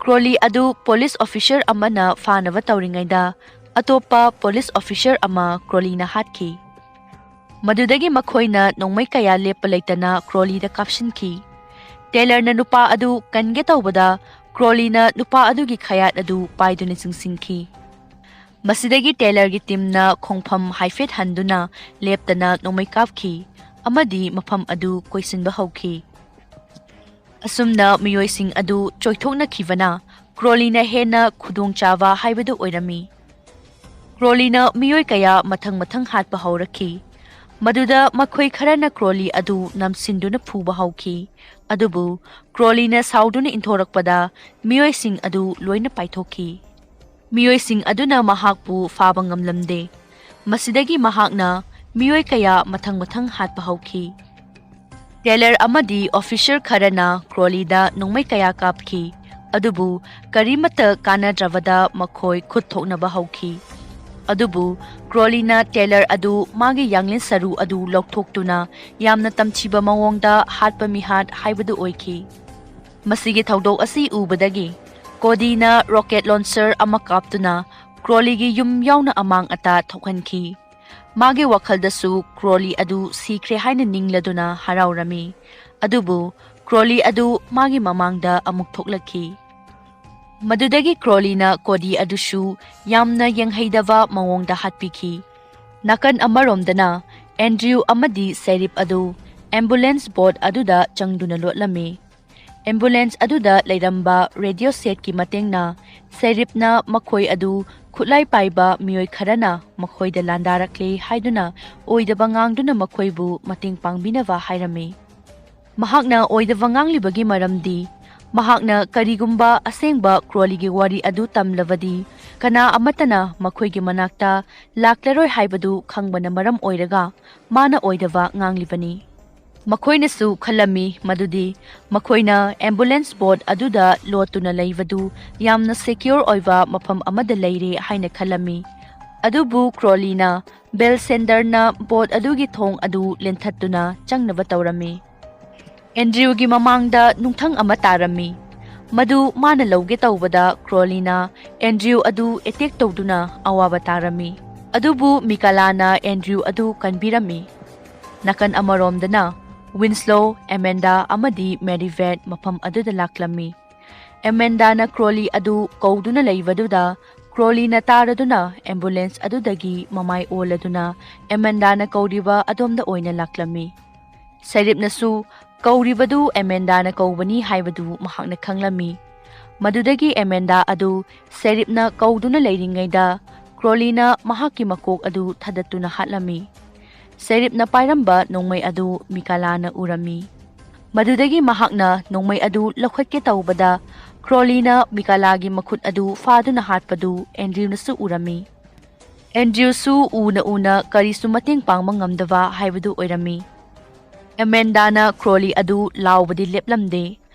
ꯀ꯭ꯔꯣꯂꯤ ꯑꯗꯨ ꯄꯨꯂꯤꯁ ꯑꯣꯐꯤꯁꯔ ꯑꯃꯅ ꯐꯥꯅꯕ ꯇꯧꯔꯤꯉꯩꯗ ꯑꯇꯣꯞꯄ ꯄꯨꯂꯤꯁ ꯑꯣꯐꯤꯁꯔ ꯑꯃ ꯀ꯭ꯔꯣꯂꯤꯅ ꯍꯥꯠꯈꯤ꯫ ꯃꯗꯨꯗꯒꯤ ꯃꯈꯣꯏꯅ ꯅꯣꯡꯃꯩ ꯀꯌꯥ ꯂꯦꯞꯄ ꯂꯩꯇꯅ ꯀ꯭ꯔꯣꯂꯤꯗ ꯀꯥꯞꯁꯤꯟꯈꯤ꯫ ꯇꯦꯂꯔꯅ ꯅꯨꯄꯥ ꯑꯗꯨ ꯀꯟꯒꯦ ꯇꯧꯕꯗ ꯀ꯭ꯔꯣꯂꯤꯅ ꯅꯨꯄꯥ ꯑꯗꯨꯒꯤ ꯈꯌꯥꯠ ꯑꯗꯨ ꯄꯥꯏꯗꯨꯅ ꯆꯤꯡꯁꯤꯟꯈꯤ꯫ ꯃꯁꯤꯗꯒꯤ ꯇꯦꯂꯔꯒꯤ ꯇꯤꯝꯅ ꯈꯣꯡꯐꯝ ꯍꯥꯏꯐꯦꯠ ꯍꯟꯗꯨꯅ ꯂꯦꯞꯇꯅ ꯅꯣꯡꯃꯩ ꯀꯥꯞꯈꯤ ꯑꯃꯗꯤ ꯃꯐꯝ ꯑꯗꯨ ꯀꯣꯏꯁꯤꯟꯕ ꯍꯧꯈꯤ꯫ ꯑꯁꯨꯝꯅ ꯃꯤꯑꯣꯏꯁꯤꯡ ꯑꯗꯨ ꯆꯣꯏꯊꯣꯛꯅꯈꯤꯕꯅ ꯀ꯭ꯔꯣꯂꯤꯅ ꯍꯦꯟꯅ ꯈꯨꯗꯣꯡꯆꯥꯕ ꯍꯥꯏꯕꯗꯨ ꯑꯣꯏꯔꯝꯃꯤ꯫ ꯀ꯭ꯔꯣꯂꯤꯅ ꯃꯤꯑꯣꯏ ꯀꯌꯥ ꯃꯊꯪ ꯃꯊꯪ ꯍꯥꯠꯄ ꯍꯧꯔꯛꯈꯤ꯫ ꯃꯗꯨꯗ ꯃꯈꯣꯏ ꯈꯔꯅ ꯀ꯭ꯔꯣꯂꯤ ꯑꯗꯨ ꯅꯝꯁꯤꯟꯗꯨꯅ ꯐꯨꯕ ꯍꯧꯈꯤ꯫ ꯑꯗꯨꯕꯨ ꯀ꯭ꯔꯣꯂꯤꯅ ꯁꯥꯎꯗꯨꯅ ꯏꯟꯊꯣꯔꯛꯄꯗ ꯃꯤꯑꯣꯏꯁꯤꯡ ꯑꯗꯨ ꯂꯣꯏꯅ ꯄꯥꯏꯊꯣꯛꯈꯤ꯫ ꯃꯤꯑꯣꯏꯁꯤꯡ ꯑꯗꯨꯅ ꯃꯍꯥꯛꯄꯨ ꯐꯥꯕ ꯉꯝꯂꯝꯗꯦ꯫ ꯃꯁꯤꯗꯒꯤ ꯃꯍꯥꯛꯅ ꯃꯤꯑꯣꯏ ꯀꯌꯥ ꯃꯊꯪ ꯃꯊꯪ ꯍꯥꯠꯄ ꯍꯧꯈꯤ꯫ ꯇꯦꯂꯔ ꯑꯃꯗꯤ ꯑꯣꯐꯤꯁꯔ ꯈꯔꯅ ꯀ꯭ꯔꯣꯂꯤꯗ ꯅꯣꯡꯃꯩ ꯀꯌꯥ ꯀꯥꯞꯈꯤ, ꯑꯗꯨꯕꯨ ꯀꯔꯤꯃꯠꯇ ꯀꯥꯟꯅꯗ꯭ꯔꯕꯗ ꯃꯈꯣꯏ ꯈꯨꯠ ꯊꯣꯛꯅꯕ ꯍꯧꯈꯤ꯫ ꯑꯗꯨꯕꯨ ꯀ꯭ꯔꯣꯂꯤꯅ ꯇꯦꯂꯔ ꯑꯗꯨ ꯃꯥꯒꯤ ꯌꯥꯡꯂꯦꯟ ꯁꯔꯨ ꯑꯗꯨ ꯂꯧꯊꯣꯛꯇꯨꯅ ꯌꯥꯝꯅ ꯇꯝꯊꯤꯕ ꯃꯑꯣꯡꯗ ꯍꯥꯠꯄ ꯃꯤꯍꯥꯠ ꯍꯥꯏꯕꯗꯨ ꯑꯣꯏꯈꯤ꯫ ꯃꯁꯤꯒꯤ ꯊꯧꯗꯣꯛ ꯑꯁꯤ ꯎꯕꯗꯒꯤ ꯀꯣꯗꯤꯅ ꯔꯣꯀꯦꯠ ꯂꯣꯟꯆꯔ ꯑꯃ ꯀꯥꯞꯇꯨꯅ ꯀ꯭ꯔꯣꯂꯤꯒꯤ ꯌꯨꯝ ꯌꯥꯎꯅ ꯑꯃꯥꯡ ꯑꯇꯥ ꯊꯣꯛꯍꯟꯈꯤ꯫ ꯃꯥꯒꯤ ꯋꯥꯈꯜꯗꯁꯨ ꯀ꯭ꯔꯣꯂꯤ ꯑꯗꯨ ꯁꯤꯈ꯭ꯔꯦ ꯍꯥꯏꯅ ꯅꯤꯡꯂꯗꯨꯅ ꯍꯔꯥꯎꯔꯝꯃꯤ꯫ ꯑꯗꯨꯕꯨ ꯀ꯭ꯔꯣꯂꯤ ꯑꯗꯨ ꯃꯥꯒꯤ ꯃꯃꯥꯡꯗ ꯑꯃꯨꯛ ꯊꯣꯛꯂꯛꯈꯤ꯫ ꯃꯗꯨꯗꯒꯤ ꯀ꯭ꯔꯣꯂꯤꯅ ꯀꯣꯗꯤ ꯑꯗꯨꯁꯨ ꯌꯥꯝꯅ ꯌꯦꯡꯍꯩꯗꯕ ꯃꯑꯣꯡꯗ ꯍꯥꯠꯄꯤꯈꯤ꯫ ꯅꯥꯀꯟ ꯑꯃꯔꯣꯝꯗꯅ ꯑꯦꯟꯗ꯭ꯔꯤꯌꯨ ꯑꯃꯗꯤ ꯁꯦꯔꯤꯞ ꯑꯗꯨ ꯑꯦꯝꯕꯨꯂꯦꯟꯁ ꯕꯣꯠ ꯑꯗꯨꯗ ꯆꯪꯗꯨꯅ ꯂꯣꯠꯂꯝꯃꯤ꯫ ꯑꯦꯝꯕꯨꯂꯦꯟꯁ ꯑꯗꯨꯗ ꯂꯩꯔꯝꯕ ꯔꯦꯗꯤꯑꯣ ꯁꯦꯠꯀꯤ ꯃꯇꯦꯡꯅ ꯁꯦꯔꯤꯞꯅ ꯃꯈꯣꯏ ꯑꯗꯨ ꯈꯨꯠꯂꯥꯏ ꯄꯥꯏꯕ ꯃꯤꯑꯣꯏ ꯈꯔꯅ ꯃꯈꯣꯏꯗ ꯂꯥꯟꯗꯥꯔꯛꯂꯦ ꯍꯥꯏꯗꯨꯅ ꯑꯣꯏꯗꯕ ꯉꯥꯡꯗꯨꯅ ꯃꯈꯣꯏꯕꯨ ꯃꯇꯦꯡ ꯄꯥꯡꯕꯤꯅꯕ ꯍꯥꯏꯔꯝꯃꯤ꯫ ꯃꯍꯥꯛꯅ ꯑꯣꯏꯗꯕ ꯉꯥꯡꯂꯤꯕꯒꯤ ꯃꯔꯝꯗꯤ ꯃꯍꯥꯛꯅ ꯀꯔꯤꯒꯨꯝꯕ ꯑꯁꯦꯡꯕ ꯀ꯭ꯔꯣꯂꯤꯒꯤ ꯋꯥꯔꯤ ꯑꯗꯨ ꯇꯝꯂꯕꯗꯤ ꯀꯅꯥ ꯑꯃꯠꯇꯅ ꯃꯈꯣꯏꯒꯤ ꯃꯅꯥꯛꯇ ꯂꯥꯛꯂꯔꯣꯏ ꯍꯥꯏꯕꯗꯨ ꯈꯪꯕꯅ ꯃꯔꯝ ꯑꯣꯏꯔꯒ ꯃꯥꯅ ꯑꯣꯏꯗꯕ ꯉꯥꯡꯂꯤꯕꯅꯤ꯫ ꯃꯈꯣꯏꯅꯁꯨ ꯈꯜꯂꯝꯃꯤ ꯃꯗꯨꯗꯤ ꯃꯈꯣꯏꯅ ꯑꯦꯝꯕꯨꯂꯦꯟꯁ ꯕꯣꯠ ꯑꯗꯨꯗ ꯂꯣꯠꯇꯨꯅ ꯂꯩꯕꯗꯨ ꯌꯥꯝꯅ ꯁꯦꯀ꯭ꯌꯣꯔ ꯑꯣꯏꯕ ꯃꯐꯝ ꯑꯃꯗ ꯂꯩꯔꯦ ꯍꯥꯏꯅ ꯈꯜꯂꯝꯃꯤ꯫ ꯑꯗꯨꯕꯨ ꯀ꯭ꯔꯣꯂꯤꯅ ꯕꯦꯜꯁꯦꯟꯗꯔꯅ ꯕꯣꯠ ꯑꯗꯨꯒꯤ ꯊꯣꯡ ꯑꯗꯨ ꯂꯦꯟꯊꯠꯇꯨꯅ ꯆꯪꯅꯕ ꯇꯧꯔꯝꯃꯤ꯫ ꯑꯦꯟꯗ꯭ꯔꯤꯌꯨꯒꯤ ꯃꯃꯥꯡꯗ ꯅꯨꯡꯊꯪ ꯑꯃ ꯇꯥꯔꯝꯃꯤ꯫ ꯃꯗꯨ ꯃꯥꯅ ꯂꯧꯒꯦ ꯇꯧꯕꯗ ꯀ꯭ꯔꯣꯂꯤꯅ ꯑꯦꯟꯗ꯭ꯔꯤꯌꯨ ꯑꯗꯨ ꯑꯦꯇꯦꯛ ꯇꯧꯗꯨꯅ ꯑꯋꯥꯕ ꯇꯥꯔꯝꯃꯤ꯫ ꯑꯗꯨꯕꯨ ꯃꯤꯀꯥꯂꯥꯅ ꯑꯦꯟꯗ꯭ꯔꯤꯌꯨ ꯑꯗꯨ ꯀꯟꯕꯤꯔꯝꯃꯤ꯫ ꯅꯥꯀꯟ ꯑꯃꯔꯣꯝꯗꯅ ꯋꯤꯟꯁꯂꯣ, ꯑꯦꯃꯦꯟꯗꯥ ꯑꯃꯗꯤ ꯃꯦꯔꯤꯚꯦꯠ ꯃꯐꯝ ꯑꯗꯨꯗ ꯂꯥꯛꯂꯝꯃꯤ꯫ ꯑꯦꯃꯦꯟꯗꯥꯅ ꯀ꯭ꯔꯣꯂꯤ ꯑꯗꯨ ꯀꯧꯗꯨꯅ ꯂꯩꯕꯗꯨꯗ ꯀ꯭ꯔꯣꯂꯤꯅ ꯇꯥꯔꯗꯨꯅ ꯑꯦꯝꯕꯨꯂꯦꯟꯁ ꯑꯗꯨꯗꯒꯤ ꯃꯃꯥꯏ ꯑꯣꯜꯂꯗꯨꯅ ꯑꯦꯃꯦꯟꯗꯥꯅ ꯀꯧꯔꯤꯕ ꯑꯗꯣꯝꯗ ꯑꯣꯏꯅ ꯂꯥꯛꯂꯝꯃꯤ꯫ ꯁꯦꯔꯤꯞꯅꯁꯨ ꯀꯧꯔꯤꯕꯗꯨ ꯑꯦꯃꯦꯟꯗꯥꯅ ꯀꯧꯕꯅꯤ ꯍꯥꯏꯕꯗꯨ ꯃꯍꯥꯛꯅ ꯈꯪꯂꯝꯃꯤ꯫ ꯃꯗꯨꯗꯒꯤ ꯑꯦꯃꯦꯟꯗꯥ ꯑꯗꯨ ꯁꯦꯔꯤꯞꯅ ꯀꯧꯗꯨꯅ ꯂꯩꯔꯤꯉꯩꯗ ꯀ꯭ꯔꯣꯂꯤꯅ ꯃꯍꯥꯛꯀꯤ ꯃꯀꯣꯛ ꯑꯗꯨ ꯊꯥꯗꯠꯇꯨꯅ ꯍꯥꯠꯂꯝꯃꯤ꯫ ꯁꯦꯔꯤꯞꯅ ꯄꯥꯏꯔꯝꯕ ꯅꯣꯡꯃꯩ ꯑꯗꯨ ꯃꯤꯀꯥꯂꯥꯅ ꯎꯔꯝꯃꯤ꯫ ꯃꯗꯨꯗꯒꯤ ꯃꯍꯥꯛꯅ ꯅꯣꯡꯃꯩ ꯑꯗꯨ ꯂꯧꯈꯠꯀꯦ ꯇꯧꯕꯗ ꯀ꯭ꯔꯣꯂꯤꯅ ꯃꯤꯀꯥꯂꯥꯒꯤ ꯃꯈꯨꯠ ꯑꯗꯨ ꯐꯥꯗꯨꯅ ꯍꯥꯠꯄꯗꯨ ꯑꯦꯟꯗ꯭ꯔꯤꯌꯨꯅꯁꯨ ꯎꯔꯝꯃꯤ꯫ ꯑꯦꯟꯗ꯭ꯔꯤꯌꯨꯁꯨ ꯎꯅ ꯎꯅ ꯀꯔꯤꯁꯨ ꯃꯇꯦꯡ ꯄꯥꯡꯕ ꯉꯝꯗꯕ ꯍꯥꯏꯕꯗꯨ ꯑꯣꯏꯔꯝꯃꯤ꯫ ꯑꯦꯃꯦꯟꯗꯥꯅ ꯀ꯭ꯔꯣꯂꯤ ꯑꯗꯨ ꯂꯥꯎꯕꯗꯤ ꯂꯦꯞꯂꯝꯗꯦ꯫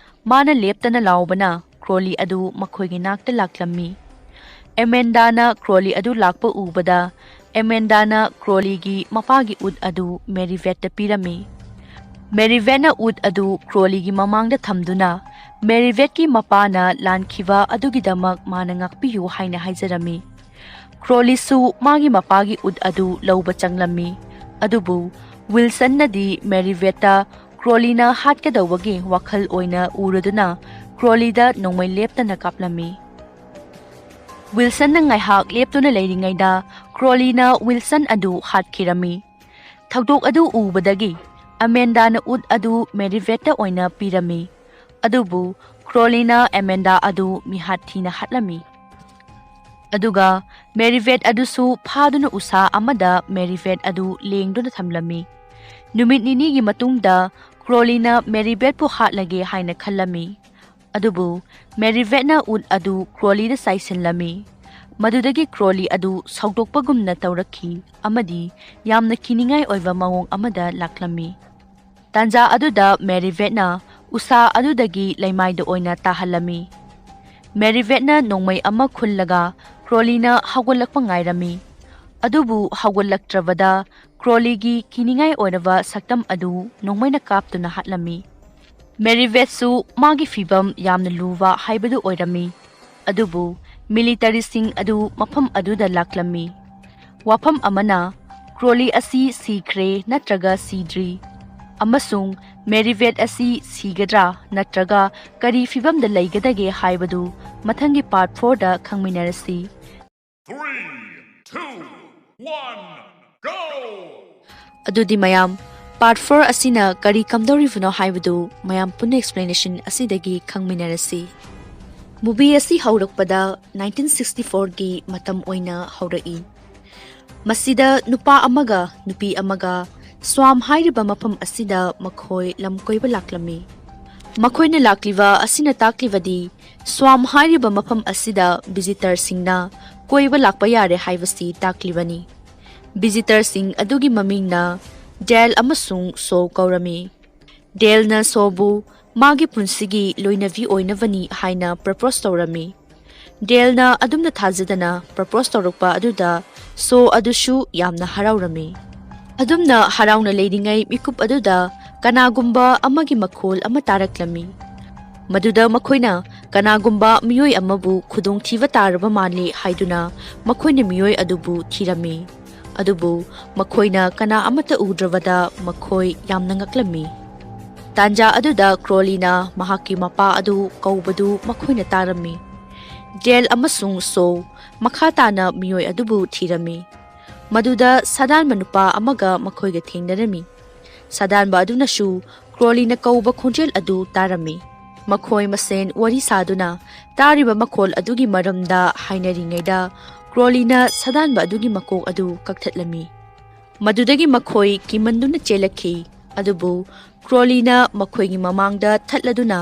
ꯃꯥꯅ ꯂꯦꯞꯇꯅ ꯂꯥꯎꯕꯅ ꯀ꯭ꯔꯣꯂꯤ ꯑꯗꯨ ꯃꯈꯣꯏꯒꯤ ꯅꯥꯛꯇ ꯂꯥꯛꯂꯝꯃꯤ꯫ ꯑꯦꯃꯦꯟꯗꯥꯅ ꯀ꯭ꯔꯣꯂꯤ ꯑꯗꯨ ꯂꯥꯛꯄ ꯎꯕꯗ ꯑꯦꯃꯦꯟꯗꯥꯅ ꯀ꯭ꯔꯣꯂꯤꯒꯤ ꯃꯄꯥꯒꯤ ꯎꯠ ꯑꯗꯨ ꯃꯦꯔꯤꯚꯦꯠꯇ ꯄꯤꯔꯝꯃꯤ꯫ ꯃꯦꯔꯤꯚꯦꯠꯅ ꯎꯠ ꯑꯗꯨ ꯀ꯭ꯔꯣꯂꯤꯒꯤ ꯃꯃꯥꯡꯗ ꯊꯝꯗꯨꯅ ꯃꯦꯔꯤꯚꯦꯠꯀꯤ ꯃꯄꯥꯅ ꯂꯥꯟꯈꯤꯕ ꯑꯗꯨꯒꯤꯗꯃꯛ ꯃꯥꯅ ꯉꯥꯛꯄꯤꯌꯨ ꯍꯥꯏꯅ ꯍꯥꯏꯖꯔꯝꯃꯤ꯫ ꯀ꯭ꯔꯣꯂꯤꯁꯨ ꯃꯥꯒꯤ ꯃꯄꯥꯒꯤ ꯎꯠ ꯑꯗꯨ ꯂꯧꯕ ꯆꯪꯂꯝꯃꯤ꯫ ꯑꯗꯨꯕꯨ ꯋꯤꯜꯁꯟꯅꯗꯤ ꯃꯦꯔꯤꯚꯦꯠꯇ ꯀ꯭ꯔꯣꯂꯤꯅ ꯍꯥꯠꯀꯗꯧꯕꯒꯤ ꯋꯥꯈꯜ ꯑꯣꯏꯅ ꯎꯔꯗꯨꯅ ꯀ꯭ꯔꯣꯂꯤꯗ ꯅꯣꯡꯃꯩ ꯂꯦꯞꯇꯅ ꯀꯥꯞꯂꯝꯃꯤ꯫ ꯋꯤꯜꯁꯟꯅ ꯉꯥꯏꯍꯥꯛ ꯂꯦꯞꯇꯨꯅ ꯂꯩꯔꯤꯉꯩꯗ ꯀ꯭ꯔꯣꯂꯤꯅ ꯋꯤꯜꯁꯟ ꯑꯗꯨ ꯍꯥꯠꯈꯤꯔꯝꯃꯤ꯫ ꯊꯧꯗꯣꯛ ꯑꯗꯨ ꯎꯕꯗꯒꯤ ꯑꯃꯦꯟꯗꯥꯅ ꯎꯠ ꯑꯗꯨ ꯃꯦꯔꯤꯚꯦꯠꯇ ꯑꯣꯏꯅ ꯄꯤꯔꯝꯃꯤ꯫ ꯑꯗꯨꯕꯨ ꯀ꯭ꯔꯣꯂꯤꯅ ꯑꯃꯦꯟꯗꯥ ꯑꯗꯨ ꯃꯤꯍꯥꯠ ꯊꯤꯅ ꯍꯥꯠꯂꯝꯃꯤ꯫ ꯑꯗꯨꯒ ꯃꯦꯔꯤꯚꯦꯠ ꯑꯗꯨꯁꯨ ꯐꯥꯗꯨꯅ ꯎꯁꯥ ꯑꯃꯗ ꯃꯦꯔꯤꯚꯦꯠ ꯑꯗꯨ ꯂꯦꯡꯗꯨꯅ ꯊꯝꯂꯝꯃꯤ꯫ ꯅꯨꯃꯤꯠ ꯅꯤꯅꯤꯒꯤ ꯃꯇꯨꯡꯗ ꯀ꯭ꯔꯣꯂꯤꯅ ꯃꯦꯔꯤꯚꯦꯠꯄꯨ ꯍꯥꯠꯂꯒꯦ ꯍꯥꯏꯅ ꯈꯜꯂꯝꯃꯤ꯫ ꯑꯗꯨꯕꯨ ꯃꯦꯔꯤꯚꯦꯠꯅ ꯎꯠ ꯑꯗꯨ ꯀ꯭ꯔꯣꯂꯤꯗ ꯆꯥꯏꯁꯤꯜꯂꯝꯃꯤ꯫ ꯃꯗꯨꯗꯒꯤ ꯀ꯭ꯔꯣꯂꯤ ꯑꯗꯨ ꯁꯧꯗꯣꯛꯄꯒꯨꯝꯅ ꯇꯧꯔꯛꯈꯤ ꯑꯃꯗꯤ ꯌꯥꯝꯅ ꯀꯤꯅꯤꯡꯉꯥꯏ ꯑꯣꯏꯕ ꯃꯑꯣꯡ ꯑꯃꯗ ꯂꯥꯛꯂꯝꯃꯤ꯫ ꯇꯥꯟꯖꯥ ꯑꯗꯨꯗ ꯃꯦꯔꯤꯚꯦꯠꯅ ꯎꯁꯥ ꯑꯗꯨꯗꯒꯤ ꯂꯩꯃꯥꯏꯗ ꯑꯣꯏꯅ ꯇꯥꯍꯜꯂꯝꯃꯤ꯫ ꯃꯦꯔꯤꯚꯦꯠꯅ ꯅꯣꯡꯃꯩ ꯑꯃ ꯈꯨꯜꯂꯒ ꯀ꯭ꯔꯣꯂꯤꯅ ꯍꯧꯒꯠꯂꯛꯄ ꯉꯥꯏꯔꯝꯃꯤ꯫ ꯑꯗꯨꯕꯨ ꯍꯧꯒꯠꯂꯛꯇ꯭ꯔꯕꯗ ꯀ꯭ꯔꯣꯂꯤꯒꯤ ꯀꯤꯅꯤꯡꯉꯥꯏ ꯑꯣꯏꯔꯕ ꯁꯛꯇꯝ ꯑꯗꯨ ꯅꯣꯡꯃꯩꯅ ꯀꯥꯞꯇꯨꯅ ꯍꯥꯠꯂꯝꯃꯤ꯫ ꯃꯦꯔꯤꯚꯦꯠꯁꯨ ꯃꯥꯒꯤ ꯐꯤꯚꯝ ꯌꯥꯝꯅ ꯂꯨꯕ ꯍꯥꯏꯕꯗꯨ ꯑꯣꯏꯔꯝꯃꯤ꯫ ꯑꯗꯨꯕꯨ ꯃꯤꯂꯤꯇꯔꯤꯁꯤꯡ ꯑꯗꯨ ꯃꯐꯝ ꯑꯗꯨꯗ ꯂꯥꯛꯂꯝꯃꯤ꯫ ꯋꯥꯐꯝ ꯑꯃꯅ, ꯀ꯭ꯔꯣꯂꯤ ꯑꯁꯤ ꯁꯤꯈ꯭ꯔꯦ ꯅꯠꯇ꯭ꯔꯒ ꯁꯤꯗ꯭ꯔꯤ, ꯑꯃꯁꯨꯡ ꯃꯦꯔꯤꯚꯦꯠ ꯑꯁꯤ ꯁꯤꯒꯗ꯭ꯔꯥ ꯅꯠꯇ꯭ꯔꯒ ꯀꯔꯤ ꯐꯤꯚꯝꯗ ꯂꯩꯒꯗꯒꯦ ꯍꯥꯏꯕꯗꯨ ꯃꯊꯪꯒꯤ ꯄꯥꯔꯠ ꯐꯣꯔꯗ ꯈꯪꯃꯤꯟꯅꯔꯁꯤ꯫ Three, two, one, go! ꯑꯗꯨꯗꯤ ꯃꯌꯥꯝ, ꯄꯥꯔꯠ ꯐꯣꯔ ꯑꯁꯤꯅ ꯀꯔꯤ ꯀꯝꯗꯧꯔꯤꯕꯅꯣ ꯍꯥꯏꯕꯗꯨ ꯃꯌꯥꯝ ꯄꯨꯟꯅ ꯑꯦꯛꯁꯄ꯭ꯂꯦꯅꯦꯁꯟ ꯑꯁꯤꯗꯒꯤ ꯈꯪꯃꯤꯟꯅꯔꯁꯤ꯫ ꯃꯨꯚꯤ ꯑꯁꯤ ꯍꯧꯔꯛꯄꯗ ꯅꯥꯏꯟꯇꯤꯟ ꯁꯤꯛꯁꯇꯤ ꯐꯣꯔꯒꯤ ꯃꯇꯝ ꯑꯣꯏꯅ ꯍꯧꯔꯛꯏ꯫ ꯃꯁꯤꯗ ꯅꯨꯄꯥ ꯑꯃꯒ ꯅꯨꯄꯤ ꯑꯃꯒ ꯁ꯭ꯋꯥꯝ ꯍꯥꯏꯔꯤꯕ ꯃꯐꯝ ꯑꯁꯤꯗ ꯃꯈꯣꯏ ꯂꯝ ꯀꯣꯏꯕ ꯂꯥꯛꯂꯝꯃꯤ꯫ ꯃꯈꯣꯏꯅ ꯂꯥꯛꯂꯤꯕ ꯑꯁꯤꯅ ꯇꯥꯛꯂꯤꯕꯗꯤ ꯁ꯭ꯋꯥꯝ ꯍꯥꯏꯔꯤꯕ ꯃꯐꯝ ꯑꯁꯤꯗ ꯚꯤꯖꯤꯇꯔꯁꯤꯡꯅ ꯀꯣꯏꯕ ꯂꯥꯛꯄ ꯌꯥꯔꯦ ꯍꯥꯏꯕꯁꯤ ꯇꯥꯛꯂꯤꯕꯅꯤ꯫ ꯚꯤꯖꯤꯇꯔꯁꯤꯡ ꯑꯗꯨꯒꯤ ꯃꯃꯤꯡꯅ ꯗꯦꯜ ꯑꯃꯁꯨꯡ ꯁꯣ ꯀꯧꯔꯝꯃꯤ꯫ ꯗꯦꯜꯅ ꯁꯣꯕꯨ ꯃꯥꯒꯤ ꯄꯨꯟꯁꯤꯒꯤ ꯂꯣꯏꯅꯕꯤ ꯑꯣꯏꯅꯕꯅꯤ ꯍꯥꯏꯅ ꯄ꯭ꯔꯄꯣꯁ ꯇꯧꯔꯝꯃꯤ꯫ ꯗꯦꯜꯅ ꯑꯗꯨꯝꯅ ꯊꯥꯖꯗꯅ ꯄ꯭ꯔꯄꯣꯁ ꯇꯧꯔꯛꯄ ꯑꯗꯨꯗ ꯁꯣ ꯑꯗꯨꯁꯨ ꯌꯥꯝꯅ ꯍꯔꯥꯎꯔꯝꯃꯤ꯫ ꯑꯗꯨꯝꯅ ꯍꯔꯥꯎꯅ ꯂꯩꯔꯤꯉꯩ ꯃꯤꯀꯨꯞ ꯑꯗꯨꯗ ꯀꯅꯥꯒꯨꯝꯕ ꯑꯃꯒꯤ ꯃꯈꯣꯜ ꯑꯃ ꯇꯥꯔꯛꯂꯝꯃꯤ꯫ ꯃꯗꯨꯗ ꯃꯈꯣꯏꯅ ꯀꯅꯥꯒꯨꯝꯕ ꯃꯤꯑꯣꯏ ꯑꯃꯕꯨ ꯈꯨꯗꯣꯡꯊꯤꯕ ꯇꯥꯔꯕ ꯃꯥꯜꯂꯤ ꯍꯥꯏꯗꯨꯅ ꯃꯈꯣꯏꯅ ꯃꯤꯑꯣꯏ ꯑꯗꯨꯕꯨ ꯊꯤꯔꯝꯃꯤ꯫ ꯑꯗꯨꯕꯨ ꯃꯈꯣꯏꯅ ꯀꯅꯥ ꯑꯃꯠꯇ ꯎꯗ꯭ꯔꯕꯗ ꯃꯈꯣꯏ ꯌꯥꯝꯅ ꯉꯛꯂꯝꯃꯤ꯫ ꯇꯥꯟꯖꯥ ꯑꯗꯨꯗ ꯀ꯭ꯔꯣꯂꯤꯅ ꯃꯍꯥꯛꯀꯤ ꯃꯄꯥ ꯑꯗꯨ ꯀꯧꯕꯗꯨ ꯃꯈꯣꯏꯅ ꯇꯥꯔꯝꯃꯤ꯫ ꯗꯦꯜ ꯑꯃꯁꯨꯡ ꯁꯣ ꯃꯈꯥ ꯇꯥꯅ ꯃꯤꯑꯣꯏ ꯑꯗꯨꯕꯨ ꯊꯤꯔꯝꯃꯤ꯫ ꯃꯗꯨꯗ ꯁꯥꯗꯥꯟꯕ ꯅꯨꯄꯥ ꯑꯃꯒ ꯃꯈꯣꯏꯒ ꯊꯦꯡꯅꯔꯝꯃꯤ꯫ ꯁꯥꯗꯥꯟꯕ ꯑꯗꯨꯅꯁꯨ ꯀ꯭ꯔꯣꯂꯤꯅ ꯀꯧꯕ ꯈꯣꯟꯖꯦꯜ ꯑꯗꯨ ꯇꯥꯔꯝꯃꯤ꯫ ꯃꯈꯣꯏ ꯃꯁꯦꯟ ꯋꯥꯔꯤ ꯁꯥꯗꯨꯅ ꯇꯥꯔꯤꯕ ꯃꯈꯣꯜ ꯑꯗꯨꯒꯤ ꯃꯔꯝꯗ ꯍꯥꯏꯅꯔꯤꯉꯩꯗ ꯀ꯭ꯔꯣꯂꯤꯅ ꯁꯥꯗꯥꯟꯕ ꯑꯗꯨꯒꯤ ꯃꯀꯣꯛ ꯑꯗꯨ ꯀꯛꯊꯠꯂꯝꯃꯤ꯫ ꯃꯗꯨꯗꯒꯤ ꯃꯈꯣꯏ ꯀꯤꯃꯟꯗꯨꯅ ꯆꯦꯜꯂꯛꯈꯤ꯫ ꯑꯗꯨꯕꯨ ꯀ꯭ꯔꯣꯂꯤꯅ ꯃꯈꯣꯏꯒꯤ ꯃꯃꯥꯡꯗ ꯊꯠꯂꯗꯨꯅ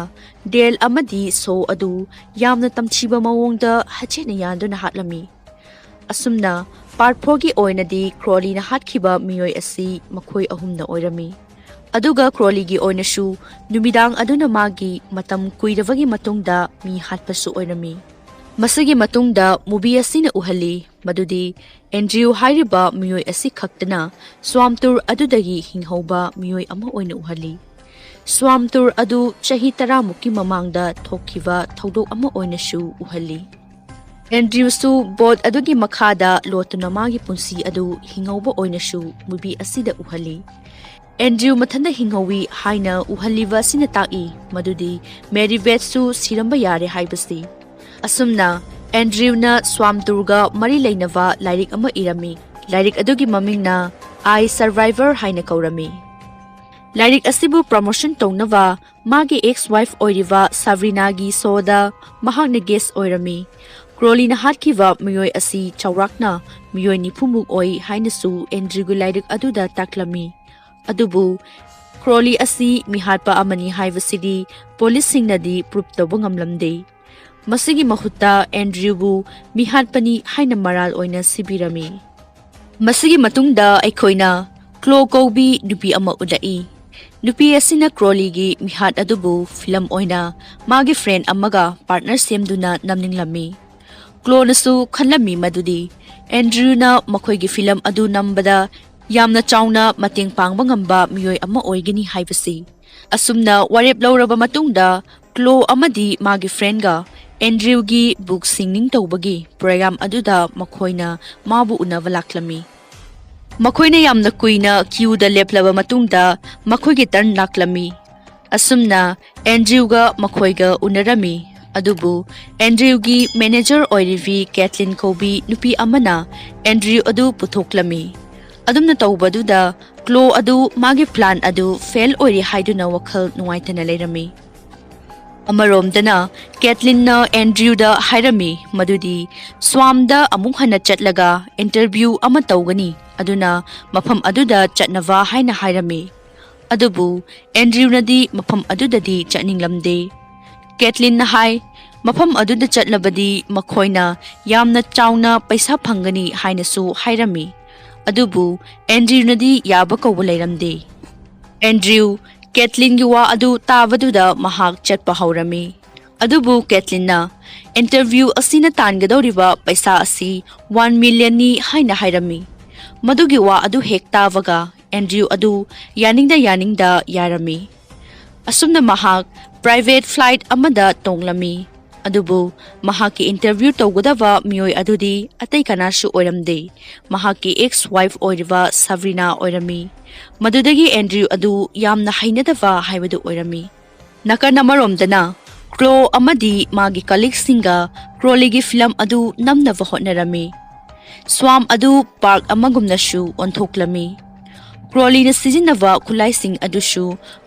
ꯗꯦꯜ ꯑꯃꯗꯤ ꯁꯣ ꯑꯗꯨ ꯌꯥꯝꯅ ꯇꯝꯊꯤꯕ ꯃꯑꯣꯡꯗ ꯍꯛꯆꯦꯠꯅ ꯌꯥꯟꯗꯨꯅ ꯍꯥꯠꯂꯝꯃꯤ꯫ ꯑꯁꯨꯝꯅ ꯄꯥꯔꯠ ꯐꯣꯔꯒꯤ ꯑꯣꯏꯅꯗꯤ ꯀ꯭ꯔꯣꯂꯤꯅ ꯍꯥꯠꯈꯤꯕ ꯃꯤꯑꯣꯏ ꯑꯁꯤ ꯃꯈꯣꯏ ꯑꯍꯨꯝꯅ ꯑꯣꯏꯔꯝꯃꯤ꯫ ꯑꯗꯨꯒ ꯀ꯭ꯔꯣꯂꯤꯒꯤ ꯑꯣꯏꯅꯁꯨ ꯅꯨꯃꯤꯗꯥꯡ ꯑꯗꯨꯅ ꯃꯥꯒꯤ ꯃꯇꯝ ꯀꯨꯏꯔꯕꯒꯤ ꯃꯇꯨꯡꯗ ꯃꯤ ꯍꯥꯠꯄꯁꯨ ꯑꯣꯏꯔꯝꯃꯤ꯫ ꯃꯁꯤꯒꯤ ꯃꯇꯨꯡꯗ movie ꯑꯁꯤꯅ ꯎꯍꯜꯂꯤ ꯃꯗꯨꯗꯤ ꯑꯦꯟꯗ꯭ꯔꯤꯌꯨ ꯍꯥꯏꯔꯤꯕ ꯃꯤꯑꯣꯏ ꯑꯁꯤ ꯈꯛꯇꯅ ꯁ꯭ꯋꯥꯝ ꯇꯨꯔ ꯑꯗꯨꯗꯒꯤ ꯍꯤꯡꯍꯧꯕ ꯃꯤꯑꯣꯏ ꯑꯃ ꯑꯣꯏꯅ ꯎꯍꯜꯂꯤ꯫ ꯁ꯭ꯋꯥꯝ ꯇꯨꯔ ꯑꯗꯨ ꯆꯍꯤ ꯇꯔꯥꯃꯨꯛꯀꯤ ꯃꯃꯥꯡꯗ ꯊꯣꯛꯈꯤꯕ ꯊꯧꯗꯣꯛ ꯑꯃ ꯑꯣꯏꯅꯁꯨ ꯎꯍꯜꯂꯤ꯫ ꯑꯦꯟꯗ꯭ꯔꯤꯌꯨꯁꯨ ꯕꯣꯠ ꯑꯗꯨꯒꯤ ꯃꯈꯥꯗ ꯂꯣꯠꯇꯨꯅ ꯃꯥꯒꯤ ꯄꯨꯟꯁꯤ ꯑꯗꯨ ꯍꯤꯡꯍꯧꯕ ꯑꯣꯏꯅꯁꯨ movie ꯑꯁꯤꯗ ꯎꯍꯜꯂꯤ꯫ ꯑꯦꯟꯗ꯭ꯔꯤꯌꯨ ꯃꯊꯟꯇ ꯍꯤꯡꯍꯧꯏ ꯍꯥꯏꯅ ꯎꯍꯜꯂꯤꯕ ꯑꯁꯤꯅ ꯇꯥꯛꯏ ꯃꯗꯨꯗꯤ ꯃꯦꯔꯤ ꯕꯦꯠꯁꯨ ꯁꯤꯔꯝꯕ ꯌꯥꯔꯦ ꯍꯥꯏꯕꯁꯤ꯫ ꯑꯁꯨꯝꯅ ꯑꯦꯟꯗ꯭ꯔꯤꯌꯨꯅ ꯁ꯭ꯋꯥꯝ ꯇꯨꯔꯒ ꯃꯔꯤ ꯂꯩꯅꯕ ꯂꯥꯏꯔꯤꯛ ꯑꯃ ꯏꯔꯝꯃꯤ꯫ ꯂꯥꯏꯔꯤꯛ ꯑꯗꯨꯒꯤ ꯃꯃꯤꯡꯅ I Survivor ꯍꯥꯏꯅ ꯀꯧꯔꯝꯃꯤ꯫ ꯂꯥꯏꯔꯤꯛ ꯑꯁꯤꯕꯨ promotion ꯇꯧꯅꯕ ꯃꯥꯒꯤ ex wife ꯑꯣꯏꯔꯤꯕ ꯁꯥꯕ꯭ꯔꯤꯅꯥꯒꯤ ꯁꯣꯗ ꯃꯍꯥꯛꯅ guest ꯑꯣꯏꯔꯝꯃꯤ꯫ ꯀ꯭ꯔꯣꯂꯤꯅ ꯍꯥꯠꯈꯤꯕ ꯃꯤꯑꯣꯏ ꯑꯁꯤ ꯆꯥꯎꯔꯥꯛꯅ ꯃꯤꯑꯣꯏ ꯅꯤꯐꯨꯃꯨꯛ ꯑꯣꯏ ꯍꯥꯏꯅꯁꯨ ꯑꯦꯟꯗ꯭ꯔꯤꯌꯨꯒꯤ ꯂꯥꯏꯔꯤꯛ ꯑꯗꯨꯗ ꯇꯥꯛꯂꯝꯃꯤ꯫ ꯑꯗꯨꯕꯨ ꯀ꯭ꯔꯣꯂꯤ ꯑꯁꯤ ꯃꯤꯍꯥꯠꯄ ꯑꯃꯅꯤ ꯍꯥꯏꯕꯁꯤꯗꯤ ꯄꯨꯂꯤꯁꯁꯤꯡꯅꯗꯤ proof ꯇꯧꯕ ꯉꯝꯂꯝꯗꯦ꯫ ꯃꯁꯤꯒꯤ ꯃꯍꯨꯠꯇ ꯑꯦꯟꯗ꯭ꯔꯤꯌꯨꯕꯨ ꯃꯤꯍꯥꯠꯄꯅꯤ ꯍꯥꯏꯅ ꯃꯔꯥꯜ ꯑꯣꯏꯅ ꯁꯤꯕꯤꯔꯝꯃꯤ꯫ ꯃꯁꯤꯒꯤ ꯃꯇꯨꯡꯗ ꯑꯩꯈꯣꯏꯅ ꯀ꯭ꯂꯣ ꯀꯧꯕꯤ ꯅꯨꯄꯤ ꯑꯃ ꯎꯠꯂꯛꯏ꯫ ꯅꯨꯄꯤ ꯑꯁꯤꯅ ꯀ꯭ꯔꯣꯂꯤꯒꯤ ꯃꯤꯍꯥꯠ ꯑꯗꯨꯕꯨ ꯐꯤꯂꯝ ꯑꯣꯏꯅ ꯃꯥꯒꯤ friend ꯑꯃꯒ partner ꯁꯦꯝꯗꯨꯅ ꯅꯝꯅꯤꯡꯂꯝꯃꯤ꯫ ꯀ꯭ꯂꯣꯅꯁꯨ ꯈꯜꯂꯝꯃꯤ ꯃꯗꯨꯗꯤ ꯑꯦꯟꯗ꯭ꯔꯤꯌꯨꯅ ꯃꯈꯣꯏꯒꯤ ꯐꯤꯂꯝ ꯑꯗꯨ ꯅꯝꯕꯗ ꯌꯥꯝꯅ ꯆꯥꯎꯅ ꯃꯇꯦꯡ ꯄꯥꯡꯕ ꯉꯝꯕ ꯃꯤꯑꯣꯏ ꯑꯃ ꯑꯣꯏꯒꯅꯤ ꯍꯥꯏꯕꯁꯤ꯫ ꯑꯁꯨꯝꯅ ꯋꯥꯔꯦꯞ ꯂꯧꯔꯕ ꯃꯇꯨꯡꯗ ꯀ꯭ꯂꯣ ꯑꯃꯗꯤ ꯃꯥꯒꯤ friendꯒ ꯑꯦꯟꯗ꯭ꯔꯤꯌꯨꯒꯤ book signing ꯇꯧꯕꯒꯤ program ꯑꯗꯨꯗ ꯃꯈꯣꯏꯅ ꯃꯥꯕꯨ ꯎꯅꯕ ꯂꯥꯛꯂꯝꯃꯤ꯫ ꯃꯈꯣꯏꯅ ꯌꯥꯝꯅ ꯀꯨꯏꯅ queueꯗ ꯂꯦꯞꯂꯕ ꯃꯇꯨꯡꯗ ꯃꯈꯣꯏꯒꯤ turn ꯂꯥꯛꯂꯝꯃꯤ꯫ ꯑꯁꯨꯝꯅ ꯑꯦꯟꯗ꯭ꯔꯤꯌꯨꯒ ꯃꯈꯣꯏꯒ ꯎꯅꯔꯝꯃꯤ꯫ ꯑꯗꯨꯕꯨ ꯑꯦꯟꯗ꯭ꯔꯤꯌꯨꯒꯤ manager ꯑꯣꯏꯔꯤꯕꯤ ꯀꯦꯊꯂꯤꯟ ꯀꯧꯕꯤ ꯅꯨꯄꯤ ꯑꯃꯅ ꯑꯦꯟꯗ꯭ꯔꯤꯌꯨ ꯑꯗꯨ ꯄꯨꯊꯣꯛꯂꯝꯃꯤ꯫ ꯑꯗꯨꯝꯅ ꯇꯧꯕꯗꯨꯗ ꯀ꯭ꯂꯣ ꯑꯗꯨ ꯃꯥꯒꯤ plan ꯑꯗꯨ fail ꯑꯣꯏꯔꯦ ꯍꯥꯏꯗꯨꯅ ꯋꯥꯈꯜ ꯅꯨꯡꯉꯥꯏꯇꯅ ꯂꯩꯔꯝꯃꯤ꯫ ꯑꯃꯔꯣꯝꯗꯅ ꯀꯦꯊꯂꯤꯟꯅ ꯑꯦꯟꯗ꯭ꯔꯤꯌꯨꯗ ꯍꯥꯏꯔꯝꯃꯤ ꯃꯗꯨꯗꯤ ꯁ꯭ꯋꯥꯝꯗ ꯑꯃꯨꯛ ꯍꯟꯅ ꯆꯠꯂꯒ interview ꯑꯃ ꯇꯧꯒꯅꯤ, ꯑꯗꯨꯅ ꯃꯐꯝ ꯑꯗꯨꯗ ꯆꯠꯅꯕ ꯍꯥꯏꯅ ꯍꯥꯏꯔꯝꯃꯤ꯫ ꯑꯗꯨꯕꯨ ꯑꯦꯟꯗ꯭ꯔꯤꯌꯨꯅꯗꯤ ꯃꯐꯝ ꯑꯗꯨꯗꯗꯤ ꯆꯠꯅꯤꯡꯂꯝꯗꯦ꯫ ꯀꯦꯊꯂꯤꯟꯅ ꯍꯥꯏ, ꯃꯐꯝ ꯑꯗꯨꯗ ꯆꯠꯂꯕꯗꯤ ꯃꯈꯣꯏꯅ ꯌꯥꯝꯅ ꯆꯥꯎꯅ ꯄꯩꯁꯥ ꯐꯪꯒꯅꯤ ꯍꯥꯏꯅꯁꯨ ꯍꯥꯏꯔꯝꯃꯤ꯫ ꯑꯗꯨꯕꯨ ꯑꯦꯟꯗ꯭ꯔꯤꯌꯨꯅꯗꯤ ꯌꯥꯕ ꯀꯧꯕ ꯂꯩꯔꯝꯗꯦ꯫ ꯑꯦꯟꯗ꯭ꯔꯤꯌꯨ ꯀꯦꯊꯂꯤꯟꯒꯤ ꯋꯥ ꯑꯗꯨ ꯇꯥꯕꯗꯨꯗ ꯃꯍꯥꯛ ꯆꯠꯄ ꯍꯧꯔꯝꯃꯤ꯫ ꯑꯗꯨꯕꯨ ꯀꯦꯊꯂꯤꯟꯅ, "ꯏꯟꯇꯔꯚ꯭ꯌꯨ ꯑꯁꯤꯅ ꯇꯥꯟꯒꯗꯧꯔꯤꯕ ꯄꯩꯁꯥ ꯑꯁꯤ ꯋꯥꯟ ꯃꯤꯂꯤꯌꯟꯅꯤ" ꯍꯥꯏꯅ ꯍꯥꯏꯔꯝꯃꯤ꯫ ꯃꯗꯨꯒꯤ ꯋꯥ ꯑꯗꯨ ꯍꯦꯛ ꯇꯥꯕꯒ ꯑꯦꯟꯗ꯭ꯔꯤꯌꯨ ꯑꯗꯨ ꯌꯥꯅꯤꯡꯗ ꯌꯥꯅꯤꯡꯗ ꯌꯥꯔꯝꯃꯤ꯫ ꯑꯁꯨꯝꯅ ꯃꯍꯥꯛ ꯄ꯭ꯔꯥꯏꯚꯦꯠ ꯐ꯭ꯂꯥꯏꯠ ꯑꯃꯗ ꯇꯣꯡꯂꯝꯃꯤ꯫ ꯑꯗꯨꯕꯨ ꯃꯍꯥꯛꯀꯤ ꯏꯟꯇꯔꯚ꯭ꯌꯨ ꯇꯧꯒꯗꯕ ꯃꯤꯑꯣꯏ ꯑꯗꯨꯗꯤ ꯑꯇꯩ ꯀꯅꯥꯁꯨ ꯑꯣꯏꯔꯝꯗꯦ꯫ ꯃꯍꯥꯛꯀꯤ ꯑꯦꯛꯁ ꯋꯥꯏꯐ ꯑꯣꯏꯔꯤꯕ ꯁꯕ꯭ꯔꯤꯅꯥ ꯑꯣꯏꯔꯝꯃꯤ꯫ ꯃꯗꯨꯗꯒꯤ ꯑꯦꯟꯗ꯭ꯔꯤꯌꯨ ꯑꯗꯨ ꯌꯥꯝꯅ ꯍꯩꯅꯗꯕ ꯍꯥꯏꯕꯗꯨ ꯑꯣꯏꯔꯝꯃꯤ꯫ ꯅꯥꯀꯟ ꯑꯃꯔꯣꯝꯗꯅ ꯀ꯭ꯂꯣ ꯑꯃꯗꯤ ꯃꯥꯒꯤ ꯀꯂꯤꯛꯁꯤꯡꯒ ꯀ꯭ꯔꯣꯂꯤꯒꯤ ꯐꯤꯂꯝ ꯑꯗꯨ ꯅꯝꯅꯕ ꯍꯣꯠꯅꯔꯝꯃꯤ꯫ ꯁ꯭ꯋꯥꯝ ꯑꯗꯨ ꯄꯥꯔꯛ ꯑꯃꯒꯨꯝꯅꯁꯨ ꯑꯣꯟꯊꯣꯛꯂꯝꯃꯤ꯫ ꯀ꯭ꯔꯣꯂꯤꯅ ꯁꯤꯖꯤꯟꯅꯕ ꯈꯨꯠꯂꯥꯏꯁꯤꯡ ꯑꯗꯨꯁꯨ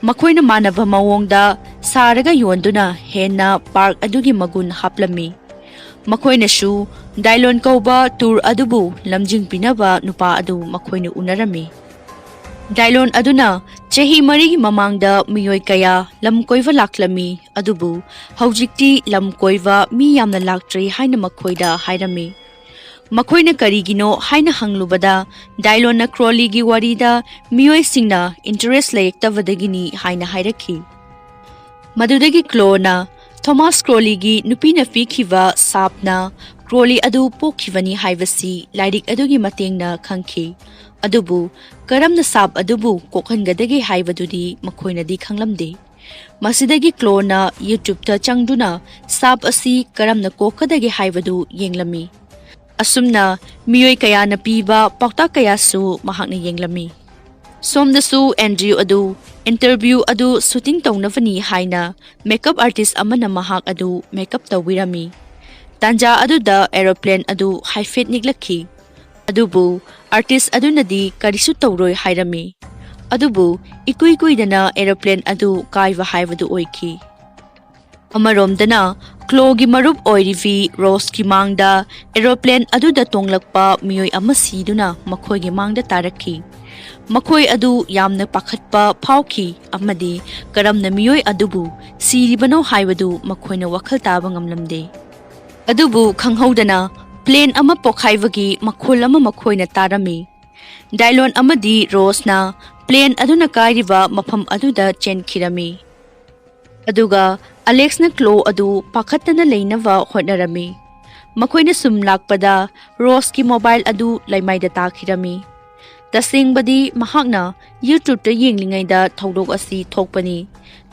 ꯃꯈꯣꯏꯅ ꯃꯥꯟꯅꯕ ꯃꯑꯣꯡꯗ ꯁꯥꯔꯒ ꯌꯣꯟꯗꯨꯅ ꯍꯦꯟꯅ ꯄꯥꯔꯛ ꯑꯗꯨꯒꯤ ꯃꯒꯨꯟ ꯍꯥꯞꯂꯝꯃꯤ꯫ ꯃꯈꯣꯏꯅꯁꯨ ꯗꯥꯏꯂꯣꯟ ꯀꯧꯕ ꯇꯨꯔ ꯑꯗꯨꯕꯨ ꯂꯝꯖꯤꯡꯕꯤꯅꯕ ꯅꯨꯄꯥ ꯑꯗꯨ ꯃꯈꯣꯏꯅ ꯎꯅꯔꯝꯃꯤ꯫ ꯗꯥꯏꯂꯣꯟ ꯑꯗꯨꯅ ꯆꯍꯤ ꯃꯔꯤꯒꯤ ꯃꯃꯥꯡꯗ ꯃꯤꯑꯣꯏ ꯀꯌꯥ ꯂꯝ ꯀꯣꯏꯕ ꯂꯥꯛꯂꯝꯃꯤ, ꯑꯗꯨꯕꯨ ꯍꯧꯖꯤꯛꯇꯤ ꯂꯝ ꯀꯣꯏꯕ ꯃꯤ ꯌꯥꯝꯅ ꯂꯥꯛꯇ꯭ꯔꯦ ꯍꯥꯏꯅ ꯃꯈꯣꯏꯗ ꯍꯥꯏꯔꯝꯃꯤ꯫ ꯃꯈꯣꯏꯅ ꯀꯔꯤꯒꯤꯅꯣ ꯍꯥꯏꯅ ꯍꯪꯂꯨꯕꯗ, ꯗꯥꯏꯂꯣꯟꯅ ꯀ꯭ꯔꯣꯂꯤꯒꯤ ꯋꯥꯔꯤꯗ ꯃꯤꯑꯣꯏꯁꯤꯡꯅ ꯏꯟꯇꯔꯦꯁ ꯂꯩꯔꯛꯇꯕꯗꯒꯤꯅꯤ ꯍꯥꯏꯅ ꯍꯥꯏꯔꯛꯈꯤ꯫ ꯃꯗꯨꯗꯒꯤ ꯀ꯭ꯂꯣꯅ ꯊꯣꯃꯥꯁ ꯀ꯭ꯔꯣꯂꯤꯒꯤ ꯅꯨꯄꯤꯅ ꯄꯤꯈꯤꯕ ꯁꯥꯞꯅ ꯀ꯭ꯔꯣꯂꯤ ꯑꯗꯨ ꯄꯣꯛꯈꯤꯕꯅꯤ ꯍꯥꯏꯕꯁꯤ ꯂꯥꯏꯔꯤꯛ ꯑꯗꯨꯒꯤ ꯃꯇꯦꯡꯅ ꯈꯪꯈꯤ꯫ ꯑꯗꯨꯕꯨ ꯀꯔꯝꯅ ꯁꯥꯞ ꯑꯗꯨꯕꯨ ꯀꯣꯛꯍꯟꯒꯗꯒꯦ ꯍꯥꯏꯕꯗꯨꯗꯤ ꯃꯈꯣꯏꯅꯗꯤ ꯈꯪꯂꯝꯗꯦ꯫ ꯃꯁꯤꯗꯒꯤ ꯀ꯭ꯂꯣꯅ YouTube-ꯇ ꯆꯪꯗꯨꯅ ꯁꯥꯞ ꯑꯁꯤ ꯀꯔꯝꯅ ꯀꯣꯛꯀꯗꯒꯦ ꯍꯥꯏꯕꯗꯨ ꯌꯦꯡꯂꯝꯃꯤ꯫ ꯑꯁꯨꯝꯅ ꯃꯤꯑꯣꯏ ꯀꯌꯥꯅ ꯄꯤꯕ ꯄꯥꯎꯇꯥꯛ ꯀꯌꯥꯁꯨ ꯃꯍꯥꯛꯅ ꯌꯦꯡꯂꯝꯃꯤ꯫ ꯁꯣꯝꯗꯁꯨ ꯑꯦꯟꯗ꯭ꯔꯤꯌꯨ ꯑꯗꯨ ꯏꯟꯇꯔꯚ꯭ꯌꯨ ꯑꯗꯨ ꯁꯨꯇꯤꯡ ꯇꯧꯅꯕꯅꯤ ꯍꯥꯏꯅ ꯃꯦꯀꯞ ꯑꯥꯔꯇꯤꯁ ꯑꯃꯅ ꯃꯍꯥꯛ ꯑꯗꯨ ꯃꯦꯀꯞ ꯇꯧꯕꯤꯔꯝꯃꯤ꯫ ꯇꯥꯟꯖꯥ ꯑꯗꯨꯗ ꯑꯦꯔꯣꯄ꯭ꯂꯦꯟ ꯑꯗꯨ ꯍꯥꯏꯐꯦꯠ ꯅꯤꯛꯂꯛꯈꯤ꯫ ꯑꯗꯨꯕꯨ ꯑꯥꯔꯇꯤꯁ ꯑꯗꯨꯅꯗꯤ ꯀꯔꯤꯁꯨ ꯇꯧꯔꯣꯏ ꯍꯥꯏꯔꯝꯃꯤ꯫ ꯑꯗꯨꯕꯨ ꯏꯀꯨꯏ ꯀꯨꯏꯗꯅ ꯑꯦꯔꯣꯄ꯭ꯂꯦꯟ ꯑꯗꯨ ꯀꯥꯏꯕ ꯍꯥꯏꯕꯗꯨ ꯑꯣꯏꯈꯤ꯫ ꯑꯃꯔꯣꯝꯗꯅ, ꯀ꯭ꯂꯣꯒꯤ ꯃꯔꯨꯞ ꯑꯣꯏꯔꯤꯕꯤ ꯔꯣꯁꯀꯤ ꯃꯥꯡꯗ ꯑꯦꯔꯣꯄ꯭ꯂꯦꯟ ꯑꯗꯨꯗ ꯇꯣꯡꯂꯛꯄ ꯃꯤꯑꯣꯏ ꯑꯃ ꯁꯤꯗꯨꯅ ꯃꯈꯣꯏꯒꯤ ꯃꯥꯡꯗ ꯇꯥꯔꯛꯈꯤ꯫ ꯃꯈꯣꯏ ꯑꯗꯨ ꯌꯥꯝꯅ ꯄꯥꯈꯠꯄ ꯐꯥꯎꯈꯤ ꯑꯃꯗꯤ ꯀꯔꯝꯅ ꯃꯤꯑꯣꯏ ꯑꯗꯨꯕꯨ ꯁꯤꯔꯤꯕꯅꯣ ꯍꯥꯏꯕꯗꯨ ꯃꯈꯣꯏꯅ ꯋꯥꯈꯜ ꯇꯥꯕ ꯉꯝꯂꯝꯗꯦ꯫ ꯑꯗꯨꯕꯨ ꯈꯪꯍꯧꯗꯅ ꯄ꯭ꯂꯦꯟ ꯑꯃ ꯄꯣꯈꯥꯏꯕꯒꯤ ꯃꯈꯣꯜ ꯑꯃ ꯃꯈꯣꯏꯅ ꯇꯥꯔꯝꯃꯤ꯫ ꯗꯥꯏꯂꯣꯟ ꯑꯃꯗꯤ ꯔꯣꯁꯅ ꯄ꯭ꯂꯦꯟ ꯑꯗꯨꯅ ꯀꯥꯏꯔꯤꯕ ꯃꯐꯝ ꯑꯗꯨꯗ ꯆꯦꯟꯈꯤꯔꯝꯃꯤ꯫ ꯑꯗꯨꯒ ꯑꯂꯦꯛꯁꯅ ꯀ꯭ꯂꯣ ꯑꯗꯨ ꯄꯥꯈꯠꯇꯅ ꯂꯩꯅꯕ ꯍꯣꯠꯅꯔꯝꯃꯤ꯫ ꯃꯈꯣꯏꯅ ꯁꯨꯝ ꯂꯥꯛꯄꯗ ꯔꯣꯁꯀꯤ ꯃꯣꯕꯥꯏꯜ ꯑꯗꯨ ꯂꯩꯃꯥꯏꯗ ꯇꯥꯈꯤꯔꯝꯃꯤ꯫ ꯇꯁꯦꯡꯕꯗꯤ ꯃꯍꯥꯛꯅ YouTubeꯇ ꯌꯦꯡꯂꯤꯉꯩꯗ ꯊꯧꯗꯣꯛ ꯑꯁꯤ ꯊꯣꯛꯄꯅꯤ꯫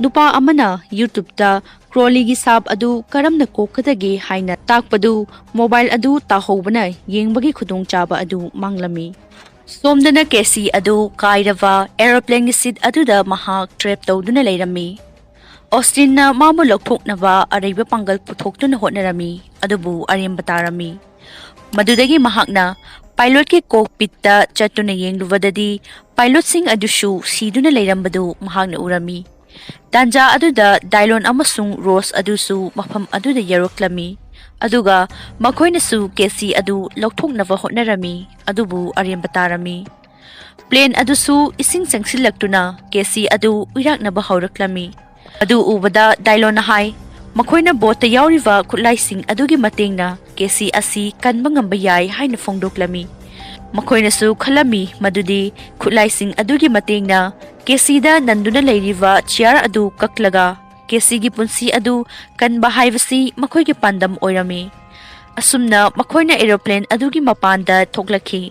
ꯅꯨꯄꯥ ꯑꯃꯅ YouTubeꯇ ꯀ꯭ꯔꯣꯂꯤꯒꯤ ꯁꯥꯞ ꯑꯗꯨ ꯀꯔꯝꯅ ꯀꯣꯛꯀꯗꯒꯦ ꯍꯥꯏꯅ ꯇꯥꯛꯄꯗꯨ ꯃꯣꯕꯥꯏꯜ ꯑꯗꯨ ꯇꯥꯍꯧꯕꯅ ꯌꯦꯡꯕꯒꯤ ꯈꯨꯗꯣꯡꯆꯥꯕ ꯑꯗꯨ ꯃꯥꯡꯂꯝꯃꯤ꯫ ꯁꯣꯝꯗꯅ ꯀꯦꯁꯤ ꯑꯗꯨ ꯀꯥꯏꯔꯕ ꯑꯦꯔꯣꯄ꯭ꯂꯦꯟꯒꯤ ꯁꯤꯠ ꯑꯗꯨꯗ ꯃꯍꯥꯛ ꯇ꯭ꯔꯦꯞ ꯇꯧꯗꯨꯅ ꯂꯩꯔꯝꯃꯤ꯫ ꯑꯣꯁꯇꯤꯟꯅ ꯃꯥꯕꯨ ꯂꯧꯊꯣꯛꯅꯕ ꯑꯔꯩꯕ ꯄꯥꯡꯒꯜ ꯄꯨꯊꯣꯛꯇꯨꯅ ꯍꯣꯠꯅꯔꯝꯃꯤ, ꯑꯗꯨꯕꯨ ꯑꯔꯦꯝꯕ ꯇꯥꯔꯝꯃꯤ꯫ ꯃꯗꯨꯗꯒꯤ ꯃꯍꯥꯛꯅ ꯄꯥꯏꯂꯣꯠꯀꯤ ꯀꯣꯛꯄꯤꯠꯇ ꯆꯠꯇꯨꯅ ꯌꯦꯡꯂꯨꯕꯗꯗꯤ ꯄꯥꯏꯂꯣꯠꯁꯤꯡ ꯑꯗꯨꯁꯨ ꯁꯤꯗꯨꯅ ꯂꯩꯔꯝꯕꯗꯨ ꯃꯍꯥꯛꯅ ꯎꯔꯝꯃꯤ꯫ ꯇꯥꯟꯖꯥ ꯑꯗꯨꯗ ꯗꯥꯏꯂꯣꯟ ꯑꯃꯁꯨꯡ ꯔꯣꯁ ꯑꯗꯨꯁꯨ ꯃꯐꯝ ꯑꯗꯨꯗ ꯌꯧꯔꯛꯂꯝꯃꯤ, ꯑꯗꯨꯒ ꯃꯈꯣꯏꯅꯁꯨ ꯀꯦꯁꯤ ꯑꯗꯨ ꯂꯧꯊꯣꯛꯅꯕ ꯍꯣꯠꯅꯔꯝꯃꯤ, ꯑꯗꯨꯕꯨ ꯑꯔꯦꯝꯕ ꯇꯥꯔꯝꯃꯤ꯫ ꯄ꯭ꯂꯦꯟ ꯑꯗꯨꯁꯨ ꯏꯁꯤꯡ ꯆꯪꯁꯤꯜꯂꯛꯇꯨꯅ ꯀꯦꯁꯤ ꯑꯗꯨ ꯎꯏꯔꯥꯛꯅꯕ ꯍꯧꯔꯛꯂꯝꯃꯤ꯫ ꯑꯗꯨ ꯎꯕꯗ ꯗꯥꯏꯂꯣꯟꯅ ꯍꯥꯏ, ꯃꯈꯣꯏꯅ ꯕꯣꯠꯇ ꯌꯥꯎꯔꯤꯕ ꯈꯨꯠꯂꯥꯏꯁꯤꯡ ꯑꯗꯨꯒꯤ ꯃꯇꯦꯡꯅ ꯀꯦꯁꯤ ꯑꯁꯤ ꯀꯟꯕ ꯉꯝꯕ ꯌꯥꯏ ꯍꯥꯏꯅ ꯐꯣꯡꯗꯣꯛꯂꯝꯃꯤ꯫ ꯃꯈꯣꯏꯅꯁꯨ ꯈꯜꯂꯝꯃꯤ ꯃꯗꯨꯗꯤ ꯈꯨꯠꯂꯥꯏꯁꯤꯡ ꯑꯗꯨꯒꯤ ꯃꯇꯦꯡꯅ ꯀꯦꯁꯤꯗ ꯅꯟꯗꯨꯅ ꯂꯩꯔꯤꯕ ꯆꯤꯌꯥꯔ ꯑꯗꯨ ꯀꯛꯂꯒ ꯀꯦꯁꯤꯒꯤ ꯄꯨꯟꯁꯤ ꯑꯗꯨ ꯀꯟꯕ ꯍꯥꯏꯕꯁꯤ ꯃꯈꯣꯏꯒꯤ ꯄꯥꯟꯗꯝ ꯑꯣꯏꯔꯝꯃꯤ꯫ ꯑꯁꯨꯝꯅ ꯃꯈꯣꯏꯅ ꯑꯦꯔꯣꯄ꯭ꯂꯦꯟ ꯑꯗꯨꯒꯤ ꯃꯄꯥꯟꯗ ꯊꯣꯛꯂꯛꯈꯤ꯫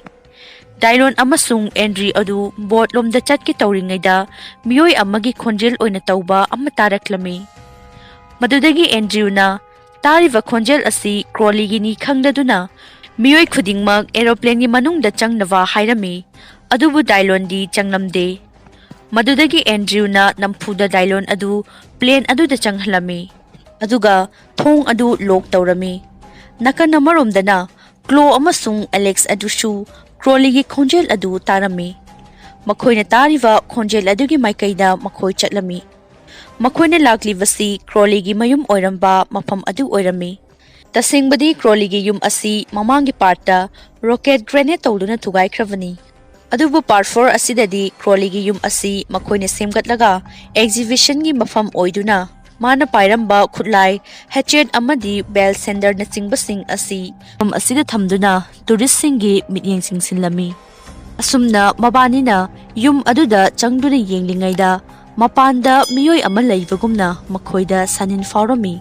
ꯗꯥꯏꯂꯣꯟ ꯑꯃꯁꯨꯡ ꯑꯦꯟꯗ꯭ꯔꯤ ꯑꯗꯨ ꯕꯣꯠꯂꯣꯝꯗ ꯆꯠꯀꯦ ꯇꯧꯔꯤꯉꯩꯗ ꯃꯤꯑꯣꯏ ꯑꯃꯒꯤ ꯈꯣꯟꯖꯦꯜ ꯑꯣꯏꯅ ꯇꯧꯕ ꯑꯃ ꯇꯥꯔꯛꯂꯝꯃꯤ꯫ ꯃꯗꯨꯗꯒꯤ ꯑꯦꯟꯗ꯭ꯔꯤꯌꯨꯅ ꯇꯥꯔꯤꯕ ꯈꯣꯟꯖꯦꯜ ꯑꯁꯤ ꯀ꯭ꯔꯣꯂꯤꯒꯤꯅꯤ ꯈꯪꯂꯗꯨꯅ ꯃꯤꯑꯣꯏ ꯈꯨꯗꯤꯡꯃꯛ ꯑꯦꯔꯣꯄ꯭ꯂꯦꯟꯒꯤ ꯃꯅꯨꯡꯗ ꯆꯪꯅꯕ ꯍꯥꯏꯔꯝꯃꯤ꯫ ꯑꯗꯨꯕꯨ ꯗꯥꯏꯂꯣꯟꯗꯤ ꯆꯪꯂꯝꯗꯦ꯫ ꯃꯗꯨꯗꯒꯤ ꯑꯦꯟꯗ꯭ꯔꯤꯌꯨꯅ ꯅꯝꯐꯨꯗ ꯗꯥꯏꯂꯣꯟ ꯑꯗꯨ ꯄ꯭ꯂꯦꯟ ꯑꯗꯨꯗ ꯆꯪꯍꯜꯂꯝꯃꯤ, ꯑꯗꯨꯒ ꯊꯣꯡ ꯑꯗꯨ ꯂꯣꯛ ꯇꯧꯔꯝꯃꯤ꯫ ꯅꯥꯀꯟ ꯑꯃꯔꯣꯝꯗꯅ ꯀ꯭ꯂꯣ ꯑꯃꯁꯨꯡ ꯑꯦꯂꯦꯛꯁ ꯑꯗꯨꯁꯨ ꯀ꯭ꯔꯣꯂꯤꯒꯤ ꯈꯣꯟꯖꯦꯜ ꯑꯗꯨ ꯇꯥꯔꯝꯃꯤ꯫ ꯃꯈꯣꯏꯅ ꯇꯥꯔꯤꯕ ꯈꯣꯟꯖꯦꯜ ꯑꯗꯨꯒꯤ ꯃꯥꯏꯀꯩꯗ ꯃꯈꯣꯏ ꯆꯠꯂꯝꯃꯤ꯫ ꯃꯈꯣꯏꯅ ꯂꯥꯛꯂꯤꯕꯁꯤ ꯀ꯭ꯔꯣꯂꯤꯒꯤ ꯃꯌꯨꯝ ꯑꯣꯏꯔꯝꯕ ꯃꯐꯝ ꯑꯗꯨ ꯑꯣꯏꯔꯝꯃꯤ꯫ ꯇꯁꯦꯡꯕꯗꯤ ꯀ꯭ꯔꯣꯂꯤꯒꯤ ꯌꯨꯝ ꯑꯁꯤ ꯃꯃꯥꯡꯒꯤ ꯄꯥꯔꯠꯇ ꯔꯣꯀꯦꯠ ꯒ꯭ꯔꯦꯅꯦꯗ ꯇꯧꯗꯨꯅ ꯊꯨꯒꯥꯏꯈ꯭ꯔꯕꯅꯤ꯫ ꯑꯗꯨꯕꯨ ꯄꯥꯔꯠ ꯐꯣꯔ ꯑꯁꯤꯗꯗꯤ ꯀ꯭ꯔꯣꯂꯤꯒꯤ ꯌꯨꯝ ꯑꯁꯤ ꯃꯈꯣꯏꯅ ꯁꯦꯝꯒꯠꯂꯒ ꯑꯦꯛꯖꯤꯕꯤꯁꯟꯒꯤ ꯃꯐꯝ ꯑꯣꯏꯗꯨꯅ ꯃꯥꯅ ꯄꯥꯏꯔꯝꯕ ꯈꯨꯠꯂꯥꯏ, ꯍꯦꯆꯦꯠ ꯑꯃꯗꯤ ꯕꯦꯜ ꯁꯦꯟꯗꯔꯅꯆꯤꯡꯕꯁꯤꯡ ꯑꯁꯤ ꯃꯐꯝ ꯑꯁꯤꯗ ꯊꯝꯗꯨꯅ ꯇꯨꯔꯤꯁꯁꯤꯡꯒꯤ ꯃꯤꯠꯌꯦꯡ ꯆꯤꯡꯁꯤꯜꯂꯝꯃꯤ꯫ ꯑꯁꯨꯝꯅ ꯃꯕꯥꯅꯤꯅ ꯌꯨꯝ ꯑꯗꯨꯗ ꯆꯪꯗꯨꯅ ꯌꯦꯡꯂꯤꯉꯩꯗ ꯃꯄꯥꯟꯗ ꯃꯤꯑꯣꯏ ꯑꯃ ꯂꯩꯕꯒꯨꯝꯅ ꯃꯈꯣꯏꯗ ꯁꯥꯅꯤꯟ ꯐꯥꯎꯔꯝꯃꯤ꯫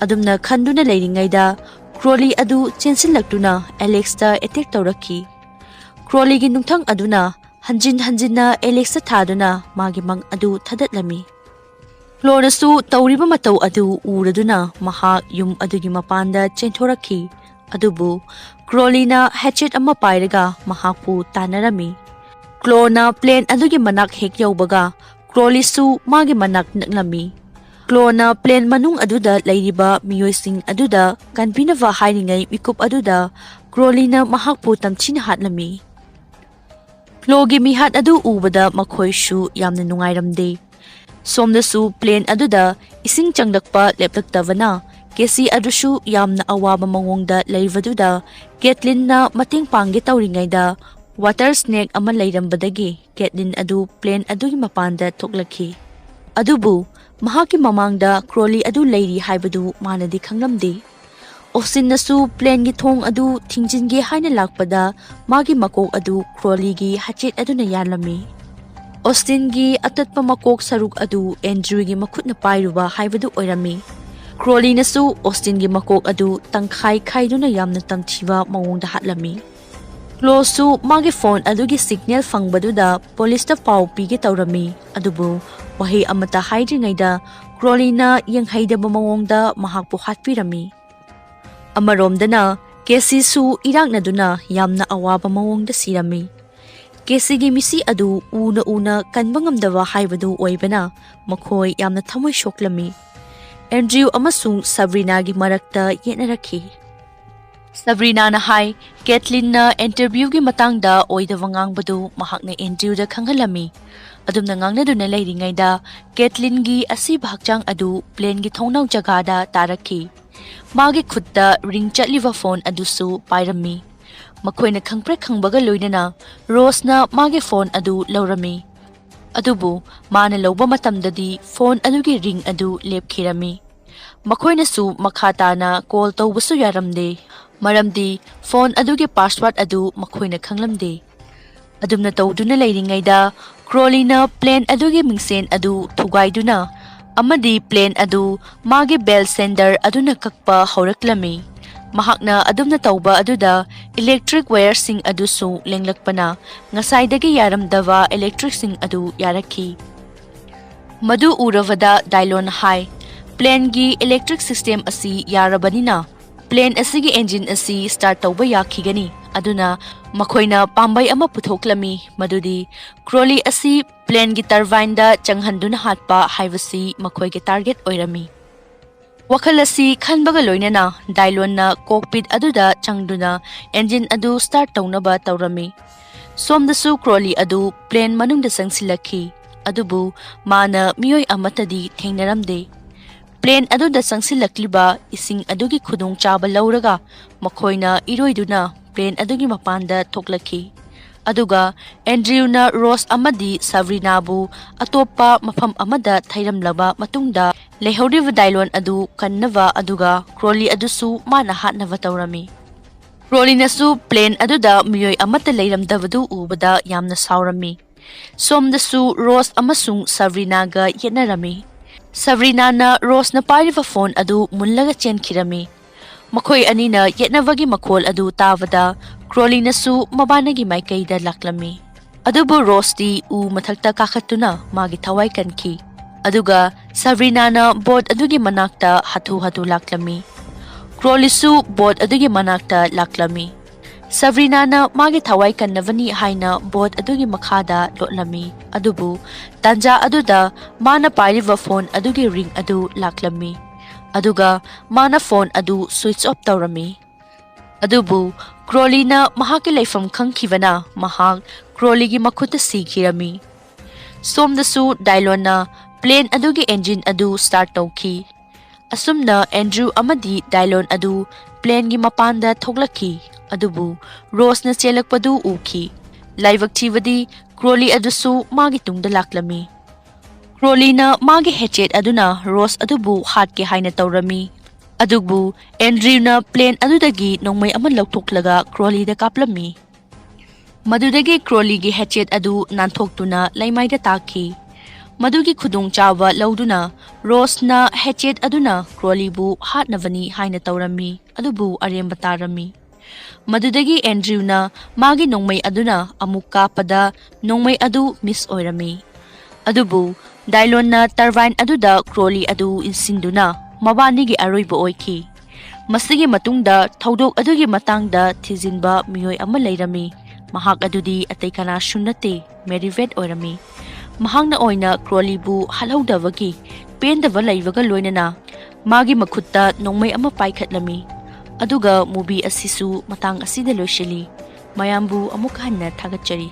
ꯑꯗꯨꯝꯅ ꯈꯟꯗꯨꯅ ꯂꯩꯔꯤꯉꯩꯗ ꯀ꯭ꯔꯣꯂꯤ ꯑꯗꯨ ꯆꯦꯟꯁꯤꯜꯂꯛꯇꯨꯅ ꯑꯦꯂꯦꯛꯁꯇ ꯑꯦꯇꯦꯛ ꯇꯧꯔꯛꯈꯤ꯫ ꯀ꯭ꯔꯣꯂꯤꯒꯤ ꯅꯨꯡꯊꯪ ꯑꯗꯨꯅ ꯍꯟꯖꯤꯟ ꯍꯟꯖꯤꯟꯅ ꯑꯦꯂꯦꯛꯁꯇ ꯊꯥꯗꯨꯅ ꯃꯥꯒꯤ ꯃꯪ ꯑꯗꯨ ꯊꯗꯠꯂꯝꯃꯤ꯫ ꯀ꯭ꯂꯣꯅꯁꯨ ꯇꯧꯔꯤꯕ ꯃꯇꯧ ꯑꯗꯨ ꯎꯔꯗꯨꯅ ꯃꯍꯥꯛ ꯌꯨꯝ ꯑꯗꯨꯒꯤ ꯃꯄꯥꯟꯗ ꯆꯦꯟꯊꯣꯔꯛꯈꯤ꯫ ꯑꯗꯨꯕꯨ ꯀ꯭ꯔꯣꯂꯤꯅ ꯍꯦꯆꯦꯠ ꯑꯃ ꯄꯥꯏꯔꯒ ꯃꯍꯥꯛꯄꯨ ꯇꯥꯟꯅꯔꯝꯃꯤ꯫ ꯀ꯭ꯂꯣꯅ ꯄ꯭ꯂꯦꯟ ꯑꯗꯨꯒꯤ ꯃꯅꯥꯛ ꯍꯦꯛ ꯌꯧꯕꯒ ꯀ꯭ꯔꯣꯂꯤꯁꯨ ꯃꯥꯒꯤ ꯃꯅꯥꯛ ꯅꯛꯂꯝꯃꯤ꯫ ꯀ꯭ꯂꯣꯅ ꯄ꯭ꯂꯦꯟ ꯃꯅꯨꯡ ꯑꯗꯨꯗ ꯂꯩꯔꯤꯕ ꯃꯤꯑꯣꯏꯁꯤꯡ ꯑꯗꯨꯗ ꯀꯟꯕꯤꯅꯕ ꯍꯥꯏꯔꯤꯉꯩ ꯃꯤꯀꯨꯞ ꯑꯗꯨꯗ ꯀ꯭ꯔꯣꯂꯤꯅ ꯃꯍꯥꯛꯄꯨ ꯇꯝꯊꯤꯅ ꯍꯥꯠꯂꯝꯃꯤ꯫ ꯀ꯭ꯂꯣꯒꯤ ꯃꯤꯍꯥꯠ ꯑꯗꯨ ꯎꯕꯗ ꯃꯈꯣꯏꯁꯨ ꯌꯥꯝꯅ ꯅꯨꯡꯉꯥꯏꯔꯝꯗꯦ꯫ ꯁꯣꯝꯗꯁꯨ ꯄ꯭ꯂꯦꯟ ꯑꯗꯨꯗ ꯏꯁꯤꯡ ꯆꯪꯂꯛꯄ ꯂꯦꯞꯂꯛꯇꯕꯅ ꯀꯦꯁꯤ ꯑꯗꯨꯁꯨ ꯌꯥꯝꯅ ꯑꯋꯥꯕ ꯃꯑꯣꯡꯗ ꯂꯩꯕꯗꯨꯗ ꯀꯦꯠꯂꯤꯟꯅ ꯃꯇꯦꯡ ꯄꯥꯡꯒꯦ ꯇꯧꯔꯤꯉꯩꯗ ꯋꯥꯇꯔ ꯁ꯭ꯅꯦꯛ ꯑꯃ ꯂꯩꯔꯝꯕꯗꯒꯤ ꯀꯦꯠꯂꯤꯟ ꯑꯗꯨ ꯄ꯭ꯂꯦꯟ ꯑꯗꯨꯒꯤ ꯃꯄꯥꯟꯗ ꯊꯣꯛꯂꯛꯈꯤ꯫ ꯑꯗꯨꯕꯨ ꯃꯍꯥꯛꯀꯤ ꯃꯃꯥꯡꯗ ꯀ꯭ꯔꯣꯂꯤ ꯑꯗꯨ ꯂꯩꯔꯤ ꯍꯥꯏꯕꯗꯨ ꯃꯥꯅꯗꯤ ꯈꯪꯂꯝꯗꯦ꯫ ꯑꯣꯁꯇꯤꯟꯅꯁꯨ ꯄ꯭ꯂꯦꯟꯒꯤ ꯊꯣꯡ ꯑꯗꯨ ꯊꯤꯡꯖꯤꯟꯒꯦ ꯍꯥꯏꯅ ꯂꯥꯛꯄꯗ ꯃꯥꯒꯤ ꯃꯀꯣꯛ ꯑꯗꯨ ꯀ꯭ꯔꯣꯂꯤꯒꯤ ꯍꯥꯆꯦꯠ ꯑꯗꯨꯅ ꯌꯥꯜꯂꯝꯃꯤ꯫ ꯑꯣꯁꯇꯤꯟꯒꯤ ꯑꯇꯠꯄ ꯃꯀꯣꯛ ꯁꯔꯨꯛ ꯑꯗꯨ ꯑꯦꯟꯗ꯭ꯔꯨꯒꯤ ꯃꯈꯨꯠꯅ ꯄꯥꯏꯔꯨꯕ ꯍꯥꯏꯕꯗꯨ ꯑꯣꯏꯔꯝꯃꯤ꯫ ꯀ꯭ꯔꯣꯂꯤꯅꯁꯨ ꯑꯣꯁꯇꯤꯟꯒꯤ ꯃꯀꯣꯛ ꯑꯗꯨ ꯇꯪꯈꯥꯏ ꯈꯥꯏꯗꯨꯅ ꯌꯥꯝꯅ ꯇꯝꯊꯤꯕ ꯃꯑꯣꯡꯗ ꯍꯥꯠꯂꯝꯃꯤ꯫ ꯀ꯭ꯂꯣꯁꯨ ꯃꯥꯒꯤ ꯐꯣꯟ ꯑꯗꯨꯒꯤ ꯁꯤꯒꯅꯦꯜ ꯐꯪꯕꯗꯨꯗ ꯄꯨꯂꯤꯁꯇ ꯄꯥꯎ ꯄꯤꯒꯦ ꯇꯧꯔꯝꯃꯤ, ꯑꯗꯨꯕꯨ ꯋꯥꯍꯩ ꯑꯃꯠꯇ ꯍꯥꯏꯗ꯭ꯔꯤꯉꯩꯗ ꯀ꯭ꯔꯣꯂꯤꯅ ꯌꯦꯡꯍꯩꯗꯕ ꯃꯑꯣꯡꯗ ꯃꯍꯥꯛꯄꯨ ꯍꯥꯠꯄꯤꯔꯝꯃꯤ꯫ ꯑꯃꯔꯣꯝꯗꯅ ꯀꯦꯁꯤꯁꯨ ꯏꯔꯥꯛꯅꯗꯨꯅ ꯌꯥꯝꯅ ꯑꯋꯥꯕ ꯃꯑꯣꯡꯗ ꯁꯤꯔꯝꯃꯤ꯫ ꯀꯦꯁꯤꯒꯤ ꯃꯤꯠꯁꯤ ꯑꯗꯨ ꯎꯅ ꯎꯅ ꯀꯟꯕ ꯉꯝꯗꯕ ꯍꯥꯏꯕꯗꯨ ꯑꯣꯏꯕꯅ ꯃꯈꯣꯏ ꯌꯥꯝꯅ ꯊꯃꯣꯏ ꯁꯣꯛꯂꯝꯃꯤ꯫ ꯑꯦꯟꯗ꯭ꯔꯤꯌꯨ ꯑꯃꯁꯨꯡ ꯁꯕ꯭ꯔꯤꯅꯥꯒꯤ ꯃꯔꯛꯇ ꯌꯦꯠꯅꯔꯛꯈꯤ꯫ ꯁꯕ꯭ꯔꯤꯅꯥꯅ ꯍꯥꯏ, ꯀꯦꯠꯂꯤꯟꯅ ꯏꯟꯇꯔꯚ꯭ꯌꯨꯒꯤ ꯃꯇꯥꯡꯗ ꯑꯣꯏꯗꯕ ꯉꯥꯡꯕꯗꯨ ꯃꯍꯥꯛꯅ ꯑꯦꯟꯗ꯭ꯔꯤꯌꯨꯗ ꯈꯪꯍꯜꯂꯝꯃꯤ꯫ ꯑꯗꯨꯝꯅ ꯉꯥꯡꯅꯗꯨꯅ ꯂꯩꯔꯤꯉꯩꯗ ꯀꯦꯠꯂꯤꯟꯒꯤ ꯑꯁꯤꯕ ꯍꯛꯆꯥꯡ ꯑꯗꯨ ꯄ꯭ꯂꯦꯟꯒꯤ ꯊꯣꯡꯅꯥꯎ ꯖꯒꯥꯗ ꯇꯥꯔꯛꯈꯤ꯫ ꯃꯥꯒꯤ ꯈꯨꯠꯇ ꯔꯤꯡ ꯆꯠꯂꯤꯕ ꯐꯣꯟ ꯑꯗꯨꯁꯨ ꯄꯥꯏꯔꯝꯃꯤ꯫ ꯃꯈꯣꯏꯅ ꯈꯪꯄ꯭ꯔꯦꯛ ꯈꯪꯕꯒ ꯂꯣꯏꯅꯅ ꯔꯣꯁꯅ ꯃꯥꯒꯤ ꯐꯣꯟ ꯑꯗꯨ ꯂꯧꯔꯝꯃꯤ꯫ ꯑꯗꯨꯕꯨ ꯃꯥꯅ ꯂꯧꯕ ꯃꯇꯝꯗꯗꯤ ꯐꯣꯟ ꯑꯗꯨꯒꯤ ꯔꯤꯡ ꯑꯗꯨ ꯂꯦꯞꯈꯤꯔꯝꯃꯤ꯫ ꯃꯈꯣꯏꯅꯁꯨ ꯃꯈꯥ ꯇꯥꯅ ꯀꯣꯜ ꯇꯧꯕꯁꯨ ꯌꯥꯔꯝꯗꯦ, ꯃꯔꯝꯗꯤ ꯐꯣꯟ ꯑꯗꯨꯒꯤ ꯄꯥꯁꯋꯥꯔꯗ ꯑꯗꯨ ꯃꯈꯣꯏꯅ ꯈꯪꯂꯝꯗꯦ꯫ ꯑꯗꯨꯝꯅ ꯇꯧꯗꯨꯅ ꯂꯩꯔꯤꯉꯩꯗ, ꯀ꯭ꯔꯣꯂꯤꯅ ꯄ꯭ꯂꯦꯟ ꯑꯗꯨꯒꯤ ꯃꯤꯡꯁꯦꯟ ꯑꯗꯨ ꯊꯨꯒꯥꯏꯗꯨꯅ ꯑꯃꯗꯤ ꯄ꯭ꯂꯦꯟ ꯑꯗꯨ ꯃꯥꯒꯤ ꯕꯦꯜ ꯁꯦꯟꯗꯔ ꯑꯗꯨꯅ ꯀꯛꯄ ꯍꯧꯔꯛꯂꯝꯃꯤ꯫ ꯃꯍꯥꯛꯅ ꯑꯗꯨꯝꯅ ꯇꯧꯕ ꯑꯗꯨꯗ ꯏꯂꯦꯛꯇ꯭ꯔꯤꯛ ꯋꯥꯌꯔꯁꯤꯡ ꯑꯗꯨꯁꯨ ꯂꯦꯡꯂꯛꯄꯅ ꯉꯁꯥꯏꯗꯒꯤ ꯌꯥꯔꯝꯗꯕ ꯏꯂꯦꯛꯇ꯭ꯔꯤꯛꯁꯤꯡ ꯑꯗꯨ ꯌꯥꯔꯛꯈꯤ꯫ ꯃꯗꯨ ꯎꯔꯕꯗ ꯗꯥꯏꯂꯣꯟ ꯍꯥꯏ, "ꯄ꯭ꯂꯦꯟꯒꯤ ꯏꯂꯦꯛꯇ꯭ꯔꯤꯛ ꯁꯤꯁꯇꯦꯝ ꯑꯁꯤ ꯌꯥꯔꯕꯅꯤꯅ ꯄ꯭ꯂꯦꯟ ꯑꯁꯤꯒꯤ ꯑꯦꯟꯖꯤꯟ ꯑꯁꯤ ꯁ꯭ꯇꯥꯔꯠ ꯇꯧꯕ ꯌꯥꯈꯤꯒꯅꯤ꯫" ꯑꯗꯨꯅ ꯃꯈꯣꯏꯅ ꯄꯥꯝꯕꯩ ꯑꯃ ꯄꯨꯊꯣꯛꯂꯝꯃꯤ, ꯃꯗꯨꯗꯤ ꯀ꯭ꯔꯣꯂꯤ ꯑꯁꯤ ꯄ꯭ꯂꯦꯟꯒꯤ ꯇꯔꯕꯥꯏꯟꯗ ꯆꯪꯍꯟꯗꯨꯅ ꯍꯥꯠꯄ ꯍꯥꯏꯕꯁꯤ ꯃꯈꯣꯏꯒꯤ ꯇꯥꯔꯒꯦꯠ ꯑꯣꯏꯔꯝꯃꯤ꯫ ꯋꯥꯈꯜ ꯑꯁꯤ ꯈꯟꯕꯒ ꯂꯣꯏꯅꯅ ꯗꯥꯏꯂꯣꯟꯅ ꯀꯣꯛꯄꯤꯠ ꯑꯗꯨꯗ ꯆꯪꯗꯨꯅ ꯑꯦꯟꯖꯤꯟ ꯑꯗꯨ ꯁ꯭ꯇꯥꯔꯠ ꯇꯧꯅꯕ ꯇꯧꯔꯝꯃꯤ꯫ ꯁꯣꯝꯗꯁꯨ ꯀ꯭ꯔꯣꯂꯤ ꯑꯗꯨ ꯄ꯭ꯂꯦꯟ ꯃꯅꯨꯡꯗ ꯆꯪꯁꯤꯜꯂꯛꯈꯤ, ꯑꯗꯨꯕꯨ ꯃꯥꯅ ꯃꯤꯑꯣꯏ ꯑꯃꯠꯇꯗꯤ ꯊꯦꯡꯅꯔꯝꯗꯦ꯫ ꯄ꯭ꯂꯦꯟ ꯑꯗꯨꯗ ꯆꯪꯁꯤꯜꯂꯛꯂꯤꯕ ꯏꯁꯤꯡ ꯑꯗꯨꯒꯤ ꯈꯨꯗꯣꯡꯆꯥꯕ ꯂꯧꯔꯒ ꯃꯈꯣꯏꯅ ꯏꯔꯣꯏꯗꯨꯅ ꯄ꯭ꯂꯦꯟ ꯑꯗꯨꯒꯤ ꯃꯄꯥꯟꯗ ꯊꯣꯛꯂꯛꯈꯤ꯫ ꯑꯗꯨꯒ ꯑꯦꯟꯗ꯭ꯔꯤꯌꯨꯅ ꯔꯣꯁ ꯑꯃꯗꯤ ꯁꯕ꯭ꯔꯤꯅꯥꯕꯨ ꯑꯇꯣꯞꯄ ꯃꯐꯝ ꯑꯃꯗ ꯊꯩꯔꯝꯂꯕ ꯃꯇꯨꯡꯗ, ꯂꯩꯍꯧꯔꯤꯕ ꯗꯥꯏꯂꯣꯟ ꯑꯗꯨ ꯀꯟꯅꯕ ꯑꯗꯨꯒ ꯀ꯭ꯔꯣꯂꯤ ꯑꯗꯨꯁꯨ ꯃꯥꯅ ꯍꯥꯠꯅꯕ ꯇꯧꯔꯝꯃꯤ꯫ ꯀ꯭ꯔꯣꯂꯤꯅꯁꯨ ꯄ꯭ꯂꯦꯟ ꯑꯗꯨꯗ ꯃꯤꯑꯣꯏ ꯑꯃꯠꯇ ꯂꯩꯔꯝꯗꯕꯗꯨ ꯎꯕꯗ ꯌꯥꯝꯅ ꯁꯥꯎꯔꯝꯃꯤ꯫ ꯁꯣꯝꯗꯁꯨ ꯔꯣꯁ ꯑꯃꯁꯨꯡ ꯁꯕ꯭ꯔꯤꯅꯥꯒ ꯌꯦꯠꯅꯔꯝꯃꯤ꯫ ꯁꯕ꯭ꯔꯤꯅꯥꯅ ꯔꯣꯁꯅ ꯄꯥꯏꯔꯤꯕ ꯐꯣꯟ ꯑꯗꯨ ꯃꯨꯜꯂꯒ ꯆꯦꯟꯈꯤꯔꯝꯃꯤ꯫ ꯃꯈꯣꯏ ꯑꯅꯤꯅ ꯌꯦꯠꯅꯕꯒꯤ ꯃꯈꯣꯜ ꯑꯗꯨ ꯇꯥꯕꯗ ꯀ꯭ꯔꯣꯂꯤꯅꯁꯨ ꯃꯕꯥꯅꯤꯒꯤ ꯃꯥꯏꯀꯩꯗ ꯂꯥꯛꯂꯝꯃꯤ꯫ ꯑꯗꯨꯕꯨ ꯔꯣꯁꯇꯤ ꯎ ꯃꯊꯛꯇ ꯀꯥꯈꯠꯇꯨꯅ ꯃꯥꯒꯤ ꯊꯋꯥꯏ ꯀꯟꯈꯤ꯫ ꯑꯗꯨꯒ ꯁꯕ꯭ꯔꯤꯅꯥꯅ ꯕꯣꯠ ꯑꯗꯨꯒꯤ ꯃꯅꯥꯛꯇ ꯍꯥꯊꯨ ꯍꯥꯊꯨ ꯂꯥꯛꯂꯝꯃꯤ꯫ ꯀ꯭ꯔꯣꯂꯤꯁꯨ ꯕꯣꯠ ꯑꯗꯨꯒꯤ ꯃꯅꯥꯛꯇ ꯂꯥꯛꯂꯝꯃꯤ꯫ ꯁꯕ꯭ꯔꯤꯅꯥꯅ ꯃꯥꯒꯤ ꯊꯋꯥꯏ ꯀꯟꯅꯕꯅꯤ ꯍꯥꯏꯅ ꯕꯣꯠ ꯑꯗꯨꯒꯤ ꯃꯈꯥꯗ ꯂꯣꯠꯂꯝꯃꯤ꯫ ꯑꯗꯨꯕꯨ ꯇꯥꯟꯖꯥ ꯑꯗꯨꯗ ꯃꯥꯅ ꯄꯥꯏꯔꯤꯕ ꯐꯣꯟ ꯑꯗꯨꯒꯤ ꯔꯤꯡ ꯑꯗꯨ ꯂꯥꯛꯂꯝꯃꯤ꯫ ꯑꯗꯨꯒ ꯃꯥꯅ ꯐꯣꯟ ꯑꯗꯨ ꯁ꯭ꯋꯤꯆ ꯑꯣꯐ ꯇꯧꯔꯝꯃꯤ꯫ ꯑꯗꯨꯕꯨ ꯀ꯭ꯔꯣꯂꯤꯅ ꯃꯍꯥꯛꯀꯤ ꯂꯩꯐꯝ ꯈꯪꯈꯤꯕꯅ ꯃꯍꯥꯛ ꯀ꯭ꯔꯣꯂꯤꯒꯤ ꯃꯈꯨꯠꯇ ꯁꯤꯈꯤꯔꯝꯃꯤ꯫ ꯁꯣꯝꯗꯁꯨ ꯗꯥꯏꯂꯣꯟꯅ ꯄ꯭ꯂꯦꯟ ꯑꯗꯨꯒꯤ ꯑꯦꯟꯖꯤꯟ ꯑꯗꯨ ꯁ꯭ꯇꯥꯔꯠ ꯇꯧꯈꯤ꯫ ꯑꯁꯨꯝꯅ ꯑꯦꯟꯗ꯭ꯔꯨ ꯑꯃꯗꯤ ꯗꯥꯏꯂꯣꯟ ꯑꯗꯨ ꯄ꯭ꯂꯦꯟꯒꯤ ꯃꯄꯥꯟꯗ ꯊꯣꯛꯂꯛꯈꯤ, ꯑꯗꯨꯕꯨ ꯔꯣꯁꯅ ꯆꯦꯜꯂꯛꯄꯗꯨ ꯎꯈꯤ꯫ ꯂꯥꯏꯕꯛ ꯊꯤꯕꯗꯤ ꯀ꯭ꯔꯣꯂꯤ ꯑꯗꯨꯁꯨ ꯃꯥꯒꯤ ꯇꯨꯡꯗ ꯂꯥꯛꯂꯝꯃꯤ꯫ ꯀ꯭ꯔꯣꯂꯤꯅ ꯃꯥꯒꯤ ꯍꯦꯆꯦꯠ ꯑꯗꯨꯅ ꯔꯣꯁ ꯑꯗꯨꯕꯨ ꯍꯥꯠꯀꯦ ꯍꯥꯏꯅ ꯇꯧꯔꯝꯃꯤ, ꯑꯗꯨꯕꯨ ꯑꯦꯟꯗ꯭ꯔꯤꯌꯨꯅ ꯄ꯭ꯂꯦꯟ ꯑꯗꯨꯗꯒꯤ ꯅꯣꯡꯃꯩ ꯑꯃ ꯂꯧꯊꯣꯛꯂꯒ ꯀ꯭ꯔꯣꯂꯤꯗ ꯀꯥꯞꯂꯝꯃꯤ꯫ ꯃꯗꯨꯗꯒꯤ ꯀ꯭ꯔꯣꯂꯤꯒꯤ ꯍꯦꯆꯦꯠ ꯑꯗꯨ ꯅꯥꯟꯊꯣꯛꯇꯨꯅ ꯂꯩꯃꯥꯏꯗ ꯇꯥꯈꯤ꯫ ꯃꯗꯨꯒꯤ ꯈꯨꯗꯣꯡꯆꯥꯕ ꯂꯧꯗꯨꯅ ꯔꯣꯁꯅ ꯍꯦꯆꯦꯠ ꯑꯗꯨꯅ ꯀ꯭ꯔꯣꯂꯤꯕꯨ ꯍꯥꯠꯅꯕꯅꯤ ꯍꯥꯏꯅ ꯇꯧꯔꯝꯃꯤ, ꯑꯗꯨꯕꯨ ꯑꯔꯦꯝꯕ ꯇꯥꯔꯝꯃꯤ꯫ ꯃꯗꯨꯗꯒꯤ ꯑꯦꯟꯗ꯭ꯔꯤꯌꯨꯅ ꯃꯥꯒꯤ ꯅꯣꯡꯃꯩ ꯑꯗꯨꯅ ꯑꯃꯨꯛ ꯀꯥꯞꯄꯗ ꯅꯣꯡꯃꯩ ꯑꯗꯨ ꯃꯤꯁ ꯑꯣꯏꯔꯝꯃꯤ꯫ ꯑꯗꯨꯕꯨ ꯗꯥꯏꯂꯣꯟꯅ ꯇꯔꯕꯥꯏꯟ ꯑꯗꯨꯗ ꯀ꯭ꯔꯣꯂꯤ ꯑꯗꯨ ꯏꯟꯁꯤꯟꯗꯨꯅ ꯃꯕꯥꯅꯤꯒꯤ ꯑꯔꯣꯏꯕ ꯑꯣꯏꯈꯤ꯫ ꯃꯁꯤꯒꯤ ꯃꯇꯨꯡꯗ ꯊꯧꯗꯣꯛ ꯑꯗꯨꯒꯤ ꯃꯇꯥꯡꯗ ꯊꯤꯖꯤꯟꯕ ꯃꯤꯑꯣꯏ ꯑꯃ ꯂꯩꯔꯝꯃꯤ꯫ ꯃꯍꯥꯛ ꯑꯗꯨꯗꯤ ꯑꯇꯩ ꯀꯅꯥꯁꯨ ꯅꯠꯇꯦ, ꯃꯦꯔꯤꯚꯦꯠ ꯑꯣꯏꯔꯝꯃꯤ꯫ ꯃꯍꯥꯛꯅ ꯑꯣꯏꯅ ꯀ꯭ꯔꯣꯂꯤꯕꯨ ꯍꯥꯠꯍꯧꯗꯕꯒꯤ ꯄꯦꯟꯗꯕ ꯂꯩꯕꯒ ꯂꯣꯏꯅꯅ ꯃꯥꯒꯤ ꯃꯈꯨꯠꯇ ꯅꯣꯡꯃꯩ ꯑꯃ ꯄꯥꯏꯈꯠꯂꯝꯃꯤ꯫ ꯑꯗꯨꯒ ꯃꯨꯚꯤ ꯑꯁꯤꯁꯨ ꯃꯇꯥꯡ ꯑꯁꯤꯗ ꯂꯣꯏꯁꯤꯜꯂꯤ꯫ ꯃꯌꯥꯝꯕꯨ ꯑꯃꯨꯛ ꯍꯟꯅ ꯊꯥꯒꯠꯆꯔꯤ꯫